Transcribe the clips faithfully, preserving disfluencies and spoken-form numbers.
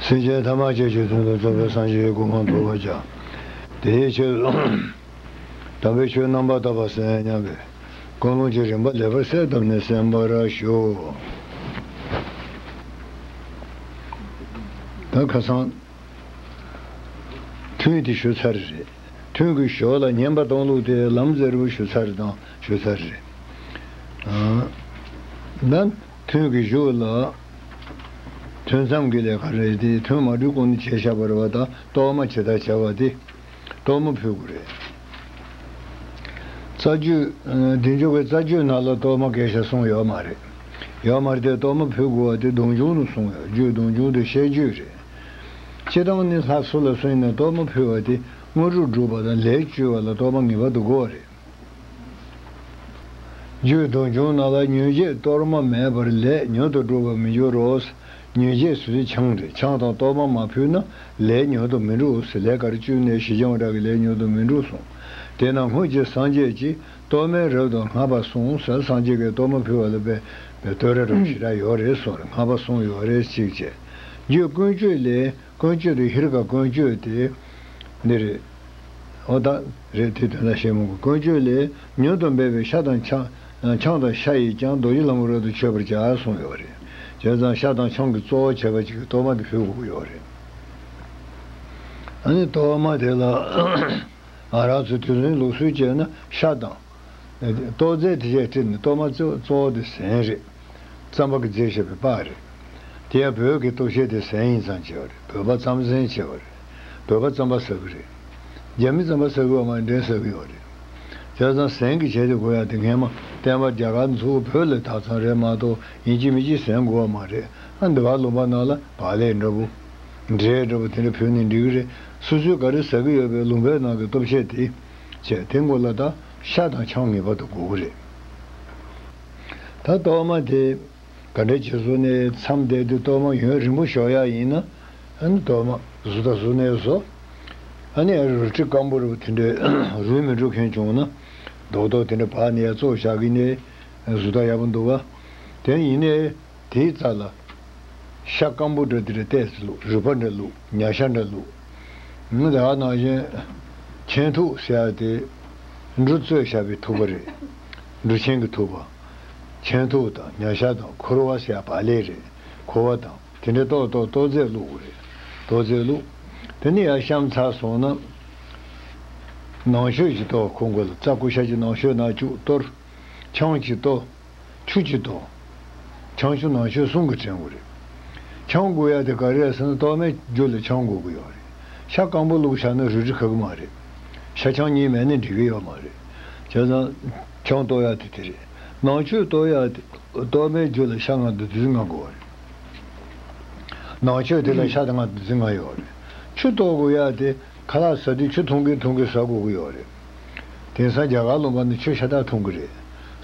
སེམས་ཅན་ཐམས་ཅད་ཀྱི་དོན་དུ་རྩོམ་པའི་སངས་རྒྱས་ཀྱི་གོ་འཕང་ཐོབ་པར་བྱ། དེའི་ཕྱིར། དམ་པའི་ཆོས་རྣམ་པར་དག་པ་གསན་སྙམ་པའི་ཀུན་སློང་གི་རིམ་པ་ལེགས་པར་གསལ་བཏབ་ནས་གསན་པར་ཞུ། ད་ཁ་སང་ཐུན་དེ་ཞུ་ཚར་རེད། ཐུན་གྱི་ཞོར་ལ་བསྙེན་པ་གཏོང་ལུགས་དེ་ལམ་ཟེར་བ་ཞུ་ཚར་དང་ཞུ་ཚར་རེད། ཨ། ད་ཐུན་གྱི་གཞུག་ལ། ཐུན་མཚམས་ཀྱི་ལས་ཀ་རེད་དེ། ཐུན་མ་གྲོལ་གོང་ནས་བྱས་བཞག་པ་རེད་བ། ད་གཏོར་མ་ཇི་ལྟར་བྱ་བ་དེ་གཏོར་མ་ཕུལ་དགོས་རེད། རྩ་རྒྱུད། ཨ། བདེ་མཆོག་གི་རྩ་རྒྱུད་ནང་ལ་གཏོར་མ་བགེགས་ཤ་གསུངས་ཡོད་མ་རེད། ཡོད་མ་རེད་དེ། གཏོར་མ་ཕུལ་དགོས་པ་དེ་སྡོམ་འབྱུང་དུ་གསུངས་ཡོད། རྒྱུད་སྡོམ་འབྱུང་དེ་བཤད་རྒྱུད་རེད། སྤྱིར་བཏང་ནི་ལྷ་སུ་ལ་སུ་ཡིན་ན་གཏོར་མ་ཕུལ་བ་དེ་དངོས་གྲུབ་སྒྲུབ་པ་དང་ལས་བཅོལ་བ་ལ་གཏོར་མ་ངེས་པར་དུ་དགོས་པ་རེད། རྒྱུད་སྡོམ་འབྱུང་ནང་ལ་ཉོན་བྱེད་གཏོར་མ་མེད་པར་ལས་མྱུར་དུ་འགྲུབ་པར་མི་འགྱུར་རོ། ཉོན་བྱེད་ཟེར་དུས་ཆང་རེད། ཆང་དང་གཏོར་མ་མ་ཕུལ་ན་ལས་མྱུར་དུ་མི་འགྲུབ་ཟེར། ལས་ག་རེ་བཅོལ་ནས་ཞི་འཇམ་དབྱངས་གྲགས་ཀྱི་ལས་མྱུར་དུ་མི་འགྲུབ་གསུངས། དེས་ན་སྔོན་གྱི་སངས་རྒྱས་ཀྱིས་གཏོར་མའི་རབ་ཏུ་བསྔགས་པ་གསུངས་ཟེར། སངས་རྒྱས་ཀྱིས་གཏོར་མ་ཕུལ་བ་ལ་དཔེ་བསྟོད་ར་རབ་ཞེ་དྲག་ཡོད་རེད་གསུངས་རེད། བསྔགས་པ་གསུངས་ཡོད་རེད། གཅིག་བྱས། རྒྱུད་ཀུན་སྤྱོད་ལས། ཀུན་སྤྱོད་དེ་ཧི་རི་ཀ་ཀུན་སྤྱོད་དེ་འདི་རེད། འོ་ད་རེད། དེ་དོན་དག་བཤད་མི་དགོས། ཀུན་སྤྱོད་ལས། མྱུར་དུ་འབེབས་པའི་ཤ་དང་ཆང་། ཆང་དང་ཤ་ཡིས་ཀྱང་རྡོ་རྗེ་ལྷ་མོ་རབ་ཏུ་མཆོད་པར་བྱ་གསུངས་ཡོད་རེད། བྱས་ཙང་ཤ་དང་ཆང་གི་གཙོ་བོ་བྱས་པ་ཅིག་གི་གཏོར་མ་དེ་ཕུལ་དགོས་ཀྱི་ཡོད་རེད། ཨ་ནི་གཏོར་མ་དེ་ལ་ང་རང་ཚོའི་དུས་རྒྱུན་ལུགས་སྲོལ་བྱས་ན་ཤ་དང་། གཏོར་རྫས་དེ་བྱས་བྲིས་ནས་གཏོར་མ་གཙོ་གཙོ་བོ་དེ་ཟན་རེད། རྩམ་པ་གིས་བརྫིས་བཞག་པའི་སྤགས་རེད། དེ་ཡང་བོད་ཀྱི་གཏོར་ཤེས་དེ་ཟན་ཡིན་ཙང་བྱས་པ་རེད། བོད་པ་རྩམ་ཟན་བྱས་པ་རེད། བོད་པ་རྩམ་པ་ཟ་གི་རེད། རྒྱ་མི་རྩམ་པ་ཟ་གི་ཡོད་མ་རེད། འབྲས་ཟ་གི་ཡོད་རེད། བྱས་ཙང་ཟན་གྱི་བྱས་དེ་དགོས་ཡ་དེ་སྔས་མ་བསྟན་པ་རྒྱ་གར་ཚུར་བོད་ལ་དར་ཙང་རེད་མ་གཏོགས་ཡིན་གཅིག་མིན་གཅིག་ཟན་དགོས་པ་མ་རེད། ཨ། འདི་བར་ལུང་པ་ནང་ལ་བག་ལེབ་འདྲ་པོ། འབྲས་འདྲ་པོ་དེ་འདྲ་ཕུལ་ནས་འགྲིག་གི་རེད། སོ་སོས་ག་རེ་ཟ་གི་ཡོད་པའི་ལུང་པའི་ནང་གི་གཏོར་ཆས་དེ་བྱས། དེ་མགོ་ལ་ད་ཤ་དང་ཆང་ངེས་པར་དུ་དགོས་ཀྱི་རེད། ད་གཏོར་མ་དེ་ག་འདྲ་བྱེད་ཟེར་ནས། མཚམས་བསྡད་དུས་གཏོར་མ་ཡུན་རིང་པོ་བཞག་ཡག་ཡིན་ན། ཨ་ནི་གཏོར་མ་གཟུགས་དང་གཟུགས་ནས་བཟོ། ཨ་ནི་རལ་གྲི་སྐམ་པོ་རུ་དེ་འདྲའི་རུལ་མི་འགྲོ་མཁན་བྱུང་ན། རྡོག་རྡོག་དེ་འདྲ་བག་ནས་ཡར་བཙོས་བཞག་གི་ནས་གཟུགས་དང་ཡག་པོ་འདུག་ག་དེ་ཡིན་ནའི། དེའི་རྩ་ལ་ཤ་སྐམ་པོ་འདྲ་དེ་འདྲ་གཏད་དེ་བླུགས། རུས་པ་འདྲ་བླུགས། ཉ་ཤ་འདྲ་བླུགས། ང་ད་ག་ནང་བཞིན་ཆན་ཐུག་ཟེར་ཡ་དེ་འབྲུ་བཙོས་བཞག་པའི་ཐུག་པ་རེད། འབྲུ་ཆན་གྱི་ཐུག་པ། ཆན་ཐུག་དང་ཉ་ཤ་དང་ཁུར་བ་ཟེར་ཡ་བག་ལེབ་རེད། ཁུར་བ་དང་དེ་འདྲ་གཏོར་གཏོར་གཏོར་རྫས་བླུགས་དགོས་རེད། གཏོར་རྫས་བླུགས། དེ་ནས་ཡར་བཤམས་ཚར་སོང་ན། ནང་མཆོད་ཅིག་གཏོར། ཁོ་མགོ་ལ་རྩྭ་ཀུ་ཤ་ཅིག་ནང་མཆོད་ནང་བཅུག་གཏོར། ཆང་ཅིག་གཏོར། ཆུ་ཅིག་གཏོར། ཆང་ཆུ་ནང་མཆོད་གསུམ་གྱིས་བྲན་དགོས་རེད། ཆང་དགོས་ཡ་དེ་ག་རེ་ཟེར་ན། གཏོར་མའི་རྒྱུ་ལ་ཆང་དགོས་ཀྱི་ཡོད་རེད། ཤ་སྐམ་པོ་བླུགས་བཞག་ན་རུལ་དྲི་ཁ་གི་མ་རེད། ཤ་ཆང་གཉིས་མེད་ན་འགྲིག་གི་ཡོད་མ་རེད། བྱས་ཙང་ཆང་གཏོར་ཡ་དེ་དེ་རེད། ནང་མཆོད་གཏོར་ཡ་དེ། གཏོར་མའི་རྒྱུ་ལ་ཤ་ལྔ་དང་བདུད་རྩི་ལྔ་དགོས་པ་རེད། ནང་མཆོད་དེ་ལ་ཤ་དང་ལྔ་བདུད་རྩི་ལྔ་ཡོད་རེད། ཆུ་གཏོར་དགོས་ཡ་དེ། ཁ་ལག་ཟ་དུས་ཆུ་འཐུང་གིན་འཐུང་གིན་ཟ་དགོས་ཀྱི་ཡོད་རེད། དེང་སང་རྒྱ་གར་ལུང་པ་ནས་ཆུ་ཤ་སྟག་འཐུང་གི་རེད།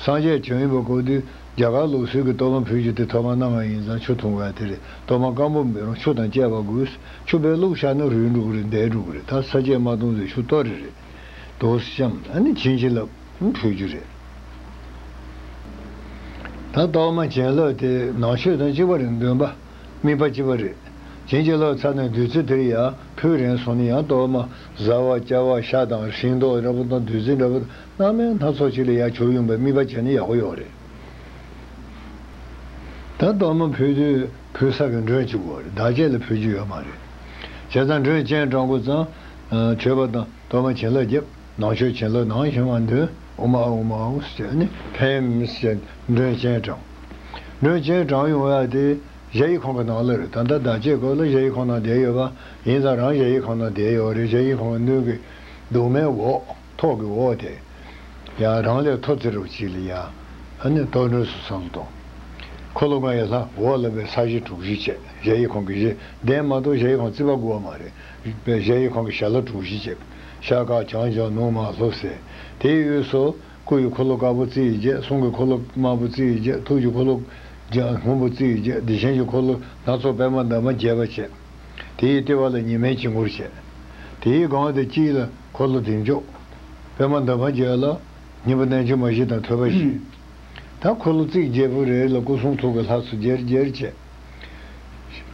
སངས་རྒྱས་བྱོན་ཡིན་པ་གོ་དུས་རྒྱ་གར་ལུགས་སྲོལ་གྱི་གཏོར་མ་ཕུལ་རྒྱུ་དེ་གཏོར་མ་སྣ་ལྔ་ཡིན་ཙང་ཆུ་འཐུང་དགོས་ཡ་དེ་རེད། གཏོར་མ་སྐམ་པོ་མིན་རུང་ཆུ་དང་བཅས་པ་དགོས། ཆུ་བས་བླུགས་བཞག་ན་རུལ་འགྲོ་གི་རེད། འདས་འགྲོ་གི་རེད། ད་ས་བཅད་མ་གཏོང་ཚེ་ཆུ་གཏོར་རེ་རེད། དོ་སི་ཤམ། ཨ་ནི་བྱིན་གྱིས་བརླབས། ཕུལ་རྒྱུ་རེད། ད་གཏོར་མ་བྱིན་རླབས་དེ་ནང་མཆོད་དང་གཅིག་པ་རེད། འདོན་པ་དམིགས་པ་གཅིག་པ་རེད། བྱིན་གྱིས་བརླབས་ཚར་ནས་བདུད་རྩི་དེར་ཡར་ཕུལ་རན་སོང་ན་ཡང་གཏོར་མ་བཟའ་བ་བཅའ་བ་ཤ་དང་ཤིང་ཏོག་འདྲ་པོ་དང་བདུད་རྩི་འདྲ་པོ་སྣ་མིན་སྣ་ཚོགས་ཅིག་ལ་ཡར་བྱུག་ཡོང་བའི་དམིགས་པ་བྱས་ན་ཡག་པོ་ཡོད་རེད། ད་གཏོར་མ་ཕུལ་དུས་ཕུལ་ས་གི་མགྲོན་གཅིག་དགོས་རེད། བདག་བསྐྱེད་ལ་ཕུལ་རྒྱུ་ཡོད་མ་རེད། བྱས་ཙང་མགྲོན་སྤྱན་དྲངས་དགོས་ཙང་། མཆོད་པ་དང་གཏོར་མ་བྱིན་རླབས་བརྒྱབ། ནང་མཆོད་བྱིན་རླབས་ནང་བཞིན་པ་འདོན། ཨོཾ་ཨཱཿཧཱུྃ་ཨཱཿཧཱུྃ་ཟེར་ནས་ཕེབས་ཟེར་མགྲོན་སྤྱན་དྲངས། མགྲོན་སྤྱན་དྲངས་ཡོང་ཡ་དེ་གཞལ་ཡས་ཁང་གི་ནང་ལ་རེད། ད་ལྟ་བདག་བསྐྱེད་སྐབས་ལ་གཞལ་ཡས་ཁང་ནང་བསྡད་ཡོད་པ་ཡིན་ཙང་རང་གཞལ་ཡས་ཁང་ནང་བསྡད་ཡོད་རེད། གཞལ་ཡས་ཁང་གི་སྣོད་ཀྱི་གདུང་མའི་འོག་ཐོག་གི་འོག་དེ། ཡང་རང་ལས་མཐོ་ཙམ་རུ་ཅིག་ལ་ཡ། ཨ་ནི་གཏོར་མགྲོན་ཚོ་བསམ་བློ་གཏོང་། འཁོར་ལོ་ལྔ་ཡི་ལྷ་འོག་ལ་བའི་ས་གཞི་གྲུ་བཞི་བྱས། གཞལ་ཡས་ཁང་གི་གཞི་གདན་མ་གཏོགས་གཞལ་ཡས་ཁང་རྩིག་པ་དགོས་པ་མ་རེད། པའི་གཞལ་ཡས་ཁང་གི་ཞལ་ལྷ་གྲུ་བཞི་བྱས། ཤར་དཀར་བྱང་ལྗང་ནུབ་དམར་ལྷོ་སྲས། དེའི་དབུས་སུ་སྐུ་ཡི་འཁོར་ལོ་དཀར་པོ་རྩིབས་བརྒྱད། གསུང་གི་འཁོར་ལོ་དམར་པོ་རྩིབས་བརྒྱད། ཐུགས་ཀྱི་འཁོར་ལོ་སྔོན་པོ་རྩིབས་བརྒྱད། བདེ་ཆེན་གྱི་འཁོར་ལོ་སྣ་ཚོགས་པད་མ་འདབ་མ་བརྒྱད་པ་བྱས། དེའི་ལྟེ་བ་ལ་ཉི་མའི་དཀྱིལ་འཁོར་བྱས། དེའི་སྒང་དེ་དཀྱིལ་ལ་འཁོར་ལོ་བདེ་མཆོག་པད་མ་འདབ་མ་བརྒྱད་ལ་སྙིང་པོ་རྣལ་འབྱོར་མ་བཞི་དང་ཐོད་པ་བཞི། ད་འཁོར་ལོ་རྩིབས་བརྒྱད་པོ་རེ་རེ་ལ་སྐུ་གསུང་ཐུགས་ཀྱི་ལྷ་ཚོགས་བརྒྱད་བརྒྱད་བྱས།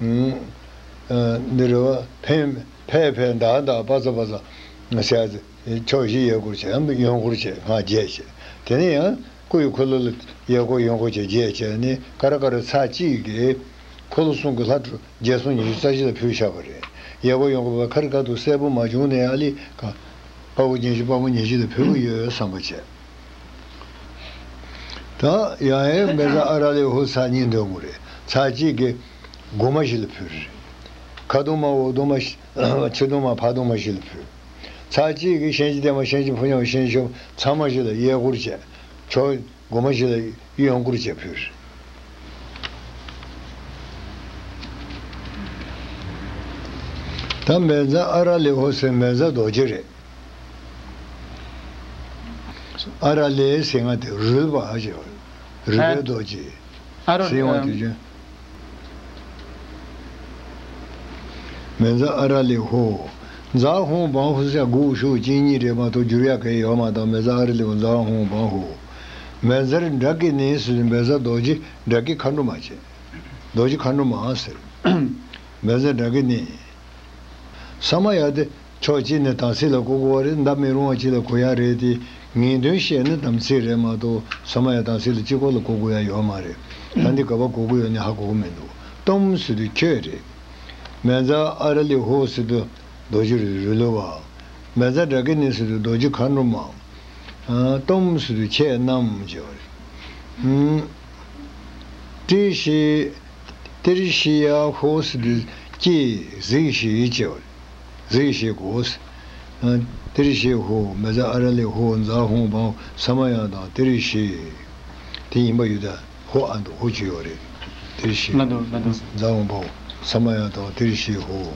ཨ་འདི་རེད་བ། ཕན་ཕན་ཕན་མདའ་མདའ་པ་ཙ་པ་ཙ་ཟེར་ཡ་ཕྱོགས་བཞི་གཡས་སྐོར་བྱས། གཡོན་སྐོར་བྱས། སྔགས་བརྒྱད་བྱས། དེ་ནས་ཡང་སྐུ་ཡི་འཁོར་ལོ་ལ་གཡས་སྐོར་གཡོན་སྐོར་བྱས་བརྒྱད་བྱས་ནས། ཀ་ར་ཀ་ར་ཚར་གཅིག་གིས་འཁོར་ལོ་གསུམ་གྱི་ལྷ་བརྒྱ་སོ་ཉི་ཤུ་རྩ་བཞི་ལ་ཕུལ་བཞག་པ་རེད། གཡས་སྐོར་གཡོན་སྐོར་བ་ཁ་རི་ཁ་ཐུག་གསལ་པོ་མ་བྱུང་ནའི་ཨ་ལི་ཀ་དཔའ་བོ་ཉི་ཤུ་དཔའ་མོ་ཉི་ཤུ་ལ་ཕུལ་གྱི་ཡོད་བསམ་པ་བྱས། ད་ཡང་ཡང་མེ་བཟའ་ཨ་ར་ལི་ཧོ་ཚར་གཉིས་འདོན་དགོས་རེད། ཚར་གཅིག་གིས་སྒོ་མ་བཞི་ལ་ཕུལ། ཁ་གདུང་མ་འོག་གདུང་མ་ཕྱི་གདུང་མ་ཕ་གདུང་མ་བཞི་ལ་ཕུལ། ཚར་གཅིག་གིས་གཤིན་རྗེ་བདེ་མ་གཤིན་རྗེ་ཕོ་ཉ་གཤིན་རྗེ་ཤོབ་ཚང་མ་བཞི་ལ་གཡས་སྐོར་བྱས། ཕྱོགས་སྒོ་མ་བཞི་ལ་གཡོན་སྐོར་བྱས་ཕུལ། ད་མེ་བཟའ་ཨ་ར་ལི་ཧོ་ཟེར་མེ་བཟའ་རྡོ་རྗེ་རེད། ཨ་ར་ལི་ཟེར་ང་དེ་རུལ་བ་ཞེས་པ། རུལ་བའི་རྡོ་རྗེ། ཨ་ར་ཟེར་བ་དེ་བཞིན། མེ་བཟའ་ཨ་ར་ལི་ཧོ། ཛ་ཧོང་བང་ཧོ་ཟེར་དགུ་ཤོག་གཅིག་གཉིས་རེད་མ་གཏོགས་བསྒྱུར་ཡག་གི་ཡོད་མ་དང་། མེ་བཟའ་ཨ་ར་ལི་ཧོ། ཛ་ཧོང་བང་ཧོ། མེ་བཟའ་དགྲ་བགེགས་ནི་ཟེར་དུས་མེ་བཟའ་རྡོ་རྗེ་དགྲ་བགེགས་མཁའ་འགྲོ་མ་བྱས། རྡོ་རྗེ་མཁའ་འགྲོ་མ་ཟེར། མེ་བཟའ་དགྲ་བགེགས་ནི། ས་མ་ཡ་དེ་ཕྱོགས་གཅིག་ནས་དམ་ཚིག་ལ་གོ་དགོས་པ་རེད། འདའ་མི་རུང་བ་གཅིག་ལ་གོ་ཡག་རེད་དེ། ངེས་དོན་བཤད་ན་དམ་ཚིག་རེད་མ་གཏོགས་ས་མ་ཡ་དམ་ཚིག་ལ་གཅིག་པོ་ལ་གོ་དགོས་ཡག་ཡོད་མ་རེད། ད་འདི་ག་པར་གོ་དགོས་ཡོད་ནི་ཧ་གོ་གི་མི་འདུག་སྟོབས་ཟེར་དུས་ཁྱོད་རེད། མེ་བཟའ་ཨ་ར་ལི་ཧོ་ཟེར་དུས་རྡོ་རྗེ་རུ་ལུ་བ། མེ་བཟའ་དགྲ་བགེགས་ནི་ཟེར་དུས་རྡོ་རྗེ་མཁའ་འགྲོ་མ། སྟོབས་ཟེར་དུས་ཁྱེད་རྣམས་བྱས་པ་རེད། ཏྲི་ཤི། ཏྲི་ཤི་ཡ་ཧོ་ཟེར་དུས་ཀྱི་གཟིགས་ཤིག་བྱས་པ་རེད། གཟིགས་ཤིག་གོ། ཏྲི་ཤི་ཧོ། མེ་བཟའ་ཨ་ར་ལི་ཧོ། ཛ་ཧོང་བང་ཧོ། ས་མ་ཡ་དང་ཏྲི་ཤི། དེ་ཡིན་པ་ཡོད་ད། ཧོ་ཨ་འདུག་ཧོ་བྱས་ཡོད་རེད། ཏིར་ཤི། ལ་དོ་ལ་དོ། ཛཿཧཱུྃ་བྷཱུ། ས་མ་ཡ་ཏོ་ཏིར་ཤི་ཧོ།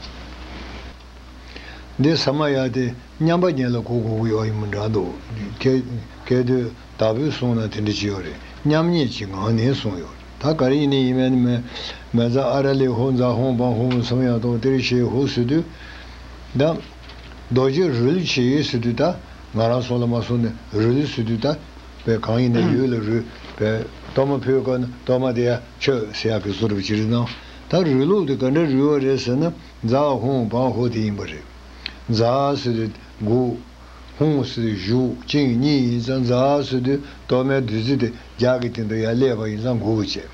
འདི་ས་མ་ཡ་དེ་མཉམ་པ་ཉིད་ལ་གོ་དགོས་ཀྱི་ཡོད་ཡིན་མི་འདྲ་འདུག་སྐད་སྐད་དོད་དག་པོས་གསུངས་ན་དེ་འདྲ་ཅིག་ཡོད་རེད། མཉམ་ཉིད་ཀྱི་ངང་ནས་གསུངས་ཡོད་རེད། ད་ག་རེ་ཡིན་ནའི་ཡིན་མིན་ནི་མེ་མེ་ཛ་ཨ་ར་ལི་ཧོ། ཛཿཧཱུྃ་བྷཱུ་ཧོ། ས་མ་ཡ་ཏོ་ཏིར་ཤི་ཧོ་ཟེར་དུས། ད་རྡོ་རྗེ་རོལ་ཆེ་ཟེར་དུས། ད་ང་རང་སོང་ལ་མ་སོང་ནས་རོལ་ཟེར་དུས། ད་པའི་གང་ཡིན་ན་ཡོད་ལ་རོལ་པའི་གཏོར་མ་ཕུལ་དགོས་ན་གཏོར་མ་དེ་ཡ་མཆོད་ཟེར་ཡག་གི་བཟོ་འདྲ་ཅིག་རེད་ན། ད་རོལ་ལུགས་དེ་ག་འདྲ་རོལ་བ་རེད་ཟེར་ན། ཛཿཧཱུྃ་བྷཱུ་ཧོ་དེ་ཡིན་པ་རེད། ཛཿ་ཟེར་དུས་དགུག་ཧཱུྃ་ཟེར་དུས་བཞུགས། ཅིང་གཉིས་ཡིན་ཙང་། ཛཿ་ཟེར་དུས་གཏོར་མའི་བདུད་རྩི་དེ་རྒྱབ་ཀྱི་སྟེང་དུ་ཡར་སླེབས་པ་ཡིན་ཙང་དགུག་བྱས།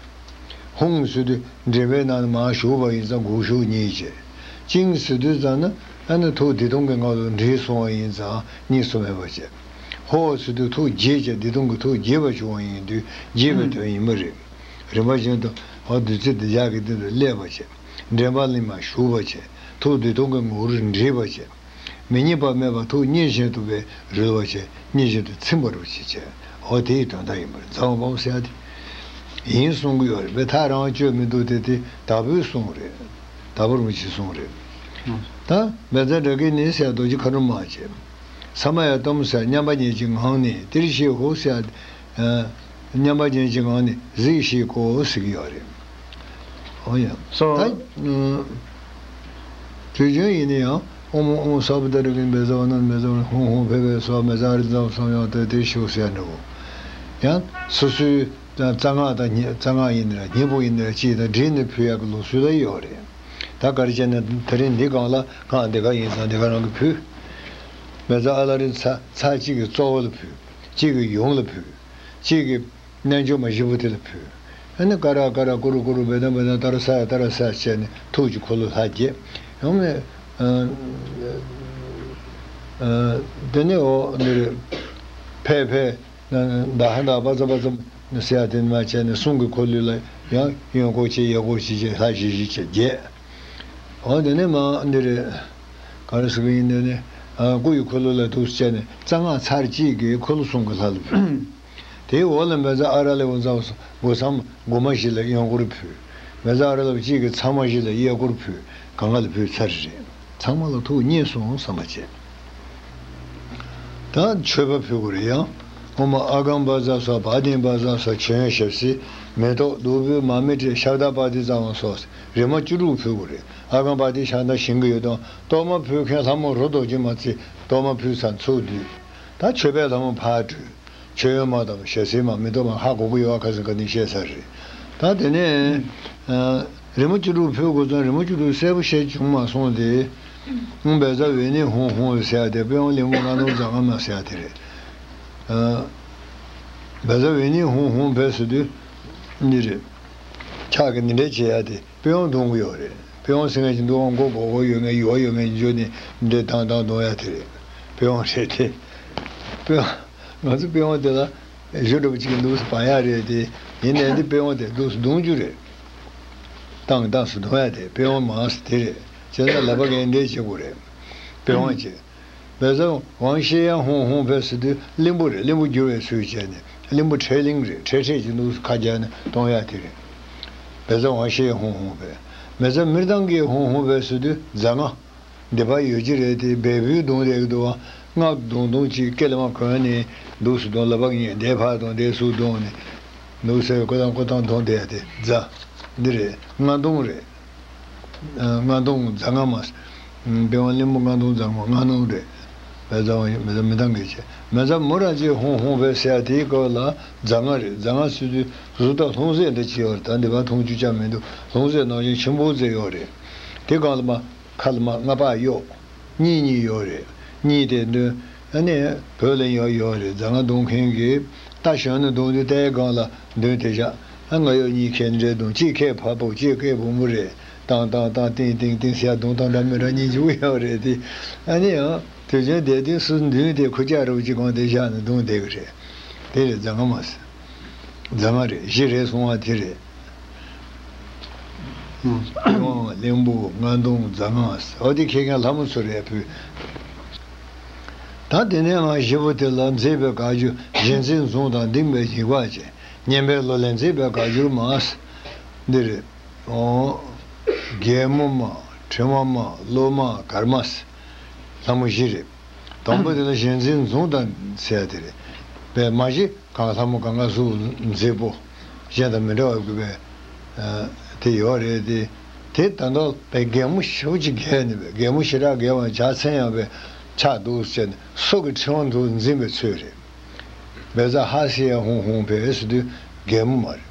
ཧཱུྃ་ཟེར་དུས་མགྲིན་པའི་ནང་ནས་མར་ཞུགས་པ་ཡིན་ཙང་དགུག་ཞུགས་གཉིས་བྱས། ཅིང་ཟེར་དུས་ཙམ་ན་ཨ་ནི་ཐུགས་བདེ་སྟོང་གི་ངང་དུ་འདྲེས་སོང་བ་ཡིན་ཙང་གཉིས་སུ་མེད་པ་བྱས། ཧོ་ཟེར་དུས་ཐུགས་དགྱེས་བྱས། བདེ་སྟོང་གི་ཐུགས་དགྱེས་པ་བྱུང་བ་ཡིན་དུས་དགྱེས་པའི་དོན་ཡིན་པ་རེད། རིམ་པ་བཞིན་དུ་ཧོ་བདུད་རྩི་དེ་རྒྱབ་ཀྱི་སྟེང་དུ་སླེབས་པ་བྱས། མགྲིན་པ་ལ་མར་ཞུགས་པ་བྱས། ཐུགས་བདེ་སྟོང་གི་ངང་དུ་འདྲེས་པ་བྱས། མི་གཉིས་པ་མེད་པར་ཐུགས་མཉེས་བཞིན་དུ་སྦས་རོལ་བ་བྱས། མཉེས་བཞིན་དུ་ཚིམ་པར་བྱེད་ཅེས། འོ་དེའི་དོན་དག་ཡིན་པར་ཛཿཧཱུྃ་བྷཱུ་ཟེར་ཡ་དེ་ཡིན་གསུང་གི་ཡོད་རེད། དཔེ་ཐག་རིང་བ་བཅད་མི་འདུག་དེ་དེ་དག་པོའི་གསུང་རེད། དག་པོ་རིན་པོ་ཆེའི་གསུང་རེད། ད་མེ་བཙའ་དགྲ་བགེགས་ནི་ཟེར་ཡ་རྡོ་རྗེ་མཁའ་འགྲོ་མ་བྱས། ས་མ་ཡ་ཏོཾ་ཟེར་མཉམ་པ་ཉིད་ཀྱི་ངང་ནས། ཏིར་ཤི་ཧོ་ཟེར་ཡ། མཉམ་པ་ཉིད་ཀྱི་ངང་ནས་གཟིགས་ཤིག་གོ་ཟེར་གྱི་ཡོད་རེད། འོ་ཡ། སོ། ད་དུས་རྒྱུན་ཡིན་ན་ཡང་ཨོཾ་ཨོཾ་ས་བུདྡྷ་རེ་ཀིན་བཛྲ་ཝཱ་ཎ་བཛྲ་ཝཱ་ཎ་ཧཱུྃ་ཧཱུྃ་ཕཊ་ཕཊ་སྭཱ་ཧཱ། མེ་བཙའ་ཨ་རི་ཛཿཧཱུྃ་སྭཱ་ཧཱ། ཡང་ཏོ་ཏིར་ཤི་ཧོ་ཟེར་ཡ་འདྲ་བོ། ཡང་སོ་སོའི་རྩ་སྔགས་དང་རྩ་སྔགས་ཡིན་ན་ར་སྙིང་པོ་ཡིན་ན་ར་ཅིག་དང་སྒྲིལ་ནས་ཕུལ་ཡག་གི་ལུགས་སྲོལ་ལ་ཡོད་རེད། ད་ག་རེ་བྱས་ན་དེ་རིང་འདི་སྒང་ལ་སྔགས་འདི་ག་ཡིན་ཙང་འདི་ག་རང་གིས་ཕུལ། མེ་བཙའ་ཨ་ལ་རི་ཚར་ཚར་གཅིག་གི་གཙོ་བོ་ལ་ཕུལ། གཅིག་གི་ཡུམ་ལ་ཕུལ། གཅིག་གི་རྣལ་འབྱོར་མ་བཞི་པོ་དེ་ལ་ཕུལ། ཨ་ནི་ཀ་ར་ཀ་ར་ཀུ་རུ་ཀུ་རུ་བེ་ཏ་བེ་ཏ་ཏཱ་ར་ས་ཡ་ཏཱ་ར་ས་ཡ་བྱས་ནས་ཐུགས་ཀྱི་འཁོར་ལོ་ལྷ་བརྒྱད། ཡང་ནས་ཨ་ཨ་དེ་ནས་འོ་འདི་རེད། ཕཊ་ཕཊ། ད་ཧ་ད་པ་ཙ་པ་ཙ་ཟེར་ཡ་དེ་མ་བྱས་ནས་གསུང་གི་འཁོར་ལོ་ལ་ཡང་གཡོན་སྐོར་གཅིག་གཡས་སྐོར་གཅིག་བྱས། ལྷ་བཞི་བཞི་བྱས་བརྒྱད། འོ་དེ་ནས་མ་འདི་རེད། ག་རེ་ཟེར་གི་ཡིན། དེ་ནས་ཨ་སྐུ་ཡི་འཁོར་ལོ་ལ་འདུག་སེ་བྱས་ནས་རྩ་སྔགས་ཚར་གཅིག་གི་འཁོར་ལོ་གསུང་གི་ལྷ་ལ་ཕུལ། དེའི་འོག་ལ་མེ་བཙའ་ཨ་ར་ལི་ཝ་ཛ་བྷཱུ་སྭཱ་ཧཱ། སྒོ་མཚམས་སྒོ་མ་བཞི་ལ་གཡོན་སྐོར་ཕུལ། མེ་བཙའ་ཨ་ར་ལི་ཝ་གཅིག་གི་ཚབ་མ་བཞི་ལ་གཡས་སྐོར་ཕུལ། གང་ག་ལ་ཕུལ་ཚར་རེད། ཚང་མ་ལ་ཐུགས་མཉེས་སོང་བསམ་པ་བྱས། ད་མཆོད་པ་ཕུལ་དགོས་རེད་ཡ། ཨོཾ་ཨ་གཾ་བཛྲ་སྭཱ་ཧཱ། བ་དན་བཛྲ་སྭཱ་ཧཱ། མཆོད་ཡོན་ཞབས་བསིལ་མེ་ཏོག་བདུག་སྤོས་མར་མེ་སྤྲད། ཤབྡ་པཱ་ཏི་ཙ་བ་སོགས་རིལ་མ་བཅུ་དྲུག་ཕུལ་དགོས་རེད། ཨ་གཾ་པཱ་ཏི་ཤ་དང་ཞིམ་གྱི་ཡོད་དང་། གཏོར་མ་ཕུལ་མཁན་ལྷ་མོ་རོ་རྡོ་རྗེ་མ་ཚེ་གཏོར་མ་ཕུལ་ཚར་ཚུར་འདུས། ད་མཆོད་པའི་ལྷ་མོ་ཕར་བྲོས། མཆོད་ཡོན་མ་དང་ཞལ་ཟས་མ་མེ་ཏོག་མ་ཧ་གོ་གི་ཡོད་ཨ། ཁ་སང་ག་ནས་བཤད་ཚར་རེད། ད་དེ་ནས་ཨ་རི་མོ་བཅུ་དྲུག་ཕུལ་དགོས་ཙང་རི་མོ་བཅུ་དྲུག་གསལ་པོ་བཤད་བྱུང་མ་སོང་སྟེ། ཨུམ་བཛྲ་ཝེ་ཎི་ཧཱུྃ་ཧཱུྃ་ཟེར་ཡ་དེ་དཔལ་དབང་གླིང་པོ་ལྔ་སྟོང་རྫ་རྔ་མ་ཟེར་ཡ་དེ་རེད། ཨ་བཛྲ་ཝེ་ཎི་ཧཱུྃ་ཧཱུྃ་ཕཊ་ཟེར་དུས་འདི་རེད། ཕྱག་གི་འདི་འདྲ་བྱེད་ཡ་དེ། དཔེ་ཡང་གཏོང་གི་ཡོད་རེད། དཔེ་ཡང་ཟེར་མཁན་ཅིག་འདུག་ཨང་། མགོ་སྒོར་སྒོར་ཡོད་མཁན་ཡུ་བ་ཡོད་མཁན་འཇོན་ནས་འདྲེ་དང་དང་གཏོང་ཡ་དེ་རེད། དཔེ་ཡང་རེད་དེ། དཔེ་ཡང་ང་ཚོ་དཔེ་ཡང་དེ་ལ་གཞུ་འདྲ་པོ་ཅིག་གི་འདུག་སེ་བང་ཡ་རེད་དེ། ཡིན་ནའི་འདི་དཔེ་ཡང་དེ་འདུག་སེ་གཏོང་རྒྱུ་རེད། བཏང་བཏང་སེ་གཏོང་ཡ་དེ་དཔེ་ཡང་མང་སེ་དེ་རེད། བྱས་ཙང་ལག་པ་གིས་འདྲེ་བྱེད་དགོས་རེད། དཔེ་ཡང་བྱེད། བཛྲ་ཝང་ཤེ་ཡ་ཧཱུྃ་ཧཱུྃ་ཕཊ་ཟེར་དུས་གླིང་བུ་རེད། གླིང་བུ་བསྒྱུར་བའི་ཚུལ་བྱས་ནས་གླིང་བུ་འཕྲེད་གླིང་རེད། འཕྲེད་འཕྲེད་ཀྱི་འདུག་སེ་ཁ་རྒྱག་ནས་གཏོང་ཡ་དེ་རེད། བཛྲ་ཝང་ཤེ་ཡ་ཧཱུྃ་ཧཱུྃ་ཕཊ། བཛྲ་མི་ཏང་གི་ཧཱུྃ་ཧཱུྃ་ཕཊ་ཟེར་དུས་རྫ་རྔ། འདི་པར་ཡོད་ཀྱི་རེད་དེ། བལ་པོའི་གདོང་དེ་གི་འདུག་བ། སྔགས་བརྡུང་བརྡུང་ཅིག་སྐེ་ལ་མ་གོན་ནས་འདུག་སེ་གདོང་ལ་བག་ཉལ་བསྡད་ཕར་གདོང་བསྡད་ཚུར་གདོང་ནས། འདུག་སེ་ཀོ་ཐང་ཀོ་ཐང་གདོང་བསྡད་དེ་རྫ། འདི་རེད། རྔ་གདོང་རེད། རྔ་གདོང་རྫ་རྔ་མ། དཔལ་དབང་གླིང་བུ་རྔ་གདོང་རྫ་རྔ་མ་རྔ་གདོང་རེད། བཛྲ་ཝང་མི་ཏང་གི་བྱས། བཛྲ་མུ་ར་ཛི་ཧཱུྃ་ཧཱུྃ་ཕཊ་ཟེར་ཡ་དེའི་སྐབས་ལ་རྫ་རྔ་རེད། རྫ་རྔ་ཟེར་དུས་གཟུགས་དང་ལྷུང་བཟེད་འདྲ་ཅིག་ཡོད་རེད། ད་འདི་པར་མཐོང་ཆོས་ཅང་མི་འདུག་ལྷུང་བཟེད་ནང་བཞིན་ཆེན་པོ་ཟེར་ཡོད་རེད། དེ་སྒང་ལ་མར་ཁ་ལ་མར་རྔ་པ་གཡོགས། གཉིས་གཉིས་ཡོད་རེད། གཉིས་དེ་འདོན། ཨ་ནི་བོད་ལ་ཡང་ཡོད་རེད། རྫ་རྔ་རྡུང་མཁན་གྱིས་རྟ་ཞོན་ནས་རྡུང་དུས་རྟའི་སྒང་ལ་མདུན་དེད་བཞག་ཨ་ང་གཡོག་གཉིས་ཁྱེད་འདྲེ་རྡུང་གཅིག་ཁྱེད་ཕ་བུ་གཅིག་ཁྱེད་བུ་མོ་རེད། ཏང་ཏང་ཏང་ཏིང་ཏིང་ཏིང་ཟེར་རྡུང་སྟངས་འདྲ་མི་འདྲ་གཉིས་འཇུག་ཡོད་རེད་དེ། ཨ་ནི་ཡང་དུས་རྒྱུན་བསྡད་དུས་སུ་མདུན་དེ་ཁུར་ལྕགས་རུ་གཅིག་གང་དེ་བཞག་ནས་རྡུང་བསྡད་ཀྱི་རེད། དེ་རེད་རྫ་རྔ་མ་ཟེར། རྫ་རྔ་རེད། བཞི་རེད་གསུང་བ་དེ་རེད། ཨུམ། གླིང་བུ་རྔ་གདོང་རྫ་རྔ། འོ་དེ་ཁྱེད་ཀྱང་ལྷ་མོ་ཚོ་རེད་བུ། ད་དེ་ནས་ང་བཞི་པོ་དེ་ལ་མཛེས་པའི་དགའ་སྐྱོ་བཞེས་མཛེས་མཛུངས་དང་ལྡན་པའི་བཞི་པ་བྱས། སྙན་པའི་གླུ་ལེན་མཛེས་པའི་དགའ་སྐྱོར་མ། འདི་རེད། ཨོ། རྒྱལ་མོ་མ། ཕྲེང་བ་མ། ལོ་མ། གར་མ་ཟེར། ལྷ་མོ་བཞི་རེད། དང་པོ་དེ་ལ་གཞན་འཛིན་མཛུངས་དང་ཟེར་ཡ་དེ་རེད། པས་མ་གཞི་གང་ལྷ་མོ་གང་ག་གཟུགས་མཛེས་པོ། གཞན་དང་མི་འདྲ་བ་དགོས་པའི་ཨ་དེ་ཡོད་རེད་དེ། དེ་ད་དུང་པས་རྒན་མོ་ཞེ་པོ་ཅིག་རྒས་ནས་པས་རྒན་མོ་ཞེ་དྲག་རྒས་པ་ཇག་ཚན་ཡང་པས་ཆགས་འདུག་ཟེར་ནས་སྲོག་གི་ཕྲེང་བ་འདུག་འཛིན་པའི་ཚུལ་རེད། བལ་ཙ་ཧ་སི་ཡ་ཧུང་ཧུང་བས་ཟེར་དུས་རྒན་མོ་མ་རེད།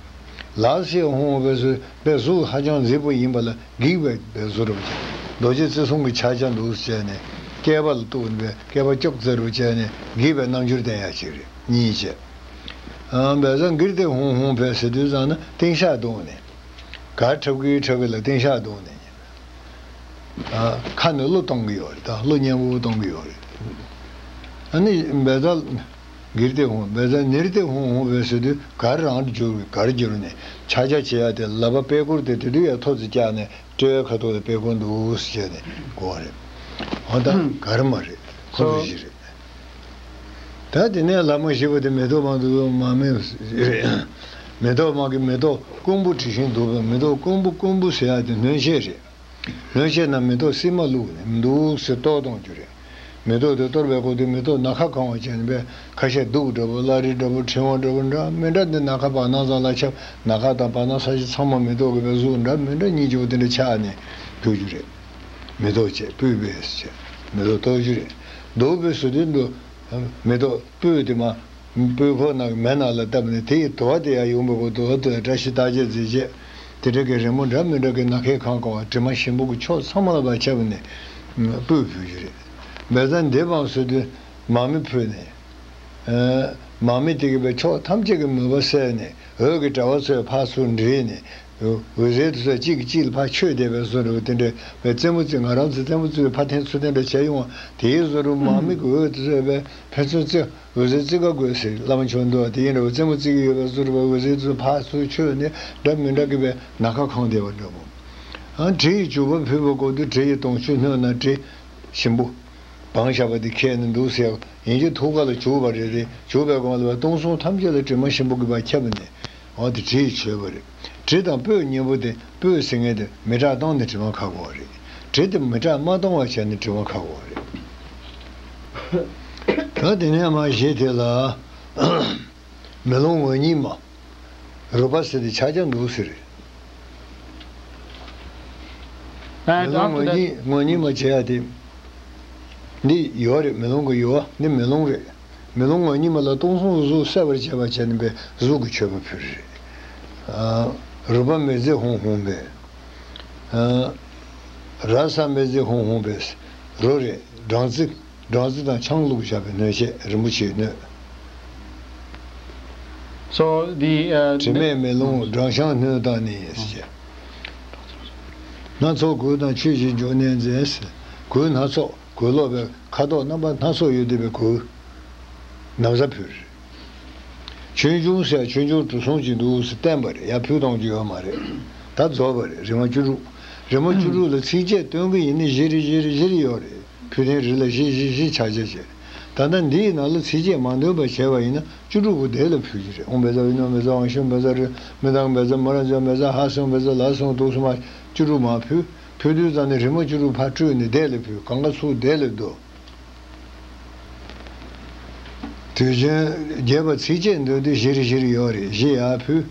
ལ་སི་ཡ་ཧུང་ཧུང་བས་ཟེར་བས་གཟུགས་ཧ་ཅང་མཛེས་པོ་ཡིན་པ་ལ་སྒེག་པའི་བས་གཟུགས་རུ་བྱས། རྡོ་རྗེ་བརྩི་སྲུང་གི་ཕྱག་རྒྱ་འདུག་བྱས་ནས་སྐེད་པ་ལ་གཏུགས་ནས་བས་སྐེད་པ་ཀྱོག་ཙེ་རུ་བྱས་ནས་སྒེག་པའི་རྣམ་འགྱུར་བསྟན་ཡ་ཅིག་རེད་གཉིས་བྱས། ཨ་བལ་ཙ་གིར་ཏེ་ཧུང་ཧུང་བས་ཟེར་དུས་ཙང་ན་ཏིང་ཤག་བརྡུངས་ནས། གར་འཁྲབ་ཀི་འཁྲབ་ཀི་ལ་ཏིང་ཤག་བརྡུངས་ནས། ཨ་ཁ་ནས་གློ་གཏོང་གི་ཡོད་རེད། ད་གློ་སྙན་པོ་གཏོང་གི་ཡོད་རེད། ཨ་ནི་བལ་ཙ་གིར་ཏེ་ཧུང་བལ་ཙ་ནིར་ཏེ་ཧུང་ཧུང་བས་ཟེར་དུས་གར་རང་དུ་གྱུར་གར་གྱུར་ནས་ཕྱག་རྒྱ་བྱེད་ཡ་དེ་ལག་པ་པད་སྐོར་དེ་དེ་དུས་ཡ་ཐོ་ཙི་བཀྱག་ནས་སྤྲེའུའི་ཁ་ཐོག་ཏུ་པད་སྐོར་འདུག་ཟེར་བྱས་ནས་གོ་བ་རེད། འོ་ད་གར་མ་རེད། ཁོ་ཚོ་བཞི་རེད། ད་དེ་ནས་ལྷ་མོ་བཞི་པོ་དེ་མེ་ཏོག་མང་དུ་མ་མེ་རེད། མེ་ཏོག་མང་གི་མེ་ཏོག་ཀོང་བུ་དྲི་ཞིང་དུ་བ་མེ་ཏོག་ཀོང་བུ་ཀོང་བུ་ཟེར་ཡ་དེ་སྣོད་ཆས་རེད། སྣོད་ཆས་ན་མེ་ཏོག་སིལ་མ་བླུགས་ནས་འདུག་སེ་གཏོར་གཏོང་རྒྱུ་རེད། མེ་ཏོག་དེ་གཏོར་བའི་སྐོར་དུ་མེ་ཏོག་ནམ་མཁའ་གང་བ་བྱས་ནས་པས་ཁ་ཤས་གདུགས་འདྲ་པོ་བླ་རེ་འདྲ་པོ་ཕྲེང་བ་འདྲ་པོ་འདྲ་མི་འདྲ་འདི་ནམ་མཁའ་བར་སྣང་ཙམ་ལ་ཁྱབ། ནམ་མཁའ་དང་བར་སྣང་ས་གཞི་ཚང་མ་མེ་ཏོག་གི་པའི་གཟུགས་འདྲ་མི་འདྲ་སྙིང་རྗེ་པོ་དེ་འདྲ་ཆགས་ནས་འགྱུར་རྒྱུ་རེད། མེ་ཏོག་བཅས་སྤོས་པས་བཅས་མེ་ཏོག་གཏོར་རྒྱུ་རེད། འདུག་པའི་སུ་དེ་འདུག་མེ་ཏོག་སྤོས་དེ་མ། སྤོས་ཕོ་ནག་མེ་ནག་ལ་བཏབ་ནས་དེ་ཡི་དུ་བ་དེ་ཡང་ཡོང་བའི་སྐོར་དུ་འོ་དེ་བཀྲ་ཤིས་རྟགས་བརྒྱད་མཛེས་བྱེད། དེ་འདྲ་གི་རི་མོ་འདྲ་མི་འདྲ་གི་ནམ་མཁའི་ཁང་ཀ་བ་དྲི་མ་ཞིམ་པོ་གི་ཕྱོགས་ཚང་མ་ལ་བ་ཁྱབ་ནས་སྤོས་ཕུལ་རྒྱུ་རེད། བལ་ཙ་འདེབས་འབངས་སུ་དུ་མ་མི་ཕུལ་ནས། མ་མི་དེ་གི་བའི་ཕྱོགས་ཐམས་ཅད་ཀྱི་མུན་པ་བསལ་ནས་འོད་ཀྱི་དྲ་བ་ཚོས་ཕར་ཚུར་འདྲེས་ནས། འོད་ཟེར་དེ་ཚོ་གཅིག་གིས་གཅིག་ལ་ཕར་ཆོད་བསྡད་པའི་བཟོ་འདྲ་བོ་དེ་འདྲའི་བའི་རྩེད་མོ་རྩེ་ང་རང་ཚོ་རྩེད་མོ་རྩེ་བའི་ཕར་འཐེན་ཚུར་འཐེན་འདྲ་བྱས་ཡོང་བ་དེའི་བཟོ་འདྲ་མ་མི་གི་འོད་དེ་ཚོས་བའི་ཕན་ཚུན་རྩེ་འོད་ཟེར་རྩེ་ག་དགོས་ཟེར་བླ་མ་མཆོག་འདུག་བ་དེ་ཡིན་འདྲ་བོ་རྩེད་མོ་རྩེ་གི་ཡོད་པའི་བཟོ་འདྲ་བའི་འོད་ཟེར་དེ་ཚོ་ཕར་ཚུར་ཆོད་ནས་འདྲ་མི་འདྲ་གི་བའི་ནམ་མཁའ་གང་བསྡད་པ་འདྲ་བོ། ཨ་དྲི་ཡི་བྱུག་པ་ཕུལ་བའི་སྐོར་དུ་དྲི་ཡི་དོང་ཆུ་སྣོད་ན་དྲི་ཞིམ་པོ། བང་ཞབས་པ་དེ་ཁྱེར་ནས་འདུག་ཟེར་ཡིན་གྱི་ཐུགས་ཀ་ལ་བྱུག་པ་རེད་དེ་བྱུག་པའི་གོང་ལ་བ་སྟོང་གསུམ་ཐམས་ཅད་ལ་དྲི་མ་ཞིམ་པོ་གི་བ་ཁྱབ་ནས་འོ་དེ་དྲི་ཡིས་མཆོད་པ་རེད། དྲི་དང་སྤོས་གཉིས་པོ་དེ་སྤོས་ཟེར་མཁན་དེ་མེ་སྲེག་བཏང་ནས་དྲི་མ་ཁ་གོ་བ་རེད། དྲི་དེ་མེ་སྲེག་མ་བཏང་བ་བྱས་ནས་དྲི་མ་ཁ་གོ་བ་རེད། ད་དེ་ནས་མ་གཞི་དེ་ལ། མེ་ལོང་ངོ་གཉིས་མ། རུ་པ་ཟེར་ཏེ་ཕྱག་རྒྱ་འདུག་ཟེར། མེ་ལོང་ངོ་གཉིས་ངོ་གཉིས་མ་བྱེད་ཡ་དེ། འདི་ཡོ་རེད་མེ་ལོང་གི་ཡོ་འདི་མེ་ལོང་རེད། མེ་ལོང་ངོ་གཉིས་མ་ལ་སྟོང་གསུམ་གཟུགས་གསལ་བར་བྱེད་པ་བྱས་ནས་པའི་གཟུགས་ཀྱི་མཆོད་པ་ཕུལ་རེད། རུ་པ་མེ་ཙེ་ཧོང་ཧོང་པས། ར་ས་མེ་ཙེ་ཧོང་ཧོང་པས། རོ་རེད་སྦྲང་རྩི། སྦྲང་རྩི་དང་ཆང་བླུགས་བཞག་པའི་སྣོད་ཆས་རིན་པོ་ཆེའི་སྣོད། So the uh, དྲི་མེད་མེ་ལོང་སྦྲང་ཆང་སྣོད་དང་ནི་ཞེས། སྣ་ཚོགས་གོས་དང་ཆོས་ཀྱི་འབྱུང་གནས་མཛེས། གོས་སྣ་ཚོགས་གོས་ལོག་པའི་ཁ་དོག་རྣམ་པ་སྣ་ཚོགས་ཡོད་བསྡད་པའི་གོས། ན་བཟའ་ཕུལ། ཆོས་འབྱུང་ཟེར་ཆོས་འབྱུང་གྲུ་གསུམ་གྱི་འདུག་སེ་བསྟན་པ་རེད་ཡ་ཕུལ་གཏོང་རྒྱུ་ཡོད་མ་རེད། ད་རྫོགས་པ་རེད་རི་མ་བཅུ་དྲུག་རི་མ་བཅུ་དྲུག་ལ་ཚིགས་བཅད་སྟོན་གི་ཡིན་ནི་བཞི་རེ་བཞི་རེ་བཞི་རེ་ཡོད་རེད། ཕུལ་ཐེངས་རེ་ལ་བཞི་བཞི་བཞི་ཆ་ཆ་བྱས། ད་ལྟ་འདིའི་ནང་ལ་ཚིགས་བཅད་མ་འདོན་པ་བྱས་པ་ཡིན་ན་བཅུ་དྲུག་པོ་དེ་ལ་ཕུལ་རྒྱུ་རེད། ཨོང་བེ་ཛ་ཝི་ནོ་བེ་ཛ་ཝང་ཤུང་བེ་ཛ་རི་མི་དང་བེ་ཛ་མ་ར་ཛ་བེ་ཛ་ཧ་སུང་བེ་ཛ་ལ་སུང་དུ་སུ་མ་བཅུ་དྲུག་མ་ཕུལ། ཕུལ་དུས་ཙམ་ནས་རི་མ་བཅུ་དྲུག་ཕར་སྤྲོས་ནས་དེ་ལ་ཕུལ་གང་ག་ཚུར་དེ་ལ་བསྡུ། དུས་ཆེན་རྒྱས་པ་ཚིགས་བཅད་འདོན་དུས་བཞི་རེ་བཞི་རེ་ཡོད་རེད་བཞི་ཡར་ཕུལ།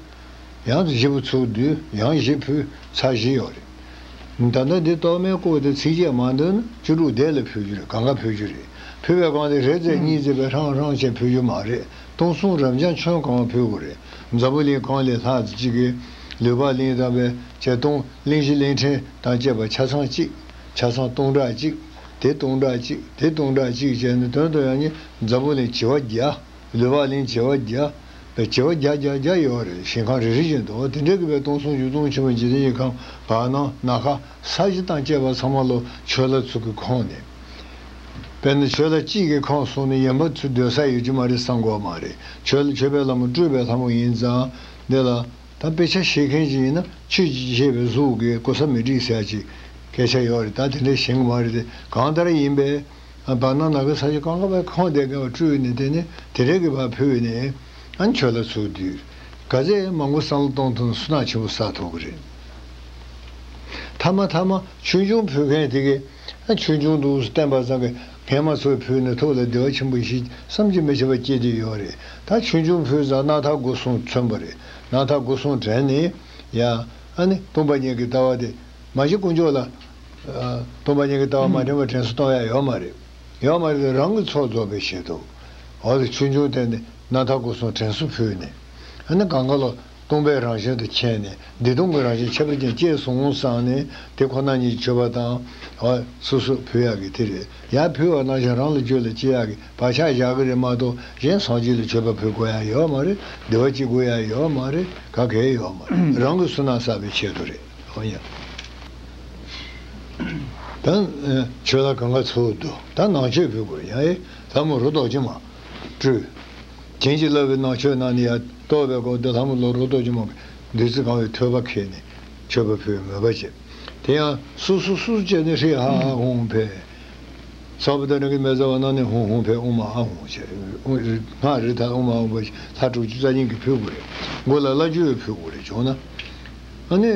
ཡང་བཞི་པོ་ཚུར་བསྡུས་ཡང་བཞི་ཕུལ་ཚར་བཞི་ཡོད་རེད། ད་ལྟ་འདི་གཏོར་མའི་སྐོར་དེ་ཚིགས་བཅད་མ་འདོན་ན་བཅུ་དྲུག་དེ་ལ་ཕུལ་རྒྱུ་རེད་གང་ག་ཕུལ་རྒྱུ་རེད། ཕུལ་བའི་སྒང་དེ་རེ་རྩེ་གཉིས་རྩེ་བའི་ཧྲང་ཧྲང་བྱས་ཕུལ་རྒྱུ་མ་རེད་སྟོང་གསུམ་རབ་འབྱམས་ཆོས་གང་བ་ཕུལ་དགོས་རེད། འཛམ་བུ་གླིང་གང་ལས་ལྷག་ཙམ་གཅིག་གིས་ལུས་འཕགས་གླིང་དང་བའི་བྱས་སྟོང་གླིང་བཞི་གླིང་ཕྲན་དང་བཅས་པ་ཆ་ཚང་གཅིག་ཆ་ཚང་སྟོང་ཕྲག་གཅིག་དེ་སྟོང་ཕྲག་གཅིག་དེ་སྟོང་ཕྲག་གཅིག་བྱས་ནས་དོན་དུ་ཡང་ནི་འཛམ་བུ་གླིང་བྱེ་བ་བརྒྱ། ལུས་འཕགས་གླིང་བྱེ་བ་བརྒྱ། བྱེ་བ་བརྒྱ་བརྒྱ་བརྒྱ་ཡོད་རེད་ཞིང་ཁམས་རེ་རེ་བཞིན་དུ་དེ་འདྲ་གི་བའི་སྟོང་གསུམ་འབྱུང་སྟོང་ཆེན་པོ་འཇིག་རྟེན་གྱི་ཁམས་བར་སྣང་ནམ་མཁའ་ས་གཞི་དང་བཅས་པ་ཚང་མ་ལོ་ཆོས་ལ་ཚུགས་ཀྱི་ཁོངས་ནས། དཔེར་ན་ཆོས་ལ་གཅིག་གི་ཁོངས་སོང་ནས་ཡན་པ་ཚུར་སྡོད་ས་ཡོད་ཀྱི་མ་རེད་བསམ་དགོས་མ་རེད་ཆོས་ལ་ཆོས་པའི་ལྷ་མོ་སྤྲུལ་པའི་ལྷ་མོ་ཡིན་ཙང་འདི་ལ། ད་དཔེ་ཆ་ཤེས་མཁན་ཅིག་ཡིན་ན་ཆོས་ཀྱི་ཤེས་པའི་གཟུགས་ཀྱི་གོ་ས་མི་འགྲིག་ཟེར་ཡ་ཅིག་སྐད་ཆ་ཡོད་རེད་ད་དེ་འདྲའི་ཞེན་གི་མ་རེད་དེ་གང་ལྟར་ཡིན་པས་བར་སྣང་ནམ་མཁའི་ས་གཞི་གང་ག་བའི་ཁོངས་དེ་ག་བ་སྤྲུལ་ནས་དེ་ནས་དེ་འདྲའི་གི་བར་ཕུལ་ནས་ཨ་ཆོས་ལ་ཚུར་བསྡུས། ག་ཚད་མང་པོ་བསམ་བློ་གཏོང་ཐུབ་ན་བསོད་ནམས་ཆེན་པོ་བསགས་ཐུབ་ཀྱི་རེད། མཐའ་མ་མཐའ་མ་ཆུང་ཆུང་ཕུལ་མཁན་དེ་གས་ཨ་ཆུང་ཆུང་འདུག་བསྟན་པ་ཙམ་གྱིས་ངས་མ་ཚོས་ཕུལ་ནས་ཐུགས་ལ་བདེ་བ་ཆེན་པོ་ཞིག་བསམ་གྱིས་མི་ཁྱབ་པ་སྐྱེས་བསྡད་ཡོད་རེད། ད་ཆུང་ཆུང་ཕུལ་ཙང་རྣམ་ཐར་སྒོ་གསུམ་མཚོན་པ་རེད། རྣམ་ཐར་སྒོ་གསུམ་དྲན་ནས་ཡ་ཨ་ནི་སྟོང་པ་ཉིད་ཀྱི་ལྟ་བ་དེ་མ་གཞི་དཀོན་མཆོག་ལ་ཨ་སྟོང་པ་ཉིད་ཀྱི་ལྟ་བ་མ་དྲན་པ་དྲན་གསོ་གཏོང་ཡ་ཡོད་མ་རེད། ཡོད་མ་རེད། རང་གི་ཚོགས་རྫོགས་པའི་ཆེད་དུ། འོ་དེ་ཆུང་ཆུང་བསྟན་ནས་རྣམ་ཐར་སྒོ་གསུམ་དྲན་གསོ་ཕུལ་ནས། ཨ་ནི་གང་ག་ལ་སྟོང་པའི་རང་བཞིན་དུ་མཁྱེན་ནས་བདེ་སྟོང་གི་རང་བཞིན་ཁྱད་པར་ཅན་སྐྱེས་སོང་བསམ་ནས་དེ་ཁོ་ན་ཉིད་མཆོད་པ་དང་། འོ་སོ་སོ་ཕུལ་ཡག་གི་དེ་རེད། ཡར་ཕུལ་བ་ནང་བཞིན་རང་ལ་རྒྱུད་ལ་སྐྱེ་ཡག་གི་བག་ཆགས་བཞག་གི་རེད་མ་གཏོགས་གཞན་སངས་རྒྱས་ལ་མཆོད་པ་ཕུལ་དགོས་ཡག་ཡོད་མ་རེད། བདེ་བ་སྐྱེ་དགོས་ཡག་ཡོད་མ་རེད། ག་གེ་ཡོད་མ་རེད། རང་གི་བསོད་ནམས་བསགས་པའི་ཆེད་དུ་རེད། འོ་ཡ། ད་ཆོས་ལ་གང་ག་ཚུལ་དུ་ད་ནང་མཆོད་ཕུལ་དགོས་ཡ། ཨེ་ལྷ་མོ་རུ་ཏོག་ཅི་མ་སྤྲུལ། བྱིན་གྱིས་བརླབས་པའི་ནང་མཆོད་གནང་ནས་ཡ་རྟོགས་པའི་སྒོ་འདི་ལྷ་མོ་ལ་རུ་ཏོག་ཅི་མ་གི་བདུད་རྩི་གང་བའི་ཐོད་པ་ཁྱེར་ནས་མཆོད་པ་ཕུལ་མོས་པ་བྱེད། དེ་ཡང་སུ་སུ་སུ་སུ་བྱས་ནས་ཧྲི་ཧ་ཧ་ཧུང་ཧུང་ཕེ། ས་བུ་ད་ར་གི་མེ་ཛ་བ་ན་ནི་ཧུང་ཧུང་ཕེ་ཨུ་མ་ཨ་ཧུང་བྱས། སྔགས་རི་ཐ་ཨུ་མ་ཨུ་མ་ལྷ་དྲུག་ཅུ་རྩ་གཉིས་ཀྱིས་ཕུལ་དགོས་རེད། མགོ་ལ་བླ་མཆོད་ཕུལ་དགོས་རེད་བྱུང་ན། ཨ་ནི།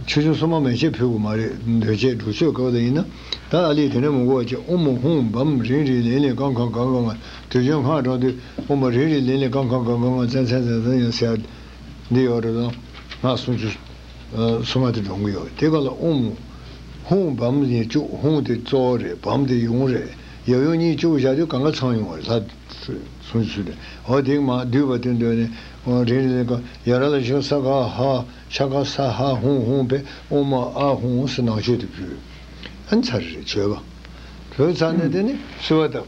ཆོས་སྐྱོང་སྲུང་མ་མན་ཆད་ཕུལ་དགོས་མ་རེད། འདོད་ཆེད་སྒྲུབ་མཆོད་སྐབས་ལ་ཡིན་ན། ད་ཨ་ལི་དེ་འདྲ་མི་དགོས་པ་བྱས། ཨོཾ་ཧཱུྃ་བཾ་རིང་རིང་ལིང་ལིང་ཀང་ཀང་གང་གང་ང་། དུས་རྒྱུན་སྔགས་བགྲང་དུས་ཨོཾ་རིང་རིང་ལིང་ལིང་ཀང་ཀང་གང་གང་ང་ཙན་ཙན་ཙན་ཙན་ཡང་ཟེར་ཡ་འདི་ཡོད་རེད་དང་། སྔགས་སུམ་ཅུ་སོ་ལྔ་དེ་བགྲང་གི་ཡོད། དེ་ག་ལ་ཨོཾ་ཧཱུྃ་བཾ་ཡིན་བཅུག་ཧཱུྃ་དེ་གཙོ་བོ་རེད། བཾ་དེ་ཡུམ་རེད། ཡབ་ཡུམ་གཉིས་བཅུག་བཞག་དུས་གང་ག་ཚང་ཡོང་བ་རེད། ལྷ། སུམ་ཅུ་སོ་དྲུག་འོ་དེ་མ་བསྡུས་པ་དེ་འདོད་ནས། འོ་རིང་རིང་ལིང་ཀང་ཡ་ར་ལ་ཤོ་ས་ག་ཧ་ཤ་ཀ་ས་ཧ་ཧུང་ཧུང་ཕེ་ཨོ་མ་ཨ་ཧུང་ཟེར་ནང་མཆོད་དེ་ཕུལ། ཨ་ནི་ཚར་རེ་མཆོད་པ་ཕུལ་ཚར་ནས་དེ་ནི་གསོལ་བ་བཏབ།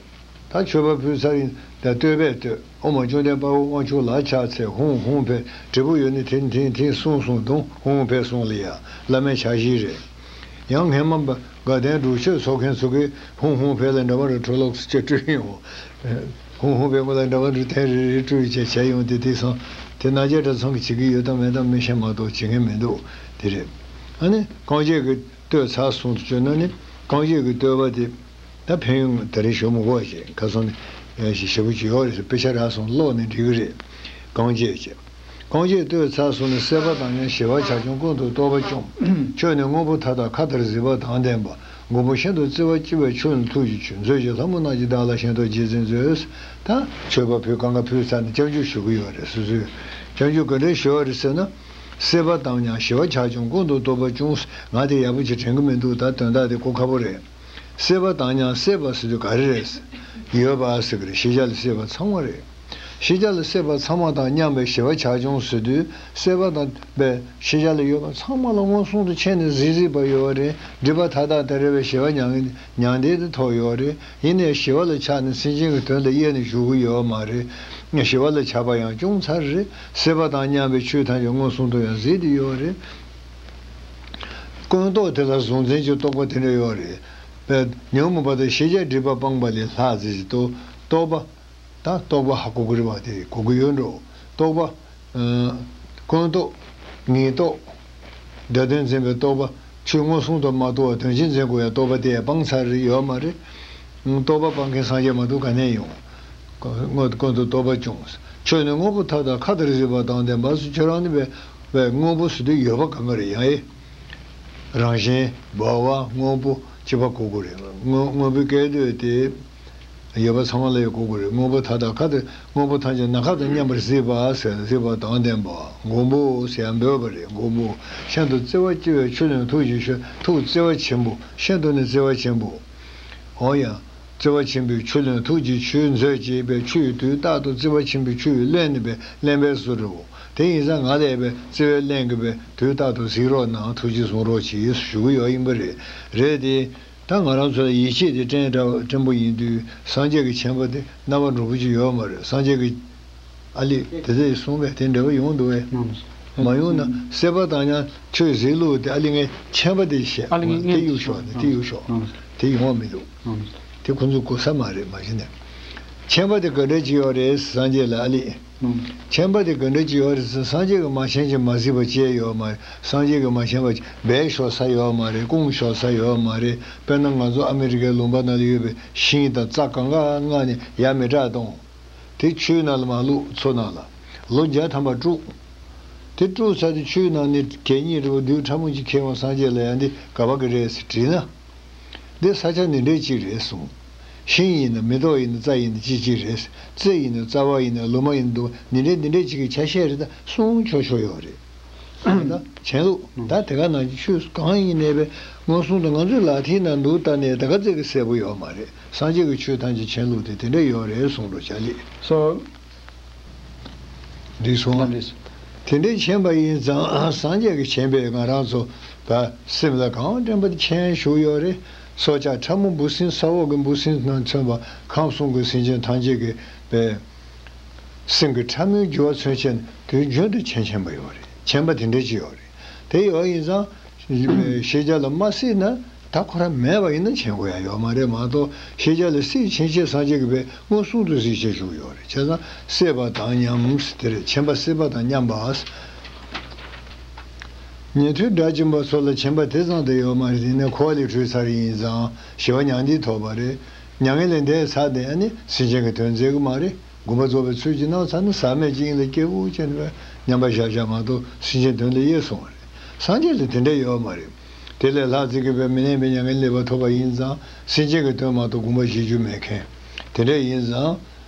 ད་མཆོད་པ་ཕུལ་ཚར་ཡིན་ད་བསྟོད་པས་བསྟོད། ཨོ་མ་བཅོམ་ལྡན་དཔའ་བོས་དབང་ཕྱུག་ལ་ཕྱག་འཚལ་ཧུང་ཧུང་ཕེ། འབྲས་བུ་ཡོད་ནི་ཐིང་ཐིང་ཐིང་སུང་སུང་དུང་ཧུང་ཧུང་ཕེ་སུང་ལ་ཡ་བླ་མའི་ཕྱག་བཞི་རེད། ཡང་སྔས་མ་དགའ་ལྡན་སྒྲུབ་མཆོད་ཚོགས་མཁན་ཚོ་གིས་ཧུང་ཧུང་ཕེ་ལ་འདྲ་བ་རུ་གྲོ་ལོག་སུ་ཅེ་སྤྲུལ་ཡོང་། ཧུང་ཧུང་ཕེ་མོ་ལ་འདྲ་བ་རུ་ཐེངས་རེ་རེ་སྤྲུལ་བྱས་བྱས་ཡོང་དེ་དེ་སོང་དེ་ན་རྒྱ་གྲྭ་ཚང་གི་བྱེད་ཀྱི་ཡོད་དམ་མེད་དམ་མི་ཤེས་མ་གཏོགས་བྱེད་མཁན་མི་འདུག་དེ་རེད། ཨ་ནི་རྐང་རྗེས་ཀྱི་བསྟོད་ཚར་སོང་དུ་བཅོས་ན་ནི་རྐང་རྗེས་ཀྱི་བསྟོད་པ་དེ། ད་ཕན་ཡོན་ད་རེས་ཞུ་མི་དགོས་ཞེས་ཁ་སང་ནས་ཞེ་པོ་ཅིག་ཡོད་རེད་ཟེར་དཔེ་ཆ་རག་སོང་ཀློག་ནས་འགྲིག་གི་རེད། རྐང་རྗེས་བྱས། རྐང་རྗེས་བསྟོད་ཚར་སོང་ནས་སྲེད་པ་དང་མཉམ་ཞི་བ་ཆགས་བྱུང་ཀུན་ཏུ་རྟོག་པ་བཅོམ། ཁྱོད་ནི་དངོས་པོ་མཐའ་དག་མཁའ་ལྟར་གཟིགས་པ་དང་ལྡན་པ། མགོན་པོ་ཤིན་ཏུ་བརྩེ་བ་ལྕི་བའི་ཆོས་ནི་ཐུགས་ཀྱི་ཆུ། མཛོད་ཀྱི་ལྷ་མོ་རྣམས་ཀྱིས་བདག་ལ་ཞེན་ཏོག་རྗེས་འཛིན་མཛོད། ད་མཆོད་པ་ཕུལ་གང་ག་ཕུལ་ཚར་ནས་སྐྱབས་འཇུག་ཞུ་གི་ཡོད་རེད་སོ་སོས། སྐྱབས་འཇུག་ག་འདྲས་ཞུ་བ་རེད་ཟེར་ན། སྲེད་པ་དང་མཉམ་ཞི་བ་ཆགས་བྱུང་ཀུན་ཏུ་རྟོག་པ་བཅོམ། ང་དེ་ཡག་པོ་ཅིག་དྲན་གི་མི་འདུག་ད་དོན་དག་དེ་གོ་ཁ་པོ་རེད། སྲེད་པ་དང་མཉམ་སྲེད་པ་ཟེར་དུས་ག་རེ་རེད། ཡོད་པ་ཟེར་གི་རེད། ཤེས་བྱ་ལ་སྲེད་པ་ཚང་མ་རེད། ཤེས་བྱ་ལ་སྲེད་པ་ཚང་མ་དང་མཉམ་པའི་ཞི་བ་ཆགས་བྱུང་ཟེར་དུས་སྲེད་པ་དང་པའི་ཤེས་བྱ་ལ་ཡོད་པ་ཚང་མ་ལ་མངོན་སུམ་དུ་མཁྱེན་ནས་གཟིགས་གཟིགས་པ་ཡོད་རེད། སྒྲིབ་པ་མཐའ་དག་དེ་རེ་བའི་ཞི་བ་མྱང་མྱང་འདས་དེ་ཐོབ་ཡོད་རེད། ཡིན་ནའི་ཞི་བ་ལ་ཆགས་ནས་སེམས་ཅན་གྱི་དོན་དུ་དབྱེ་ནས་བཞུགས་གི་ཡོད་མ་རེད། ཞི་བ་ལ་ཆགས་པ་ཡང་བྱུང་ཚར་རེད། སྲེད་པ་དང་མཉམ་པའི་ཆོས་ཐམས་ཅད་མངོན་སུམ་དུ་ཡང་གཟིགས་ཏེ་ཡོད་རེད། ཀུན་རྟོག་དེ་ལ་གཟུང་འཛིན་གྱི་རྟོག་པ་དེ་འདྲ་ཡོད་རེད། པས་ཉོན་མོངས་པ་དང་ཤེས་བྱའི་སྒྲིབ་པ་སྤངས་པ་ལས་ལྷག་ཟེར་གྱི་རྟོག་རྟོག་པ། ད་རྟོག་པ་ཧ་གོ་གི་རེད་བ་དེ་གོ་གི་ཡོད་འགྲོ། རྟོག་པ། ཀུན་རྟོག་ངེས་རྟོག་སྒྲ་དོན་འཛིན་པའི་རྟོག་པ། ཆོས་མངོན་སུམ་དུ་མ་རྟོགས་པ་དོན་གཅིག་འཛིན་དགོས་ཡ་རྟོག་པ་དེ་ཡང་སྤངས་ཚར་རེད་ཡོད་མ་རེད། རྟོག་པ་སྤངས་མཁན་སངས་རྒྱས་མ་གཏོགས་ག་ནས་ཡོང་། དངོས་ཀུན་ཏུ་རྟོག་པ་བྱུང་། ཁྱོད་ནི་དངོས་པོ་མཐའ་དག་མཁའ་ལྟར་གཟིགས་པ་དང་ལྡན་པ་སུ། ཁྱོད་རང་ནི་བས་བས་དངོས་པོ་ཟེར་དུས་ཡོད་པ་གང་ག་རེད་ཡང་ཨེ། རང་བཞིན་འབར་བ་དངོས་པོ་གཅིག་པ་གོ་དགོས་རེད། དངོས་དངོས་པོའི་སྐད་དོད་དེ། ཡོད་པ་ཚང་མ་ལ་ཡང་གོ་དགོས་རེད། དངོས་པོ་མཐའ་དག་མཁའ་ལྟར་དངོས་པོ་ཐམས་ཅད་ནམ་མཁའ་དང་མཉམ་པར་གཟིགས་པ་ཟེར་གཟིགས་པ་དང་ལྡན་པ་མགོན་པོ་ཟེར་ཡང་འབོད་པ་རེད། མགོན་པོ་ཤིན་ཏུ་བརྩེ་བ་ལྕི་བའི་ཆུ་ལོན་ཐུགས་ཀྱི་ཆུ་ཐུགས་བརྩེ་བ་ཆེན་པོ་ཤིན་ཏུ་ནི་བརྩེ་བ་ཆེན་པོ། འོ་ཡང་། བརྩེ་བ་ཆེན་པོའི་ཆུ་ལོན་ཐུགས་ཀྱི་ཆུའི་མཛོད་ཅེས་པའི་ཆུ་ཡི་དུས་རྟག་ཏུ་བརྩེ་བ་ཆེན་པོའི་ཆུ་ཡི་རླན་ནི་པའི་རླན་པའི་བཟོ་འདྲ་བོ། དེ་ཡིན་ཙང་ང་ལས་པའི་བརྩེ་བའི་རླན་གྱིས་པའི་དུས་རྟག་ཏུ་གཟིགས་རོགས་གནང་ཐུགས་རྗེ་གཟུང་རོགས་གྱིས་ཞུ་གི་ཡོད་ཡིན་པ་རེད། རེད་དེ། ད་ང་རང་ཚོ་ལ་ཡིད་ཆེས་དེ་བརྟན་འདྲ་བརྟན་པོ་ཡིན་དུས་སངས་རྒྱས་ཀྱི་མཁྱེན་པ་དེ་རྣམ་པ་འདྲ་པོ་ཅིག་ཡོད་མ་རེད། སངས་རྒྱས་ཀྱི་ཨ་ལི་དེ་ཚོས་གསུངས་པས་དེ་འདྲ་པོ་ཡོང་འདུག་བས། མ་ཡོང་ན་སྲེད་པ་དང་མཉམ་ཆོས་གཟིགས་ལུགས་དེ་ཨ་ལི་ངས་མཁྱེན་པ་དེ་བཤད། ཨ་ལི་ངས་དེ་གཡུག་ཤོག་ནས་དེ་གཡུག་ཤོག་དེ་ཡོང་བ་མི་འདུག་དེ་ཁོ་ཚོ་གོ་ས་མ་རེད། མ་གཞི་ནས་མཁྱེན་པ་དེ་ག་འདྲ་ཅིག་ཡོད་རེད། སངས་རྒྱས་ལ་ཨ་ལི། མཁྱེན་པ་དེ་ག་འདྲ་ཅིག་ཡོད་རེད་ཟེར། སངས་རྒྱས་ཀྱིས་མ་མཁྱེན་ཅིང་མ་གཟིགས་པ་ཅི་ཡང་ཡོད་མ་རེད། སངས་རྒྱས་ཀྱིས་མ་མཁྱེན་པ་ཅིག་སྦས་ཤོར་ས་ཡོད་མ་རེད། སྐུངས་ཤོར་ས་ཡོད་མ་རེད། དཔེར་ན་ང་ཚོ་ཨ་མི་རི་ཀའི་ལུང་པ་ནང་ལ་ཡོད་པའི་ཤིང་དང་རྩྭ་གང་ག་མངགས་ནས་ཡར་མི་དྲག་གཏོང་། དེ་ཆུའི་ནང་ལ་མ་བླུགས། མཚོ་ནང་ལ། ལོ་བརྒྱ་ཐམ་པ་དཀྲུགས། དེ་དཀྲུགས་ཚར་དུས་ཆུའི་ནང་ནས་གད་སྙིགས་རིལ་བུ་རྡུལ་ཕྲ་མོ་གཅིག་ཁེལ་འོང་། སངས་རྒྱས་ལ་ཡང་འདི་ག་བ་གི་རེད་ཟེར་དྲིས་ན། འདི་ས་ཆ་འདི་འདྲས་གཅིག་རེད་གསུངས། ཤིང་ཡིན་ན་མེ་ཏོག་ཡིན་ན་རྩྭ་ཡིན་ན་གཅིག་གཅིག་རེད། རྩི་ཡིན་ན་རྩ་བ་ཡིན་ན་ལོ་མ་ཡིན་ན་འདུག་འདི་འདྲས་འདི་འདྲས་གཅིག་གི་ཆ་ཤས་རེད། ད་གསུང་ཆོག་ཆོག་ཡོད་རེད། ད་མཆན་ལུགས་ད་དེ་ག་ནང་གི་ཆོས་གང་ཡིན་ནའི་བས་མངོན་སུམ་དུ་ང་ཚོའི་ལག་མཐིལ་ན་འདུག་ལྟ་ནས་ད་ག་ཚད་ཀྱི་གསལ་པོ་ཡོད་མ་རེད། སངས་རྒྱས་ཀྱི་ཆོས་ཐམས་ཅད་མཆན་ལུགས་དེ་དེ་འདྲ་ཡོད་རེད་གསུངས་འགྲོ་བྱ་ལེ། སོ། འདི་སོང་། ལགས་འདི་སོང་། དེ་འདྲའི་མཁྱེན་པ་ཡིན་ཙང་སངས་རྒྱས་ཀྱི་མཁྱེན་པས་ང་རང་ཚོ་ད་སེམས་ལ་གང་དྲན་པ་དེ་མཁྱེན་བཞུགས་ཡོད་རེད། སྲོག་ཆགས་ཕྲ་མོ་འབུ་སྲིན་ས་འོག་གི་འབུ་སྲིན་དང་མཚོན་པ་ཁམས་གསུམ་གྱི་སེམས་ཅན་ཐམས་ཅད་ཀྱི་པའི་སེམས་ཀྱི་ཕྲ་མོའི་རྒྱུ་བ་མཚོན་བྱེད་དུས་རྒྱུན་དུ་མཁྱེན་མཁྱེན་པ་ཡོད་རེད། མཁྱེན་པ་དེ་འདྲ་ཅིག་ཡོད་རེད། དེ་ཡོད་ཡིན་ཙང་ཤེས་བྱ་ལ་མ་སྲིད་ན་ད་ཁོ་རང་མེད་པ་ཡིན་ན་མཁྱེན་དགོས་ཡ་ཡོད་མ་རེད་མ་གཏོགས། ཤེས་བྱ་ལ་སྲིད་ཕྱིན་ཆད་སངས་རྒྱས་ཀྱི་བས་མངོན་སུམ་དུ་གཟིགས་བྱ་བཞུགས་ཡོད་རེད། བྱས་ཙང་སྲེད་པ་དང་མཉམ་དེ་རེད། མཁྱེན་པ་སྲེད་པ་དང་མཉམ་པ། ཉན་ཐོས་དགྲ་བཅོམ་པ་སོགས་ལ་མཁྱེན་པ་དེ་ཙམ་དུ་ཡོད་མ་རེད། དེ་ནས་འཁོར་བ་ལས་གྲོལ་ཚར་ཡིན་ཙང་ཞི་བ་མྱང་འདས་ཐོབ་པ་རེད། མྱ་ངན་ལས་འདས་ཚར་དེ་ཨ་ནི་སེམས་ཅན་གྱི་དོན་མཛད་གི་མ་རེད། དགོངས་པ་རྫོགས་པའི་ཚུལ་གྱིས་གནང་ཚར་ན་ཟག་མེད་ཅིག་ཡིན་ལ་སྐྱེ་བོ་ཅན་པའི་མཉམ་པ་བཞག་བཞག་མ་གཏོགས་སེམས་ཅན་དོན་ལ་ཡེ་སོང་བ་རེད། སངས་རྒྱས་ལ་དེ་འདྲ་ཡོད་མ་རེད། དེ་ལས་ལྷག་ཙིག་གི་བས་མི་གནས་པའི་མྱ་ངན་ལས་པ་ཐོབ་པ་ཡིན་ཙང་སེམས་ཅན་གྱི་དོན་མ་གཏོགས་དགོངས་པ་བཞེས་རྒྱུ་མེད་མཁན། དེ་འདྲ་ཡིན་ཙང་།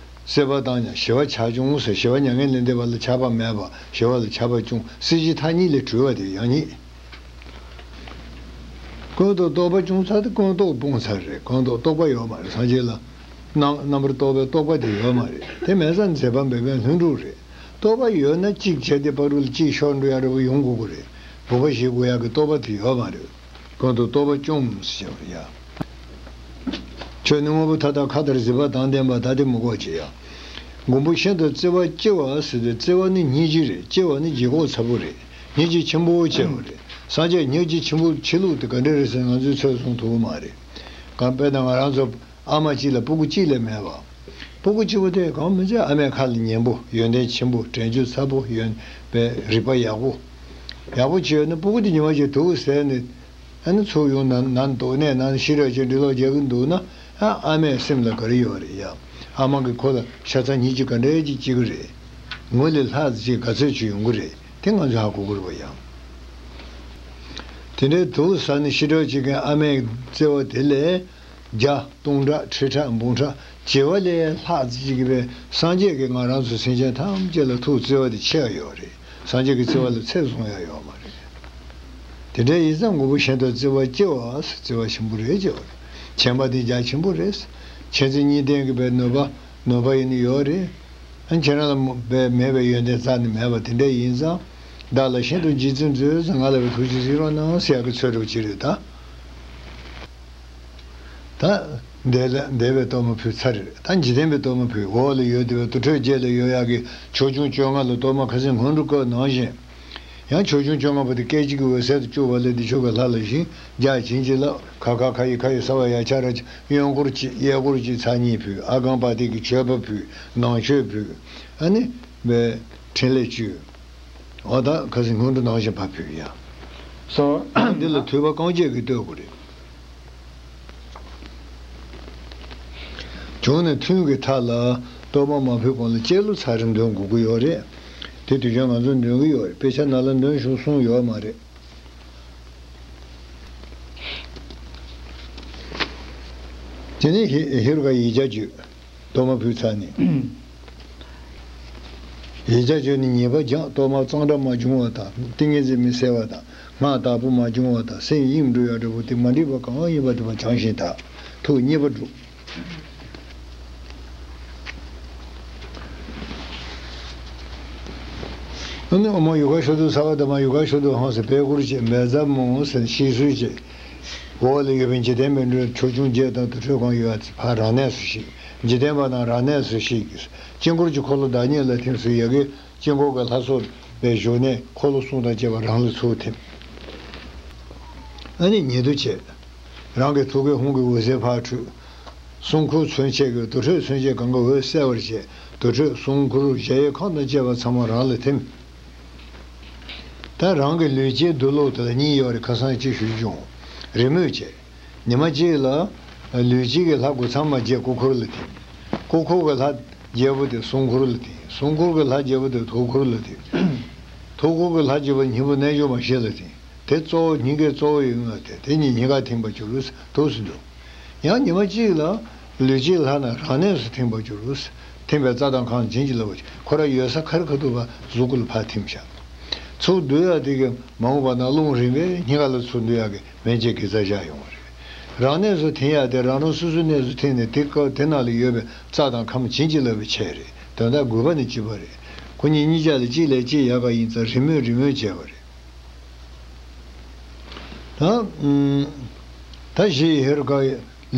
སྲེད་པ་དང་ཞི་བ་ཆགས་བྱུང་ཟེར། ཞི་བ་མྱ་ངན་ལས་འདས་པ་ལ་ཆགས་པ་མེད་པ་ཞི་བ་ལ་ཆགས་པ་བྱུང་། སྲིད་ཞི་མཐའ་གཉིས་ལས་གྲོལ་བ་དེ་ཡང་ཉིད། ཀུན་ཏུ་རྟོག་པ་བྱུང་ཚར་དེ་ཀུན་རྟོག་སྤོང་ཚར་རེད། ཀུན་རྟོག་རྟོག་པ་ཡོད་མ་རེད། སངས་རྒྱས་ལ་རྣམ་རྣམ་པར་རྟོག་པའི་རྟོག་པ་དེ་ཡོད་མ་རེད། དེ་མེད་ཙང་མཛད་པ་འབད་མཁན་ལྷུན་གྲུབ་རེད། རྟོག་པ་ཡོད་ན་གཅིག་བྱས་ཏེ་ཕ་རོལ་ལ་གཅིག་ཤོར་འགྲོ་ཡ་འདྲ་པོ་ཡོང་དགོས་ཀྱི་རེད། སྒོམ་པ་བཞེས་དགོས་ཡ་གི་རྟོག་པ་དེ་ཡོད་མ་རེད། ཀུན་ཏུ་རྟོག་པ་བཅོམ་ཟེར་བ་ཡ། ཆོས་ནི་དངོས་པོ་མཐའ་དག་མཁའ་ལྟར་གཟིགས་པ་དང་ལྡན་པ་ད་དེ་མི་དགོས་ཀྱི་ཡ། མགོན་པོ་ཤིན་ཏུ་བརྩེ་བ་ལྕི་བ་ཟེར་ཏེ་བརྩེ་བ་ནི་སྙིང་རྗེ་རེད། ལྕི་བ་ནི་ལྗིད་ཁོག་ཚ་པོ་རེད། སྙིང་རྗེ་ཆེན་པོ་ཆེ་བ་རེད། སངས་རྒྱས་སྙིང་རྗེ་ཆེན་པོ་ཆེ་ལུགས་དེ་ག་འདྲ་རེད་ཟེར་ང་ཚོས་ཚོད་བཟུང་ཐུབ་ཀྱི་མ་རེད། གང་དཔེར་ན་ང་རང་ཚོ་ཨ་མ་གཅིག་ལ་སྤུ་གུ་གཅིག་ལས་མེད་པ། སྤུ་གུ་གཅིག་པོ་དེ་གང་མི་ཚེ་ཨ་མའི་ཁ་ལ་ཉན་པོ་ཡོན་ཏན་ཆེན་པོ་དྲན་རྒྱུ་ཚ་པོ་ཡོན་པའི་རིག་པ་ཡག་པོ། ཡག་པོ་བྱས་ཡོད་ན་སྤུ་གུ་དེ་ཉི་མ་ཞིག་དུག་ཟས་ནས་ཨ་ནི་ཚུར་ཡོང་ན་ན་འདུག་ནས་ན་ཤི་ར་ཅིག་འབྲི་ལོག་རྒྱག་གི་འདུག་ན་ཨ་ཨ་མའི་སེམས་ལ་ག་རེ་ཡོད་རེད་ཡ། ཨ་མ་གིས་ཁོ་ལ་ཤ་ཚ་སྙིང་རྗེ་ག་འདྲས་ཅིག་སྐྱེ་གི་རེད། ངོས་ལས་ལྷག་ཅིག་ག་ཚོད་ཅིག་ཡོང་གི་རེད། དེ་ང་ཚོས་ཧ་གོ་དགོས་རེད་པ་ཡ། དེ་འདྲའི་དུག་ཟ་ནས་ཤི་གྲབས་བྱེད་མཁན་ཨ་མའི་བརྩེ་བ་དེ་ལས་བརྒྱ་སྟོང་ཕྲག་ཁྲི་ཕྲག་འབུམ་ཕྲག་བྱེ་བ་ལས་ལྷག་ཅིག་གི་བས་སངས་རྒྱས་ཀྱིས་ང་རང་ཚོ་སེམས་ཅན་ཐམས་ཅད་ལ་ཐུགས་བརྩེ་བ་དེ་ཆེ་བ་ཡོད་རེད། སངས་རྒྱས་ཀྱི་བརྩེ་བ་ལ་ཚད་བཟུང་ཡ་ཡོད་མ་རེད། དེ་འདྲ་ཡིན་ཙང་མགོན་པོ་ཤིན་ཏུ་བརྩེ་བ་ལྕི་བ་ཟེར་བརྩེ་བ་ཆེན་པོ་རེད་ཅེས་པ་རེད། མཁྱེན་པ་དེ་རྒྱ་ཆེན་པོ་རེད། མཁྱེན་བརྩེ་གཉིས་ལྡན་གྱི་བས་ནུས་པ་ནུས་པ་ཡིན་ནི་ཡོད་རེད། ཨ་ཁྱེད་རང་ལ་མ་བས་མེད་པའི་ཡོན་ཏན་རྩ་ནས་མེད་པ་དེ་འདྲ་ཡིན་ཙང་། བདག་ལ་ཤིན་ཏུ་རྗེ་བཙུན་མཛོད་ཟེར་ང་ལ་བས་ཐུགས་རྗེ་གཟིགས་རོགས་གནང་ཟེར་ཡག་གི་ཚོད་སྒྲུབ་ཅིག་རེད་ད། ད་འདས་ལ་འདས་པའི་གཏོར་མ་ཕུལ་ཚར་རེད། ད་འཇིག་རྟེན་པའི་གཏོར་མ་ཕུལ། འོག་ལ་ཡོད་བསྡད་པའི་དུར་ཁྲོད་བརྒྱད་ལ་ཡོད་ཡག་གི་ཆོས་སྐྱོང་བཅོ་ལྔ་ལ་གཏོར་མ་ཁ་སང་སྔོན་འགྲོ་བསྐུལ་ནང་བཞིན། ཡང་ཆོས་སྐྱོང་བཅོ་ལྔ་པོ་དེ་སྐད་ཅིག་གིས་འོད་གསལ་དུ་བཅུག་པ་ལས་དེ་ཆོ་ག་ལྷ་ལ་བཞེངས། བརྒྱ་བྱིན་གྱིས་བརླབས། ཁ་ཁ་ཁ་ཡི་ཁ་ཡི་ས་བ་ཡ་ཆ་ར་ཅི་གཡོན་སྐོར་གཅིག་གཡས་སྐོར་གཅིག་ཚར་གཉིས་ཕུལ། ཨ་གང་པ་ཏི་གི་མཆོད་པ་ཕུལ། ནང་མཆོད་ཕུལ། ཨ་ནི་བའི་ཕྲིན་ལས་བཅོལ། འོ་ད་ཁ་སང་སྔོན་འགྲོ་ནང་བཞིན་ཕར་ཕུལ་ཡ། སོ། འདི་ལ་ཐོས་པ་རྐང་རྗེས་ཀྱིས་བསྟོད་དགོས་རེད། བྱུང་ནས་ཐུན་གྱི་མཐའ་ལ་གཏོར་མ་མ་ཕུལ་གོང་ལ་སྤྱི་བླུགས་ཚར་རེ་འདོན་དགོས་ཀྱི་ཡོད་རེད། དེ་དུས་ཀྱང་ང་ཚོ་འདོན་གྱི་ཡོད་རེད། དཔེ་ཆ་ནང་ལ་འདོན་ཆོག་གསུངས་ཡོད་མ་རེད། དེ་ནས་ཧི་ཧེ་རུ་ཀ་ཡིག་བརྒྱ་བརྗོད། གཏོར་མ་ཕུལ་ཚར་ནས། ཡིག་བརྒྱ་བརྗོད་ནས་ཉེས་པ་སྦྱངས། གཏོར་མ་གཙང་སྦྲ་མ་བྱུང་བ་དང་། ཏིང་ངེ་འཛིན་མི་གསལ་བ་དང་། སྔགས་བདག་པོ་མ་བྱུང་བ་དང་། སེམས་གཡེངས་འགྲོ་ཡག་འདྲ་པོ་དེ་མ་འགྲིག་པ་གང་ཡིན་པ་དེ་མ་བྱང་ཞིང་དག། ཐུགས་མཉེས་པ་སྒྲུབ། ཨ་ནི་ཨོཾ་ཡུ་ག་ཤུདྡྷ་སརྦ་དྷརྨ་ཡུ་ག་ཤུདྡྷོ་ཧཾ་ཟེར་པད་སྐོར་བྱས། མེ་བཙའ་མོ་ཟེར་ཤིས་གསོལ་བྱས། འོག་ལ་ཡོད་པའི་འཇིག་རྟེན་པའི་འགྲོ་ཆོས་སྐྱོང་བརྒྱད་དང་དུར་ཁྲོད་ཁང་ཡོད་ཕར་རང་གནས་སུ་གཤེགས། འཇིག་རྟེན་པ་རྣམས་རང་གནས་སུ་གཤེགས་ཀྱིས། དཀྱིལ་འཁོར་གྱི་འཁོར་ལོ་བདག་ཉིད་ལ་ཐིམ་ཟེར་ཡ་གི་དཀྱིལ་འཁོར་གྱི་ལྷ་ཚོགས་པའི་བཞུགས་གནས་འཁོར་ལོ་གསུམ་དང་བཅས་པ་རང་ལ་ཚུར་ཐིམ། ཨ་ནི་ཉེ་དུ་བྱས། རང་གི་ཐུགས་ཀའི་ཧཱུྃ་གི་འོད་ཟེར་ཕར་འཕྲོས། སྲུང་འཁོར་མཚོན་བྱེད་ཀྱི་དུར་ཁྲོད་མཚོན་བྱེད་གང་གི་འོད་གསལ་བར་བྱས། དུར་ཁྲོད་སྲུང་འཁོར་གཞལ་ཡས་ཁང་དང་བཅས་པ་ཚང་མ་རང་ལ་ཐིམ། ད་རང་གི་ལུས་སྐྱེས་སྡུག་ལོག་དེ་ལ་གཉིས་ཡོད་རེད། ཁ་སང་ཅིག་ཞུས་བྱུང་། རེས་མོས་བྱས། ཉི་མ་གཅིག་ལ་ལུས་སྐྱེས་ཀྱི་ལྷ་སྐུ་ཚང་མ་བརྒྱད་སྐུ་འཁོར་ལ་ཐིམ། སྐུ་འཁོར་གྱི་ལྷ་ བརྒྱད་པོ་དེ་སྲུང་འཁོར་ལ་བརྟེན། སྲུང་འཁོར་གྱི་ལྷ་བརྒྱད་པོ་དེ་ཐུགས་འཁོར་ལ་བརྟེན། ཐུགས་འཁོར་གྱི་ལྷ་བརྒྱད་པོ་སྙིང་པོ་རྣལ་འབྱོར་མ་བཞི་ལ་བརྟེན། དེ་གཙོ་བོ་སྙིང་གའི་གཙོ་བོ་ཡིན་ན་དེ་དེ་གཉིས་སྙིང་ག་ཐིམ་པར་གྱུར་ཐུགས་སུ་འདུག་ཡང་ཉི་མ་གཅིག་ལ་ལུས་ཀྱི་ལྷ་རྣམས་རང་གནས་སུ་ཐིམ་པར་གྱུར། ཐིམ་པས་རྩ་དང་ཁམས་བྱིན་གྱིས་བརླབ་པ། ཁོ་རང་ཡོད་ས་ག་རེ་ག་ཐུག་པ་གཟུགས་སྐུ་ལ་ཕར་ཐིམ་བཞག་ཚུར་བསྡུ་ཡག་དེ་གི་མ་འོངས་པ་ན་རླུང་རིམ་པས་སྙིང་ག་ལ་ཚུར་བསྡུ་ཡག་གི་སྨན་དཔྱད་དགེ་རྩ་བཞག་ཡོང་བ་རེད། རང་གནས་སུ་ཐིམ་ཡག་དེ་རང་རང་སོ་སོའི་གནས་སུ་ཐིམ་ནས་དེ་སྐབས་དེ་ནང་ལ་ཡོད་པའི་རྩ་དང་ཁམས་བྱིན་གྱིས་བརླབས་པའི་ཆེད་རེད། དོན་དག་དགོས་པ་ནི་གཅིག་པ་རེད། ཁོ་གཉིས་གཉིས་ཆ་ལ་གཅིག་ལས་གཅིག་ཡག་ག་ཡིན་ཙང་རེས་མོས་རེས་མོས་བྱས་པ་རེད། ད་ཨུམ། ད་གཞི་ཧེ་རུ་ཀ་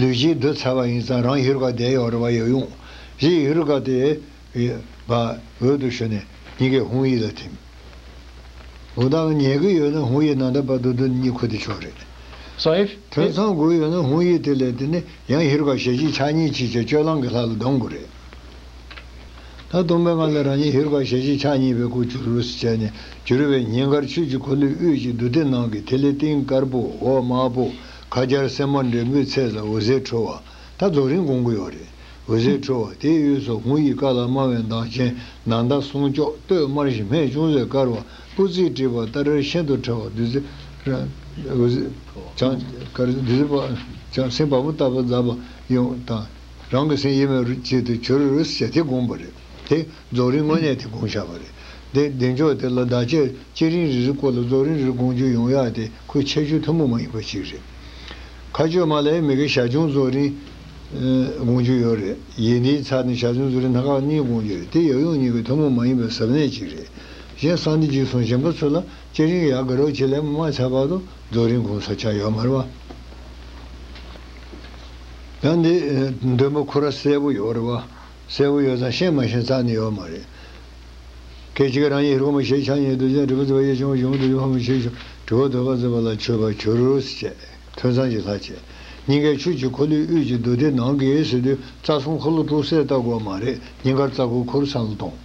ལུས་ཀྱི་བསྡུ་ཚར་བ་ཡིན་ཙང་རང་ཧེ་རུ་ཀ་བསྡད་ཡོད་རེད་བ། ཡོད་ཡོང་གཞི་ཧེ་རུ་ཀ་དེ་བ་འོད་དུ་ཞུ་ནས་སྙིང་གའི་ཧཱུྃ་ཡིག་ལ་ཐིམ། འོ་ད་ཉལ་གི་ཡོད་ན་ཧཱུྃ་ཡིག་ནང་ད་བར་དུ་དུ་གཉིད་ཁུག་དེ་ཆོག་རེད། སོ་ཨིཕ་ཐོས་བསམ་དགོས་ཡོད་ན་ཧཱུྃ་ཡིག་དེ་ལས་དེ་ནི་ཡང་ཧེ་རུ་ཀ་ཞལ་གཅིག་ཕྱག་གཉིས་གཅིག་བྱས་སྤྱོད་ལམ་གྱི་ལྷ་ལ་སྡོམ་དགོས་རེད། ད་སྟོང་པའི་ངང་ལས་རང་ཉིད་ཧེ་རུ་ཀ་ཞལ་གཅིག་ཕྱག་གཉིས་པའི་སྐུར་གྱུར་ཟེར་བྱས་ནས་གྱུར་པའི་སྙིང་གར་ཆོས་ཀྱི་འཁོར་ལོའི་དབུས་ཀྱི་རྡུལ་སྟེང་ནང་གི་ཐིག་ལེ་སྟེང་དཀར་པོ་འོག་དམར་པོ་ཁ་སྦྱར་སྲན་མ་འབྲས་བུའི་ཚལ་ཟེར་འོད་ཟེར་འཕྲོ་བ། ད་རྫོགས་རིམ་སྒོམ་གྱི་ཡོད་རེད། འོད་ཟེར་འཕྲོ་བ་དེའི་དབུས་སུ་ཧཱུྃ་ཡིག་ཀ་ལ་དམར་བའི་མདངས་ཅན་ནཱ་ད་གསུང་སྐྱོགས་སྟོད་དམར་ཞིང་སྨད་ཅུང་ཟད་དཀར་བ། སྤུ་རྩེས་བྲིས་པ་ལྟར་ཤིན་ཏུ་ཕྲ་བ་བདུད་རྩི་ར། འོད་ཟེར་བྱང་གར་བདུད་རྩི་བ་བྱང་སེམས་བ་མོ་ལྟ་བུ་འཛག་པ་ཡོང་དང་། རང་གི་སེམས་ཡེངས་མེད་རུ་ཅིག་ཏུ་གྱུར་ཟེར་དེ་དགོངས་པ་རེད། དེ་རྫོགས་རིམ་དངོས་གནས་དེ་དགོངས་བཞག་པ་རེད། དེ་བདེ་མཆོག་དེ་ལ་བདག་བསྐྱེད་བསྐྱེད་རིམ་རེ་རེའི་སྐོར་ལ་རྫོགས་རིམ་རེ་རེ་དགོངས་རྒྱུ་ཡོང་ཡག་དེ་ཁོའི་ཁྱད་ཆོས་ཐུན་མོང་མ་ཡིན་པ་ཞིག་རེད། མཁའ་སྤྱོད་མ་ལས་མི་དགེ་ཞར་བྱུང་རྫོགས་རིམ་དགོངས་རྒྱུ་ཡོད་རེད། ཡིན་དེའི་ཚར་ནས་ཞར་བྱུང་རྫོགས་རིམ་སྣ་ཁ་གཉིས་དགོངས་རྒྱུ་རེད། དེ་ཡབ་ཡུམ་གཉིས་ཀྱི་ཐུན་མོང་མ་ཡིན་པའི་ཟབ་གནད་ཅིག་རེད། གཞན་གསང་བདེ་འཇིགས་གསུམ་གཞན་པ་ཚོ་ལ་བསྐྱེད་རིམ་ཡག་གི་རོགས་བྱེད་ལས་མ་ཚར་བར་དུ་རྫོགས་རིམ་གོང་ས་ཆགས་ཡོད་མ་རེད་བ། ཡང་འདི་འདོན་པ་ཁོ་ར་གསལ་པོ་ཡོད་རེད་བ། གསལ་པོ་ཡོད་ཙང་ཤེས་མ་ཤེས་རྩ་ནས་ཡོད་མ་རེད། སྐད་ཅིག་རང་ཉིད་ཧེ་རུ་ཀ་མ་ཞེས་ཆ་མཉེས་དུས་ཅན་གྲུབ་པ་ཐོབ་པ་ཡེ་ཆུང་བ་གཞུང་དུ་ཡོད་ཕ་མ་ཞེས་ཆུང་གྲུབ་པ་ཐོབ་པ་ཟེར་བ་ལ་མཆོད་པ་གྱུར་ཟེར། ཐོས་བསམ་གྱི་ལྷ་བྱས། སྙིང་གའི་ཆོས་ཀྱི་འཁོར་ལོའི་དབུས་ཀྱི་རྡུལ་སྟེང་ནང་གི་ཟེར་དུས་རྩ་གསུམ་འཁོར་ལོ་དྲུག་གསལ་བཏབ་དགོས་མ་རེད། སྙིང་གར་རྩ་དགུ་འཁོར་ས་ལ་གཏོང་།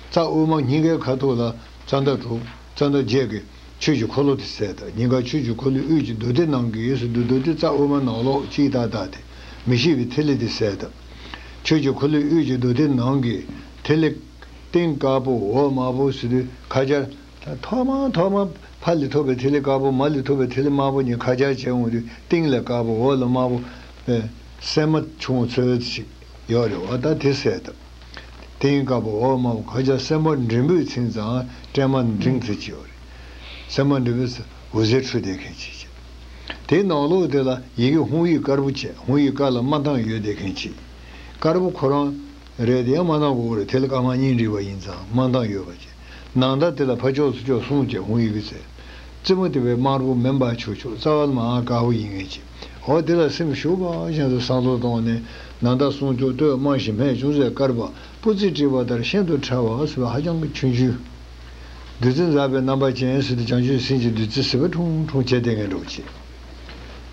རྩ་དབུ་མ་སྙིང་གའི་ཁ་ཐུག་ལ་རྩ་མདའ་དྲུག་རྩ་མདའ་བརྒྱད་ཀྱི་ཆོས་ཀྱི་འཁོར་ལོ་དེ་གསལ་བཏབ། སྙིང་ག་ཆོས་ཀྱི་འཁོར་ལོའི་དབུས་ཀྱི་རྡུལ་སྟེང་ནང་གི་ཟེར་དུས་རྡུལ་སྟེང་རྩ་དབུ་མ་ནང་ལོགས་གཅིག་ཏག་ཏག་དེ་མི་ཤིགས་པའི་ཐིག་ལེ་དེ་གསལ་བཏབ། ཆོས་ཀྱི་འཁོར་ལོའི་དབུས་ཀྱི་རྡུལ་སྟེང་ནང་གི་ཐིག་ལེ་སྟེང་དཀར་པོ་འོག་དམར་པོ་ཟེར་དུས་ཁ་སྦྱར། ཐོག་མ་ཐོག་མ་ཕ་ལས་ཐོབ་པའི་ཐིག་ལེ་དཀར་པོ་མ་ལས་ཐོབ་པའི་ཐིག་ལེ་དམར་པོ་གཉིས་ཁ་སྦྱར་བྱས་འོང་དུས་སྟེང་ལ་དཀར་པོ་འོག་ལ་དམར་པོ་པའི་སྲན་མ་ཆུང་ཚོད་ཅིག་ཡོད་རེད་བ། ད་དེ་གསལ་བཏབ། སྟེང་དཀར་པོ་འོག་དམར་པོ་ཁ་སྦྱར་སྲན་མ་འབྲིང་པོའི་ཚིག་ཙམ་སྲན་མ་འབྲིང་ཚིག་ཅིག་ཡོད་རེད། སྲན་མ་འབྲིང་པོའི་ཚིག་འོད་ཟེར་འཕྲོ་བསྡད་མཁན་ཅིག་བྱས། དེའི་ནང་ལོགས་དེ་ལ་ཡི་གེ་ཧཱུྃ་ཡིག་དཀར་པོ་བྱས། ཧཱུྃ་ཡིག་དཀར་ལ་དམར་མདངས་ཡོད་བསྡད་མཁན་ཅིག་དཀར་པོ་ཁོ་རང་རེད་དེ་ཡང་དམར་མདངས་དགོས་རེད། དེ་ལ་དཀར་དམར་གཉིས་འདྲེས་པ་ཡིན་ཙང་དམར་མདངས་ཡོད་པ་བྱས། ནང་ད་དེ་ལ་ཕར་ཕྱོགས་ཚུར་ཕྱོགས་གསུམ་བྱས་ཧཱུྃ་ཡིག་གི་ཚེ། རྩེ་མོ་དེ་བས་དམར་པོ་མིན་པ་ཆོག་ཆོག་རྩ་བ་ལ་མར་དཀར་པོ་ཡིན་ངེས་ཀྱི། འོ་དེ་ལ་སེམས་ཞུགས་པ་བཞིན་དུ་བསམ་བློ་བཏང་ནས་ནང་ད་གསུང་ཆོག་སྟོད་དམར་ཞིང་སྨད་ཅུང་ཟད་དཀར་བ། སྤུ་རྩེས་བྲིས་པ་ལྟར་ཤིན་ཏུ་ཕྲ་བ་ཟེར་བ་ཧ་ཅང་གི་ཆུང་ཆུང་། བདུད་རྩི་འཛག་པའི་རྣམ་པ་ཅན་ཟེར་དུས་བྱང་ཆུབ་སེམས་ཀྱི་བདུད་རྩི་ཟིལ་པ་ཁྲུང་ཁྲུང་བྱས་བསྡད་མཁན་འདྲ་བོ་བྱས།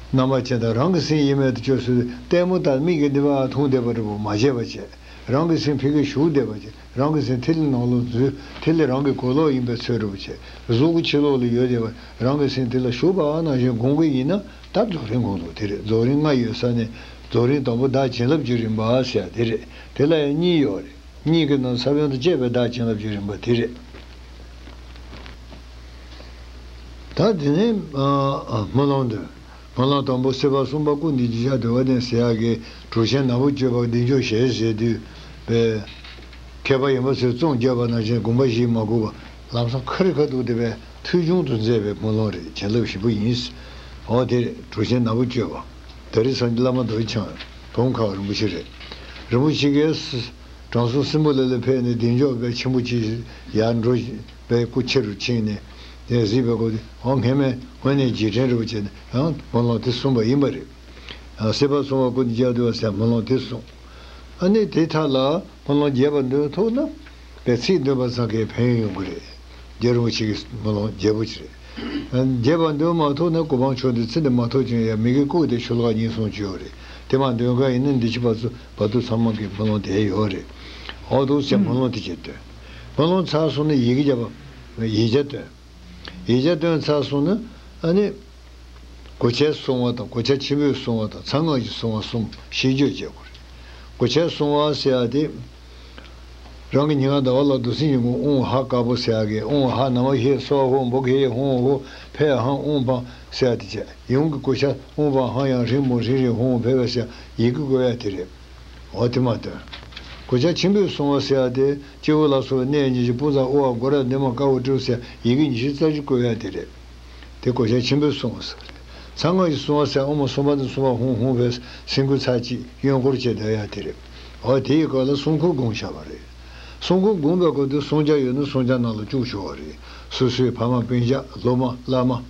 རྣམ་པ་ཅན་དང་རང་གི་སེམས་ཡེངས་མེད་དུ་བཅོས་ཟེར་དུས་ལྟད་མོ་ལྟར་མིག་གིས་འདི་པ་མཐོང་བསྡད་པ་འདྲ་བོ་མ་བྱས་པ་བྱས། རང་གི་སེམས་ཕ་གིར་ཞུགས་བསྡད་པ་བྱས། རང་གི་སེམས་ཐིག་ལེ་ནང་ལོགས་འཛུལ། ཐིག་ལེ་རང་གི་གོས་ལོག་ཡིན་པའི་ཚོད་འདྲ་བོ་བྱས། གཟུགས་ཀྱི་ཕྱི་ལོགས་ལ་ཡོད་བསྡད་པ་རང་གི་སེམས་དེ་ལ་ཞུགས་པ་ནང་བཞིན་སྒོམ་གྱི་ཡིན་ན་ད་རྫོགས་རིམ་གོང་ལོག་དེ་རེད། རྫོགས་རིམ་ལྔ་ཡོད་ས་ནས་རྫོགས་རིམ་དང་པོ་བདག་བྱིན་རླབས་ཀྱི་རིམ་པ་ཟེར་ཡ་དེ་རེད། དེ་ལ་ཡང་གཉིས་ཡོད་རེད། གཉིས་ཀྱི་ནང་ས་བོན་དང་བཅས་པའི་བདག་བྱིན་རླབས་ཀྱི་རིམ་པ་དེ་རེད། ད་དེ་ནས་ཨ་ཨ་སྨོན་ལམ་འདོན། སྨོན་ལམ་དང་པོ་སྲིད་པ་གསུམ་པ་ཀུན་ཏུ་སྐྱེ་བྱ་འདུལ་བ་ལྡན་ཟེར་ཡག་གི་གྲུབ་ཆེན་ནག་པོ་སྤྱོད་པ་བདེ་མཆོག་ཞལ་ཟེར་དུས་པའི་མཁས་པ་ཡོན་པོ་ཚོས་རྩོམ་བརྒྱབ་པ་ནང་བཞིན་དགོངས་པ་བཞེས་མ་དགོས་པ་ལམ་སང་ཁ་རི་ཁ་ཐུག་དེ་བས་ཐོས་བྱུང་དུ་མཛད་པའི་སྨོན་ལམ་རེད། བྱིན་རླབས་ཞིམ་པོ་ཡིན། འོ་དེ་རེད། གྲུབ་ཆེན་ནག་པོ་སྤྱོད་པ་ད་རེས་སངས་རྒྱས་བླ་མ་རྡོ་རྗེ་འཆང་བུམ་ཁ་བ་རིན་པོ་ཆེ་རེད། རིན་པོ་ཆེ་གིས་དྲང་སྲོང་སྲིན་པོ་ལ་ལ་ཕེབས་ནས་བདེ་མཆོག་དཔལ་ཆེན་པོ་ཅིག་ཡར་འགྲོ་བའི་སྐུ་ཁྱེར་རུ་ཕྱིན་ནས་དེ་གཟིགས་པའི་སྐོར་དེ་འོ་སྔས་མས་དངོས་གནས་རྗེས་དྲན་རེད་པ་བྱས་ནས་ཡང་སྨོན་ལམ་དེ་གསུངས་པ་ཡིན་པ་རེད། སྲིད་པ་གསུམ་པ་ཀུན་ཏུ་སྐྱེ་བ་འདུལ་བ་ཟེར་སྨོན་ལམ་དེ་གསུངས། ཨ་ནི་དེ་མཐའ་ལ་སྨོན་ལམ་རྒྱས་པ་འདོན་ཐུབ་ན་པའི་ཚིག་འདོན་པ་ཙམ་གྱིས་ཕན་ཡོན་ཡོང་གི་རེད། རྒྱལ་རིན་པོ་ཆེ་གི་སྨོན་ལམ་རྒྱས་པོ་ཅིག་རེད། རྒྱས་པ་འདོན་མ་ཐུབ་ན་གོ་འཕང་མཆོག་ཏུ་ཚེ་འདི་མ་ཐོབ་ཀྱང་ཡང་མི་དགེ་བཀུག་སྟེ་ཤོ་ལོ་ཀ་གཉིས་གསུམ་ཅིག་ཡོད་རེད། དེ་མ་འདོན་མཁན་ཡིན་ན་འདི་ཕྱི་བར་དུ་བར་དུ་ཚང་མ་གི་སྨོན་ལམ་དེ་ཡོད་རེད། འོ་འདུག་ཟེར་སྨོན་ལམ་དེ་ཅིག་འདོན། སྨོན་ལམ་ཚར་སོང་ན་ཡི་གེ་བརྒྱབ་པ་ཡིག་བརྒྱ་འདོན། ཡིག་བརྒྱ་འདོན་ཚར་སོང་ན་ཨ་ནི་གོ་ཆའི་གསུང་བ་དང་གོ་ཆ་ཆེན་པོའི་གསུང་བ་དང་ཚར་སྔགས་ཀྱི་གསུང་བ་གསུམ་ཤིས་བརྗོད་བྱེད་དགོས་རེད། གོ་ཆའི་གསུང་བ་ཟེར་ཡ་དེ་ རང་གི་ཉི་མ་ཟླ་བ་ལ་དུ་སིང་ཡོང་གི་ཨུང་ཧ་དཀར་པོ་ཟེར་ཡག་གི་ཨུང་ཧ་ན་མ་ཧེ་སོ་ཧོ་འབོ་གི་ཧེ་ཧོང་ཧོ་ཕེ་ཧང་ཨུང་པང་ཟེར་ཡག་དེ་བྱས་ཡོང་གི་གོ་ཆ་ཨུང་པང་ཧང་ཡང་རིང་མོ་རིང་རིང་ཧོང་ཧོ་ཕེ་བེ་ཟེར་ཡི་གེ་བཀོད་ཡག་དེ་རེད། འོ་དེ་མ་གཏོགས། གོ་ཆ་ཆེན་པོས་སོང་བ་ཟེར་ཡག་དེ་སྤྱི་བོ་ལ་སོགས་པའི་གནས་ཉི་ཤུ་པུ་ཛ་ཨོ་བ་སྒོ་ར་འདེ་མ་ཀ་བོ་ཀྲུ་ཟེར་ཡི་གེ་ཉི་ཤུ་རྩ་བཞི་བཀོད་ཡག་དེ་རེད། དེ་གོ་ཆ་ཆེན་པོས་སོང་བ་ཟེར་རེད། ཚ་ངོས་ཀྱི་སོང་བ་ཟེར་ཨོ་མ་སོང་བ་དང་སོང་བ་ཧུང་ཧུང་བས་སེང་ཁུ་ཚ་གཅིག་གཡོན་སྐོར་བྱས་བསྡད་ཡག་དེ་རེད། འོ་དེ་ཡི་སྐོར་ལ་སྲུང་འཁོར་དགོངས་བཞག་པ་རེད། སྲུང་འཁོར་དགོངས་པའི་སྐོར་དུ་སྲུང་སྐྱོབ་ཡོད་ན་སྲུང་སྐྱོབ་ནང་ལ་བཅུག་ཆོག་པ་རེད། སོ་སོའི་ཕ་མ་སྤུན་ཀྱག་སློབ་མ་བླ་མ།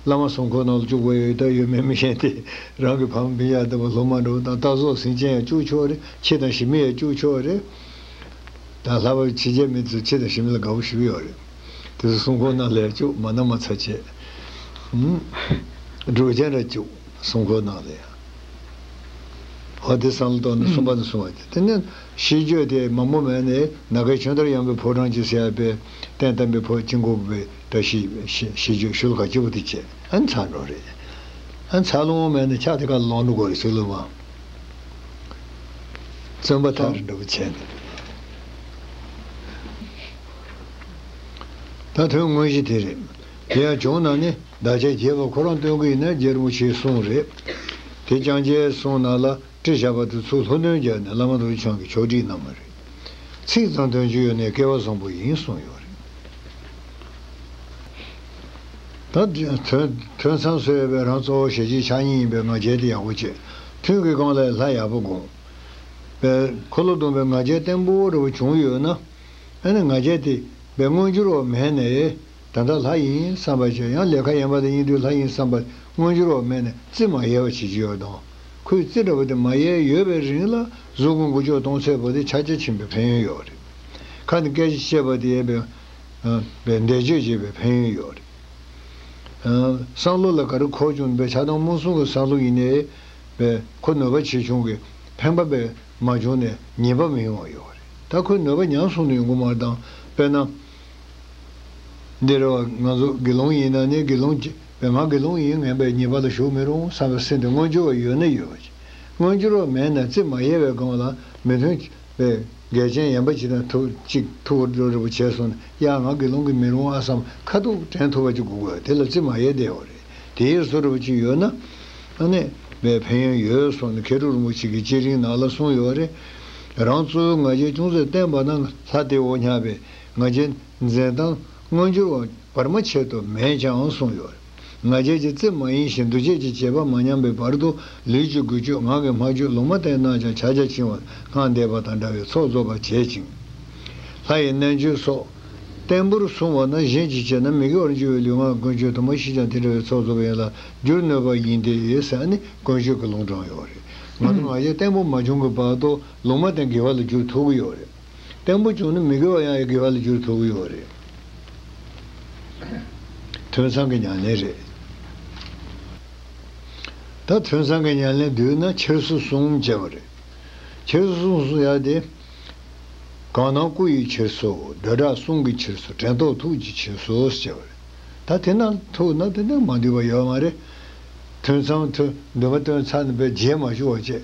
བླ་མ་སྲུང་འཁོར་ནང་ལ་བཅུག་པ་ཡོད་ད་ཡོད་མེད་མི་ཤེས་ཏེ། རང་གི་ཕ་མ་སྤུན་ཀྱག་ལྟ་བུ་སློབ་མ་འགྲོ་དང་རྟ་ཟོག་སེམས་ཅན་ཡང་བཅུག་ཆོག་རེད། ཁྱི་དང་ཞི་མི་ཡང་བཅུག་ཆོག་རེད། ད་ལྷག་པར་ཕྱི་རྒྱལ་མི་ཚོས་ཁྱི་དང་ཞི་མི་ལ་དགའ་པོ་ཞིག་ཡོད་རེད། དེ་ཚོ་སྲུང་འཁོར་ནང་ལ་བཅུག་མ་ན་མ་ཚ་བྱས། འགྲོ་ཅན་ར་བཅུག་སྲུང་འཁོར་ནང་ལ་ཡང་། འོ་དེ་བསམ་བློ་གཏོང་ནས་གསུམ་པ་ནས་གསུང་བ་དེ་དེ་ནི་ཤིས་བརྗོད་དེ་མང་པོ་མེད་ནས་ནཱ་གའི་ཆོས་དར་ཡངས་པའི་ཕོ་བྲང་ཅིག་ཟེར་ཡ་པའི་རྟེན་དམ་པའི་ཕོ་ཅིང་གོ་བའི་བཀྲ་ཤིས་ཤིས་བརྗོད་ཤུལ་ཁ་སྐྱིད་པོ་དེ་བྱས་ཨ་ནི་ཚར་འགྲོ་རེད། ཨ་ནི་ཚར་ལོང་མེད་ནས་ཕྱག་དེ་ཁ་ལོང་འགྲོ་དགོས་རེད་ཚུལ་ལུགས་མ། བཙོན་པ་ཐག་རིང་འདྲ་པོ་བྱས་ནས། ད་དོན་དངོས་གཞི་དེ་རེད། དེ་ཡང་བྱུང་ན་ནི་བདག་ཅག་རྒྱལ་བ་ཁོ་རང་སྟོན་གྱི་ཡིན་ན་རྗེ་རིན་པོ་ཆེའི་གསུང་རེད། དེ་ལྕང་སྐྱའི་གསུང་ནང་ལ་བྲིས་བཞག་པ་དེ་ཚུར་ལྷུག་འདོན་བརྒྱབ་ནས་བླ་མ་རྡོ་རྗེ་འཆང་གིས་ཕྱོགས་སྒྲིག་གནང་བ་རེད། ཚིག་ཙམ་དོན་ཆུང་ཡོད་ནས་སྐལ་བ་བཟང་པོ་ཡིན་གསུངས་ཡོད་རེད། ད་དོན་དོན་ཚང་བཟོས་ཡོད་པའི་རང་གཙོ་བོ་ཞལ་གྱིས་ཕྱག་གཉིས་ཡིན་པའི་ང་རྒྱལ་དེ་ཡག་པོ་བྱས། ཐུན་གྱི་སྒང་ལ་ལྷ་ཡག་པོ་དགོངས། པའི་འཁོར་ལོ་སྡོམ་པའི་ང་རྒྱལ་བརྟན་པོ་འདྲ་བོ་བྱུང་ཡོད་ན། ཨ་ནི་ང་རྒྱལ་དེ་པའི་མངོན་གྱུར་བ་མེད་ནས། ད་ལྟ་ལྷ་ཡིན་བསམ་པ་བྱས་ཡང་ལས་ཁ་ཡན་པ་དེ་ཡིན་དུས་ལྷ་ཡིན་བསམ་པ་མངོན་གྱུར་བ་མེད་ནས་རྩིས་མ་ཡལ་བ་བྱེད་ཀྱི་ཡོད་དང་། ཁོའི་རྩིས་འདྲ་བོ་དེ་མ་ཡལ་ཡོད་པའི་རིང་ལ་གཟུགས་ཀྱི་འགུལ་སྐྱོད་གཏོང་ཚད་པོ་དེ་ཕྱག་རྒྱ་ཆེན་པོའི་ཕན་ཡོན་ཡོད་རེད། ཁ་ནས་སྐད་ཆ་བཤད་པ་དེ་ཡས་པའི་བཟླས་བརྗོད་བྱེད་པའི་ཕན་ཡོན་ཡོད་རེད། བསམ་བློ་ལ་ག་རེ་འཁོར་བྱུང་བའི་ཆགས་སྡང་རྨོངས་གསུམ་གྱི་བསམ་བློ་ཡིན་ནའི། པའི་ཁོ་ནུས་པ་ཆེ་ཆུང་གི་ཕན་པ་པའི་མ་བྱུང་ནས་ཉེས་པ་མི་ཡོང་བ་ཡོད་རེད། ད་ཁོའི་ནུས་པ་ཉམས་སོང་ནས་ཡོང་གི་མ་རེད་དང་དཔེར་ན། འདི་རེད་བ་ང་ཚོ་དགེ་སློང་ཡིན་ན་ནི་དགེ་སློང་གི་པའི་ང་དགེ་སློང་ཡིན་ངན་པའི་ཉེས་པ་ལ་ཞུགས་མི་རུང་བསམ་པའི་སེམས་དེ་མངོན་གྱུར་བ་ཡོད་ན་ཡོད་པ་ཅིག་མངོན་གྱུར་བ་མེད་ན་རྩིས་མ་ཡལ་བའི་སྒང་ལ་མི་མཐུན་པའི་འགལ་རྐྱེན་ཡན་པ་ཅིག་དང་ཐུག་ཅིག་ཐུག་འགྲོ་རེ་བ་བྱས་སོང་ན་ཡ་ང་དགེ་སློང་གི་མི་རུང་ཨ་བསམ་ཁ་ཐུག་དྲན་ཐུབ་པ་ཅིག་དགོས་དགོས་དེ་ལ་རྩིས་མ་ཡལ་བསྡད་ཡོད་རེད། དེ་ཡི་བཟོ་འདྲ་བ་ཅིག་ཡོད་ན། ཨ་ནི། བའི་ཕན་ཡོན་ཡོད་གསུངས་ནས་མཁས་གྲུབ་རིན་པོ་ཆེ་གིས་བསྐྱེད་རིམ་ནང་ལ་གསུངས་ཡོད་རེད། རང་གཙོའི་ང་རྒྱལ་ཅུང་ཟད་བརྟན་པ་ན་ལྷ་དེ་འོ་སྙམ་པའི་ང་རྒྱལ་འཛིན་སྟངས་མངོན་གྱུར་བ་བར་མ་ཆད་དུ་མེད་ཀྱང་གསུངས་ཡོད་རེད། ང་རྒྱལ་གྱི་རྩིས་མ་ཡིན་ཞིང་འདུ་བྱེད་ཀྱི་བྱེད་པ་མ་ཉམས་པའི་བར་དུ་ལུས་ཀྱི་འགུལ་སྐྱོད་ངག་གི་སྨྲ་བརྗོད་ལུང་མ་བསྟན་རྣམས་ཀྱང་ཕྱག་རྒྱ་ཆེ་བ་སྔགས་བཟླས་པ་དང་འདྲ་བའི་ཚོགས་རྫོགས་པར་བྱེད་ཅིང་། ལྷ་ཡི་རྣལ་འབྱོར་སོགས་བརྟན་པོར་བསྲུང་བ་ན་གཞན་གྱིས་བྱས་ན་མི་དགེ་བར་འགྱུར་བའི་ལུས་ངག་ཀུན་སྤྱོད་དུ་མ་ཤེས་ཀྱང་དེ་འདྲ་བའི་ཚོགས་རྫོགས་པ་ཡིན་ལ་འགྱུར་ནུས་པ་ཡིན་ཏེ་ཟེར་ནས་ཀུན་སྤྱོད་ཀྱི་ལུང་དྲངས་ཡོད་རེད། ང་ཚོ་ང་རྒྱལ་བརྟན་པོ་མ་བྱུང་གི་བར་དུ་ལུང་མ་བསྟན་དགེ་བ་ལ་འགྱུར་ཐུབ་ཀྱི་ཡོད་རེད། བརྟན་པོ་བྱུང་ན་མི་དགེ་བ་ཡང་དགེ་བ་ལ་འགྱུར་ཐུབ་ཀྱི་ཡོད་རེད། ཐུན་ཚང་གི་ཉམས་ལེན་རེད། ད་ཐུན་ཚང་གི་ཉམས་ལེན་བསྡུས་ན་འཁྱེར་སོ་གསུམ་བྱས་པ་རེད། འཁྱེར་སོ་གསུམ་གསུང་ཡག་དེ། གང་སྣང་སྐུ་ཡི་འཁྱེར་སོ། སྒྲ་གྲགས་གསུང་གི་འཁྱེར་སོ། དྲན་རྟོག་ཐུགས་ཀྱི་འཁྱེར་སོ་ཟེར་བ་རེད། ད་དེ་ན་ཐུག་ན་དེ་ན་མ་འདུས་པ་ཡོད་མ་རེད། ཐུན་མཚམས་ཐུན་འདུན་མ་བཏོན་ཚར་ནས་པའི་རྗེས་མ་ཞུ་བ་བྱས།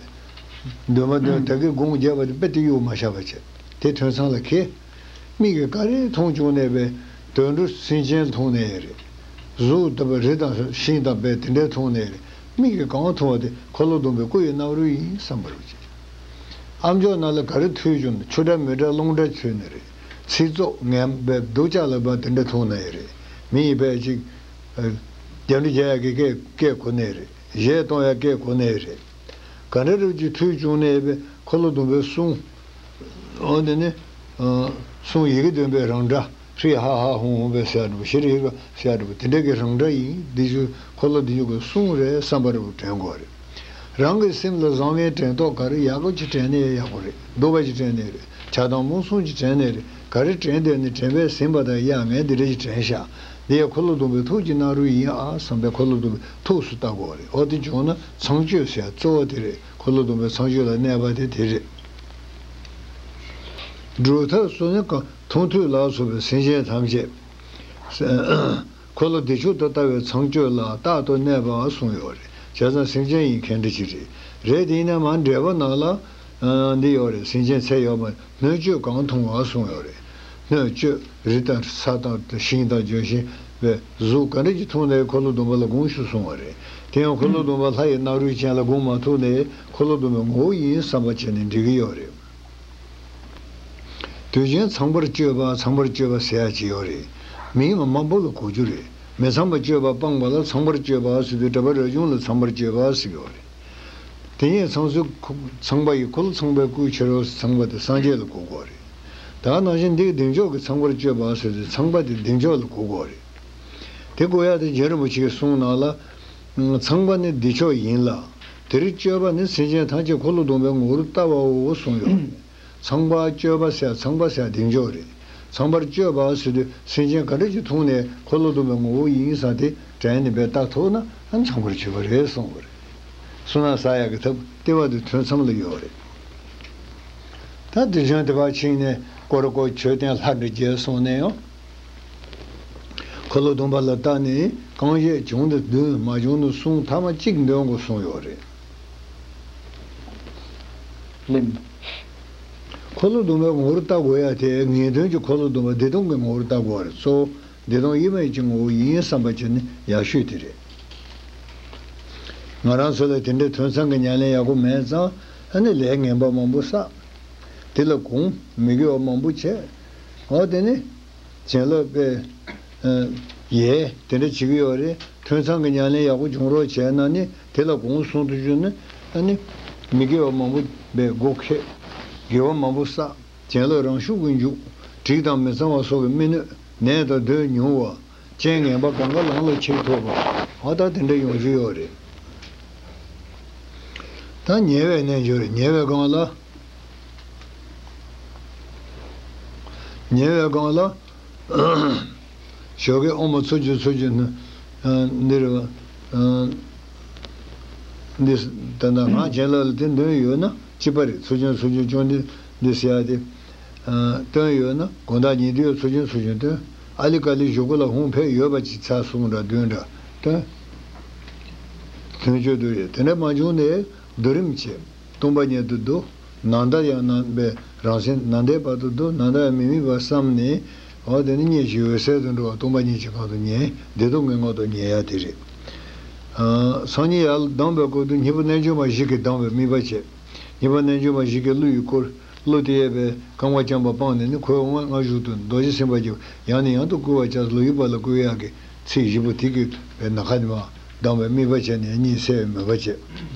འདུན་མ་བཏོན་ད་གི་དགོངས་བརྒྱབ་པ་དེ་དཔེ་དེ་གཡུག་མ་བཞག་པ་བྱས། དེ་ཐུན་མཚམས་ལ་ཁེལ། མིག་གིས་ག་རེ་མཐོང་བྱུང་ནས་པའི་དུད་འགྲོ་སེམས་ཅན་མཐོང་ནས་རེད། གཟུགས་ལྟ་བུ་རི་དང་ཤིང་དང་བས་དེ་འདྲའི་མཐོང་ནས་རེད། མིག་གིས་གང་མཐོང་བ་དེ་འཁོར་ལོ་སྡོམ་པའི་སྐུ་ཡི་རྣམ་རོལ་ཡིན་བསམ་པར་བྱེད། ཨ་མཆོག་ནང་ལ་ག་རེ་ཐོས་བྱུང་ན་ཆུ་སྒྲ་མེ་སྒྲ་རླུང་སྒྲ་ཐོས་ནས་རེད། ཚིག་ཙོག་ངན་པའི་སྡུག་ཅག་ལ་བ་དེ་འདྲ་མཐོང་ནས་རེད། མི་ཡི་བས་ཅིག་རྒྱབ་འདྲི་རྒྱག་ཡག་གི་སྐད་སྐད་གོ་ནས་རེད། གཞས་གཏོང་ཡག་སྐད་གོ་ནས་རེད། ག་འདྲ་རེད་ཅིག་ཐོས་བྱུང་ནས་པའི་འཁོར་ལོ་སྡོམ་པའི་གསུང་། འོ་དེ་ནི། གསུང་ཡི་གེ་འདོན་པའི་རང་སྒྲ། ཧྲི་ཧ་ཧ་ཧུང་ཧུང་བས་ཟེར་འགྲོ་ཤི་རི་ཧི་ཟེར་འགྲོ་དེ་འདྲ་གི་རང་སྒྲ་ཡིན། འདི་ཚོ་འཁོར་ལོ་འདི་ཉུག་གི་གསུང་རེད་བསམ་པ་རེ་བ་དྲན་དགོས་རེད། རང་གི་སེམས་ལ་བཟང་ངན་དྲན་རྟོག་ག་རེ་ཡག་པོ་ཅིག་དྲན་ནས་ཡག་པོ་རེད། སྡུག་པ་ཅིག་དྲན་ནས་རེད། ཆགས་སྡང་རྨོངས་གསུམ་ཅིག་དྲན་ནས་རེད། ག་རེ་དྲན་བསྡད་ནས་དྲན་པས་ཟིན་པ་དང་ཡ་ངས་འདི་འདྲ་ཅིག་དྲན་ཤག་འདི་ཡ་འཁོར་ལོ་སྡོམ་པའི་ཐུགས་ཀྱི་རྣམ་རོལ་ཡིན་ཨ་བསམ་པའི་འཁོར་ལོ་སྡོམ་པའི་ཐུགས་སུ་བལྟ་དགོས་རེད། འོ་དེ་བྱུང་ན་ཚངས་སྤྱོད་ཟེར་གཙོ་བོ་དེ་རེད། འཁོར་ལོ་སྡོམ་པའི་ཚངས་སྤྱོད་ལ་གནས་པ་དེ་དེ་རེད། སྒྲུབ་ཐབས་སུ་ནི་གང་མཐོང་ཐོས་ལ་སོགས་པའི་སེམས་ཅན་ཐམས་ཅད། འཁོར་ལོ་བདེ་མཆོག་ཏུ་ལྟ་བའི་ཚངས་སྤྱོད་ལ་རྟག་ཏུ་གནས་པ་གསུངས་ཡོད་རེད། བྱས་ཙང་སེམས་ཅན་ཡིན་མཁན་འདྲ་ཅིག་རེད། རེད་དེ་ཡིན་ན་མ་འགྲེལ་པ་ནང་ལ། འདི་ཡོད་རེད། སེམས་ཅན་ཚད་ཡོད་མ་རེད། སྣོད་བཅུད་གང་མཐོང་བ་གསུངས་ཡོད་རེད། སྣོད་བཅུད་རི་དང་ས་དང་ཤིང་དང་ལྗོན་ཤིང་བའི་གཟུགས་ག་འདྲ་ཅིག་མཐོང་ནའི་འཁོར་ལོ་སྡོམ་པ་ལ་དགོངས་ཤིག་གསུངས་པ་རེད། དེ་ཡང་འཁོར་ལོ་སྡོམ་པ་ལྷ་ཡི་སྣ་རུས་ཅན་ལ་དགོངས་མ་ཐུབ་ནའི་འཁོར་ལོ་སྡོམ་པའི་ངོ་བོ་ཡིན་བསམ་པ་བྱས་ནས་འགྲིག་གི་ཡོད་རེད། དུས་རྒྱུན་ཚངས་པར་སྤྱོད་པ། ཚངས་པར་སྤྱོད་པ་ཟེར་ཡ་ཅིག་ཡོད་རེད། མིང་ལ་མང་པོ་ལ་གོ་རྒྱུ་རེད། མི་ཚངས་པ་སྤྱོད་པ་སྤངས་པ་ལ་ཚངས་པར་སྤྱོད་པ་ཟེར་དུས་འདྲ་པར་རས་ཆུང་ལ་ཚངས་པར་སྤྱོད་པ་ཟེར་གྱི་ཡོད་རེད། དེ་ཉིད་ཚངས་སུ་ཁོ་ཚངས་པ་ཡི་འཁོར་ལོ་ཚངས་པའི་སྐུའི་ཕྱིར་རོ། ཚངས་པ་དེ་སངས་རྒྱས་ལ་གོ་དགོས་རེད། ད་ག་ནང་བཞིན་འདི་བདེ་མཆོག་གི་ཚངས་པར་སྤྱོད་པ་ཟེར་དུས་ཚངས་པ་དེ་བདེ་མཆོག་ལ་གོ་དགོས་རེད། དེ་གོ་ཡ་དེ་རྗེ་རིན་པོ་ཆེའི་གསུང་ནང་ལ། ཚངས་པ་ནི་བདེ་མཆོག་ཡིན་ལ། དེར་སྤྱོད་པ་ནི་སེམས་ཅན་ཐམས་ཅད་འཁོར་ལོ་སྡོམ་པའི་ངོ་བོར་ལྟ་བའོ་གསུངས་ཡོད་རེད། ཚངས་པ་སྤྱོད་པ་ཟེར། ཚངས་པ་ཟེར་བདེ་མཆོག་རེད། ཚངས་པར་སྤྱོད་པ་ཟེར་དུས་སེམས་ཅན་ག་འདྲ་ཞིག་མཐོང་ནས་འཁོར་ལོ་སྡོམ་པའི་ངོ་བོ་ཡིན་ས་དེ་དྲན་ནས་འབད་ལྟ་ཐུབ་ན་ཨ་ཚངས་པར་སྤྱོད་པ་རེད་གསུངས་པ་རེད། བསོད་ནམས་བསགས་ཡག་གི་ཐབས་ལྟེ་བ་དེ་ཐུན་མཚམས་ལ་ཡོད་རེད། ད་དེ་བཞིན་དེ་བ་ཕྱིན་ནས་ཀོ་ར་ཀོ་མཆོད་རྟེན་ལྷ་འདྲེ་བརྒྱད་གསུངས་ནས་ཡང་། འཁོར་ལོ་སྡོམ་པ་ལ་བལྟས་ནས་རྐང་བཞེས་བྱུང་ན་བདུན། མ་བྱུང་ན་གསུམ། ཐ་མ་གཅིག་འདོན་དགོས་གསུངས་ཡོད་རེད། ལེམ། འཁོར་ལོ་སྡོམ་པའི་ངོ་བོར་ལྟ་དགོས་ཡ་དེ་ངེས་དོན་གྱི་འཁོར་ལོ་སྡོམ་པ་བདེ་སྟོང་གི་ངོ་བོར་ལྟ་དགོས་པ་རེད། གཙོ་བོ་བདེ་སྟོང་དབྱེར་མེད་ཀྱི་ངོ་བོ་ཡིན་བསམ་པ་བྱས་ནས་ཡག་ཤོས་དེ་རེད། ང་རང་ཚོ་ལ་དེ་འདྲའི་ཐོས་བསམ་གྱི་ཉམས་ལེན་ཡག་པོ་མེད་ཙང་ཨ་ནི་ལས་ངན་པ་མང་པོ་བསགས། དེ་ལ་དགོངས་མི་དགེ་བ་མང་པོ་བྱས། འོ་དེ་ནི། བྱིན་རླབས་པས། ཨ། ཡས་དེ་འདྲ་བྱེད་ཀྱི་ཡོད་རེད། ཐོས་བསམ་གྱི་ཉམས་ལེན་ཡག་པོ་བྱུང་རོགས་བྱས་ན་ནི་དེ་ལ་དགོངས་གསུང་དུ་བཅུག་ན་ཨ་ནི། མི་དགེ་བ་མང་པོ་པའི་སྒོ་ཁེགས། དགེ་བ་མང་པོ་བསགས། བྱིན་རླབས་རང་ཤུགས་ཀྱིས་འཇུག། འགྲིག་དང་མི་གཙང་བ་སོགས་ཀྱི་མི་གནོད། ནད་དང་གདོན་ཉུང་བ། རྐྱེན་ངན་པ་གང་ག་ལམ་ལ་ཁྱེར་ཐུབ་པ། འོ་ད་དེ་འདྲ་ཡོང་རྒྱུ་ཡོད་རེད། ད་ཉེ་བའི་རྣལ་འབྱོར་རེད། ཉེ་བའི་སྒང་ལ། ཉེ་བའི་སྒང་ལ། ཞོགས་ཀས་ཨོཾ་མ་མཚོ་རྒྱུད་མཚོ་རྒྱུད་ནི། ཨ། འདི་རེད་པ། ཨ། འདི་ད་ལྟ་ང་བྱིན་རླབས་ལ་དེ་འདོན་ཡོད་ན་གཅིག་པ་རེད། མཚོ་རྒྱུད་མཚོ་རྒྱུད་བཅོམ་ལྡན་འདས་ཟེར་ཡ་དེ། ཨ། བཏོན་ཡོད་ན་དགོང་དག་ཉལ་དུས་མཚོ་རྒྱུད་མཚོ་རྒྱུད་བཏོན། ཨ་ལི་ཀ་ལི་བཞུགས་སྒོ་ལ་ཧཱུྃ་ཕེབས་ཡོད་པ་ཅིག་ཚར་གསུམ་འདྲ་བདུན་འདྲ་བཏོན། དོན་བརྗོད་དུ་ཡོད། དེ་འདྲ་མ་བྱུང་ནས་བསྡུ་རིམ་བྱེད། སྟོང་པ་ཉིད་དུ་བསྡུ། ནམ་ཟླ་ཡང་ནམ་པའི་རང་སེམས་ནམ་ཟླའི་བར་དུ་བསྡུ། ནམ་ཟླ་ཡང་མི་དམིགས་པར་བསམས་ནས། འོ་དེ་ནི་གཉིད་ཀྱི་འོད་གསལ་དུ་འགྲོ་བ་སྟོང་པ་ཉིད་ཀྱི་སྒང་དུ་ཉལ། བདེ་སྟོང་གི་ངང་དུ་ཉལ་ཡ་དེ་རེད། ཨ། སང་ཉིན་ཡར་ལངས་པའི་སྐབས་དུ་སྙིང་པོ་རྣལ་འབྱོར་མ་བཞི་གིས་གདངས་པའི་དམིགས་པ་བྱེད། སྙིང་པོ་རྣལ་འབྱོར་མ་བཞི་གིས་གླུ་ཡིས་བསྐོར། གླུ་དེ་ཡས་པའི་རྐང་པ་བརྐྱངས་པ་སྤངས་ནས་ནི་ཁོའི་དབང་སྔ་གཞུག་ཏུ་རྡོ་རྗེ་སེམས་དཔའ་གྱིས་ཡང་ནས་ཡང་དུ་བསྐུལ་བར་བྱ། ལོ་ཡི་བར་ལ་བསྐུལ་ཡག་གི་ཚིག་བཞི་པོ་དེ་གིས་པའི་ནམ་མཁའ་ནས་མར་གདངས་པའི་དམིགས་པ་བྱས་ནས་གཉིད་སད་པའི་མོས་པ་བྱེད།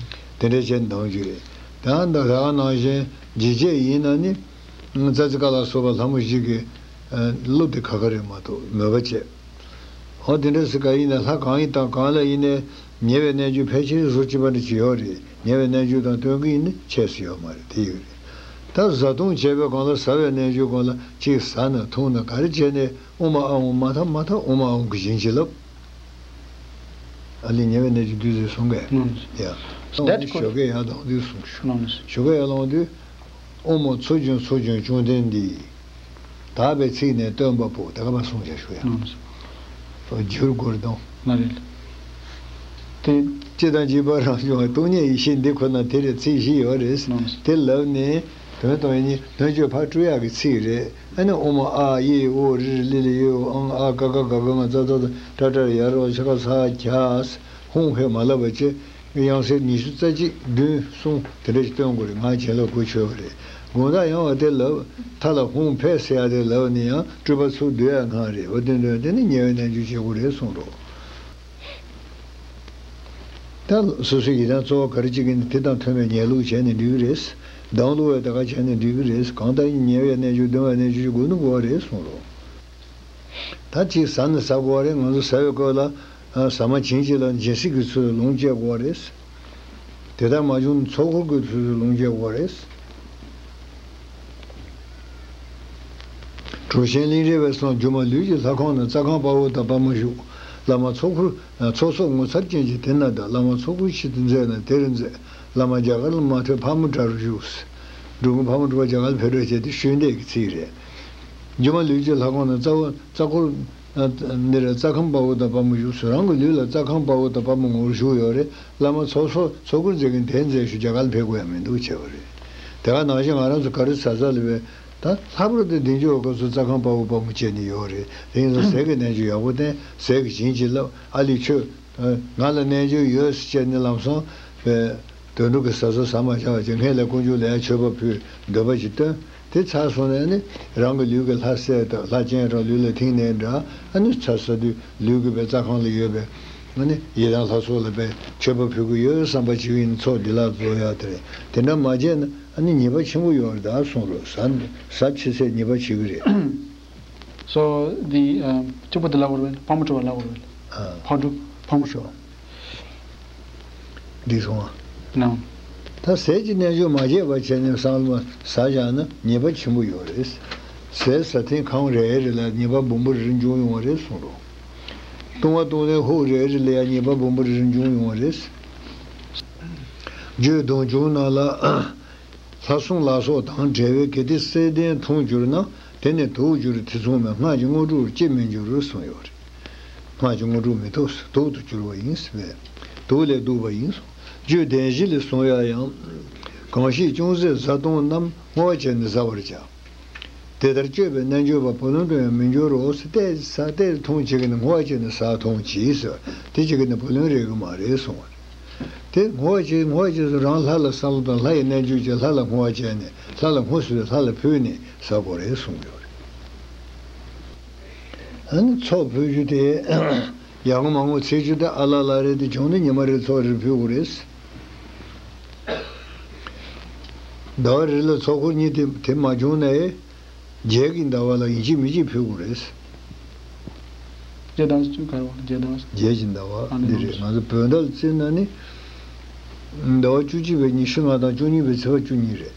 དེ་འདྲ་བྱས་ནས་གདངས་རྒྱུ་རེད། ད་ད་ག་ནང་བཞིན་འཇིགས་བྱེད་ཡིན་ན་ནི། ཙ་ཙི་ཀ་ལ་སོགས་པ་ལྷ་མོ་བཞི་གི་གླུ་དེ་ཁ་ཁ་རེད་མ་གཏོགས་མོས་པ་བྱེད། འོ་དེ་འདྲ་སེ་ག་ཡིན་ན་ལྷ་གང་ཡིན་དང་གང་ལ་ཡིན་ནའི་ཉེ་བའི་རྣལ་འབྱོར་ཕལ་ཆེར་བཟོ་བྱེད་པ་འདྲ་ཅིག་ཡོད་རེད། ཉེ་བའི་རྣལ་འབྱོར་དང་བསྟུན་གྱི་ཡིན་ན་ཆད་སུ་ཡོད་མ་རེད། དེ་ཡོད་རེད། ད་བཟའ་བཏུང་བྱས་པའི་སྒང་ལ་ཟ་བའི་རྣལ་འབྱོར་སྒང་ལ་གཅིག་ཟ་ན་འཐུང་ན་ག་རེ་བྱས་ནས་ཨོཾ་ཨཱཿཧཱུྃ་མ་ཐག་མ་ཐག་ཨོཾ་ཨཱཿཧཱུྃ་གིས་བྱིན་གྱིས་བརླབས། ཨ་ལས་ཉེ་བའི་རྣལ་འབྱོར་བདུད་རྩི་གསུང་གས། ནོ། ཡ། སོང་ནི་ཞོགས་ཀས་ཡར་ལངས་དུས་གསུང་ཞུ། ནོ། ཞོགས་ཀས་ཡར་ལངས་དུས། ཨོཾ་མཚོ་རྒྱུད་མཚོ་རྒྱུད་བཅོམ་ལྡན་འདས། དག་པའི་ཚིག་ནི་སྟོན་པ་པོ། དེ་ག་མ་གསུང་བྱ་ཞུ་ཡ། ནོ། བསྒྱུར་དགོས་རེད་དང་། ང་རེད། དེ། སྤྱི་དང་བྱིས་པ་རང་བྱུང་བ་སྟོང་ཉིད་ཡེ་ཤེས་འདི་ཁོ་ན་དེ་རེད། ཚིག་བཞི་ཡོད་རེད། ནོ། དེ་ལབ་ནས་དོན་དང་ཡིན་ནི་དོན་བརྗོད་ཕར་སྤྲོད་ཡག་གི་ཚིག་རེད། ཨ་ནི་ཨོཾ་ཨཱཿཧཱུྃ་ཨོཾ་རི་ལི་ལི་ཡོ་ཨཾ་ཨ་ཀ་ཀ་ག་ག་ང་ཙ་ཙ་ཏྲ་ཏྲ་ཡ་རོ་ཤ་ཁ་ས་ཁྱ་ཧཱུྃ་ཕེབས་མ་ལབ་པ་བྱས། དབྱངས་གསལ་ཉི་ཤུ་རྩ་གཅིག་བདུན་གསུམ་དེ་འདྲ་ཞིག་བཏོན་དགོས་རེད། ང་བྱིན་རླབས་གོ་ཆོད་པ་རེད། དགོང་དག་ཡང་བ་དེ་ལབ། མཐའ་ལ་ཧཱུྃ་ཕེབས་ཟེར་ཡ་དེ་ལབ་ནས་ཡང་སྤྲུལ་པ་ཚུར་བསྡུ་ཡ་གང་རེད། འོ་དེ་འདྲ་དེ་ནི་ཉེ་བའི་རྣལ་འབྱོར་བྱེད་དགོས་རེད་གསུངས་རོགས། ད་སོ་སོའི་ཡི་དམ་གཙོ་བོ་ག་རེ་བྱེད་ཀྱི་ཡིན་དེ་དང་མཐུན་པའི་ཉལ་ལུགས་བྱས་ནས་འགྲིག་གི་རེད། གདངས་ལུགས་བས་ད་ག་བྱས་ནས་འགྲིག་གི་རེད། གང་ལྟར་ཉེ་བའི་རྣལ་འབྱོར་གདུང་བའི་རྣལ་འབྱོར་གྱི་སྒོ་ནས་དགོས་པ་རེད་གསུངས་རོགས། ད་ཅིག་ཟ་ནི་ཟ་དགོས་པ་རེད། ང་ཚོ་ཟ་བའི་སྐབས་ལ་ཟ་མ་བྱིན་གྱིས་བརླབས། སྦྱིན་སྲེག་གི་ཚུལ་དུ་ལོངས་སྤྱད་དགོས་པ་རེད། དེ་ལྟར་མ་བྱུང་ན་ཚོགས་འཁོར་གྱི་ཚུལ་དུ་ལོངས་སྤྱད་དགོས་པ་རེད། གྲུབ་ཆེན་གླིང་རས་པས་གསུངས། སྒྱུ་མ་ལུས་ཀྱི་ལྷ་ཁང་ན། རྩྭ་ཁང་དཔའ་བོ་དང་དཔའ་མོ་བཞུགས། བླ་མ་ཚོགས་འཁོར་ཚོགས་གསོག་ངོ་མཚར་ཅན་གྱི་དེ་ན་གདའ། བླ་མ་ཚོགས་འཁོར་ཆེད་དུ་མཛད་ན་དེར་མཛད། བླ་མ་རྒྱ་གར་ལ་མ་ཐོན་ཕག་མོ་འདྲ་རུ་བཞུགས། འབྲུག་མོ་ཕག་མོ་འབྲུག་པ་རྒྱ་གར་ལ་ཕེབས་འགྲོ་བྱས་ཏེ་ཤུལ་འདེབས་ཀྱི་ཚིག་རེད། སྒྱུ་མ་ལུས་ཀྱི་ལྷ་ཁང་ན་རྩ་བོ་རྩྭ་འཁོར། འདིར་རྩྭ་ཁང་དཔའ་བོ་དང་དཔའ་མོ་བཞུགས་སུ། རང་གི་ལུས་ལ་རྩྭ་ཁང་དཔའ་བོ་དང་དཔའ་མོ་ངོ་བོར་བཞུགས་ཡོད་རེད། བླ་མ་ཚོགས་གསོག་ཚོགས་འཁོར་མཛད་མཁན་དེ་མཛད་ཞུ་རྒྱ་གར་ལ་ཕེབས་དགོས་ཡ་མི་འདུག་བྱས་པ་རེད། དེ་ག་ནང་བཞིན་ང་རང་ཚོ་ག་རེ་ཟ་ཟ་ལ་བས་ད་ལྷག་པར་དུ་འདི་འཇོག་སྐབས་སུ་རྩྭ་ཁང་དཔའ་བོ་དཔའ་མོ་བྱས་ནས་ཡོད་རེད། དེ་ཡིན་ཙང་ཟས་ཀྱི་རྣལ་འབྱོར་ཡག་པོ་བསྟེན། ཟས་ཀྱི་བྱིན་གྱིས་བརླབས། ཨ་ལས་ཁྱོད་ང་ལ་རྣལ་འབྱོར་ཡོད་ཟེར་བྱས་ནས་ལམ་སང་བས་དུད་འགྲོ་གི་ཟ་ཟ་ཟ་མ་བྱ་བ་ཅིག་སྔོན་ལ་དཀོན་མཆོག་ལ་ཡང་མཆོད་པ་ཕུལ། འདོད་པ་ཅིག་བཏོན། དེ་ཚར་སོང་ནས་ནི་རང་གི་ལུས་ཀྱི་ལྷ་སྲས་དང་ལྷ་སྤྱན་དྲངས་ལུས་ལ་ཐིམ་ནས་འདྲ། ཨ་ནི་ཚ་ས་དུས་ལུས་ཀྱི་པའི་རྩྭ་ཁང་ལ་ཡོད་པའི་ཨ་ནི་ཡི་དམ་ལྷ་ཚོགས་ལ་པའི་མཆོད་པ་ཕུལ་གྱི་ཡོད་བསམ་པ་ཅིག་ཡིན་ཚོགས་འདི་ལ་རྫོགས་ཡག་དེ་རེད། དེ་འདྲ་མ་བྱས་ན་ཨ་ནི་ཉེས་པ་ཆེན་པོ་ཡོད་རེད་ད་གསུངས་རོགས། ཟ་ཟ་ཕྱི་ཚེ་ཉེས་པ་བྱེད་ཀྱི་རེད། So the uh, གཅིག་པོ་དེ་ལབ་དགོས་རེད། ཕག་མོ་གྲུ་པ་ལབ་དགོས་རེད། ཨ། ཕག་གྲུ། ཕག་མོ་གྲུ་པ། འདི་སོང་ཨ། ནའང་། ད་ཟས་ཀྱི་རྣལ་འབྱོར་མ་བྱས་པ་བྱས་ནས་བསམ་བློ་ཟ་བཞག་ན་ཉེས་པ་ཆེན་པོ་ཡོད་རེད། ཟས་ཟ་ཐེངས་གང་རེ་རེ་ལ་ཉེས་པ་སྦོམ་པོ་རེ་རེ་འབྱུང་ཡོང་བ་རེད་གསུངས་རོགས། བཏུང་བ་བཏུང་ནས་ཧུག་རེ་རེ་ལ་ཡང་ཉེས་པ་སྦོམ་པོ་རེ་རེ་འབྱུང་ཡོང་བ་རེད། རྒྱུད་སྡོམ་བྱུང་ནང་ལ། ལྷ་སྲུང་ལ་སོགས་དང་བྲལ་བས་གལ་ཏེ་བསིལ་ལྡན་འཐུང་གྱུར་ན། དེ་ནི་དུག་གྱུར་དེ་མཚུངས་མེད། སྔགས་ཀྱི་དངོས་གྲུབ་ཅི་མི་འགྱུར་གསུངས་ཡོད་རེད། སྔགས་ཀྱི་དངོས་གྲུབ་མི་ཐོབ། དུག་ཏུ་གྱུར་པ་ཡིན་ཟེར་བས། དུག་ལས་བཏུབ་པ་ཡིན་གསུངས། རྒྱུད་སྡེ་བཞི་ལས་གསུངས་ཡ་ཡང་། གང་ཞིག་ཅུང་ཟད་བཟའ་བཏུང་རྣམས། བསྔོ་བ་བྱས་ནས་བཟའ་བར་བྱ། དེ་ལྟར་སྤྱོད་པའི་རྣལ་འབྱོར་པ། བུ་ལོན་དུ་ཡང་མི་འགྱུར་རོ་ཟེར། ཏོག་ཙམ་ཟ་ཏོག་ཙམ་འཐུང་བྱེད་ཀྱི་ནི་བསྔོ་བ་བྱས་ནས་ཟ་འཐུང་བྱེད་ཟེར་བ་དེ་བྱེད་ཀྱི་ནི་བུ་ལོན་རེག་གི་མ་རེད་གསུངས་པ་རེད། དེ་བསྔོ་བ་བྱེད་བསྔོ་བ་བྱེད་ཚུལ་རང་ལྷ་ལ་བསམ་བློ་དང་ལྷ་ཡི་རྣལ་འབྱོར་བྱས་ལྷ་ལ་བསྔོ་བ་བྱས་ནས་ལྷ་ལ་བསྔོ་ཟེར་བའི་ལྷ་ལ་ཕུལ་ནས་ཟ་དགོས་རེད་གསུངས་ཡོད་རེད། ཨ་ནི་ཚོགས་ཕུལ་རྒྱུ་དེ་ཡག་མོ་མང་པོ་ཚིག་བཅུ་དེ་ཨ་ལ་ལ་རེ་དེ་བྱུང་ན་ཉི་མ་རེ་ཚོགས་རེ་ཕུལ་དགོས་རེད། ཟླ་བ་རེ་ལ་ཚོགས་འཁོར་གཉིས་དེ་དེ་མ་བྱུང་ན་ཨེ། རྗེས་ཀྱི་ཟླ་བ་ལ་ཡིན་གཅིག་མིན་གཅིག་ཕུལ་དགོས་རེད། རྗེས་དང་ག་རེ་བ། རྗེས་དང་། རྗེས་ཀྱི་ཟླ་བ་ཨ་ནི་འདི་རེད། ནང་ང་ཚོ་བོད་ཟླ་ལ་བརྩིས་ན་ནི། ཟླ་བ་བཅུ་གཅིག་པའི་ཉི་ཤུ་ལྔ་དང་བཅུ་གཉིས་པའི་ཚེས་པ་བཅུ་གཉིས་རེད།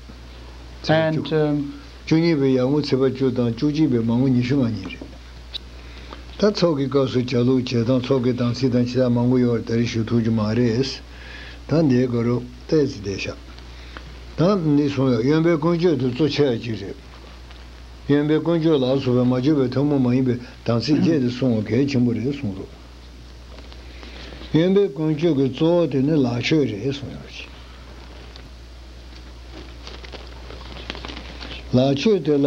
ཚེས་པ་And བཅུ། um, བཅུ་གཉིས་པའི་ཡར་ངོ་ཚེས་པ་བཅུ་དང་བཅུ་གཅིག་པའི་མར་ངོ་ཉི་ཤུ་ལྔ་གཉིས་རེད། ད་ཚོགས་ཀྱི་སྐབས་སུ་བྱ་ལུགས་བྱེད་སྟངས་ཚོགས་ཀྱི་དམ་ཚིག་དང་ཅི་དག་མང་པོ་ཡོད་རེད། ད་རེས་ཞུ་ཐུབ་ཀྱི་མ་རེད། ད་འདིའི་སྐོར་ཏོག་ཙམ་བསྡད་ཤག་ད་འདི་གསུངས་ཡོད། གཡོན་པའི་ཀུན་སྤྱོད་དེ་གཙོ་ཆེ་བ་ཅིག་རེད། གཡོན་པའི་ཀུན་སྤྱོད་ལ་སོགས་པའི་མ་བཅོས་པའི་ཐུན་མོང་མ་ཡིན་པའི་དམ་ཚིག་བརྒྱད་དེ་སྲུང་བ་གལ་ཆེན་པོ་རེད་གསུངས་འདུག་གཡོན་པའི་ཀུན་སྤྱོད་ཀྱི་གཙོ་བོ་དེ་ནི་ལག་མཆོད་རེད་གསུངས་ཡོད་ཅིང་། ལག་མཆོད་དེ་ལ་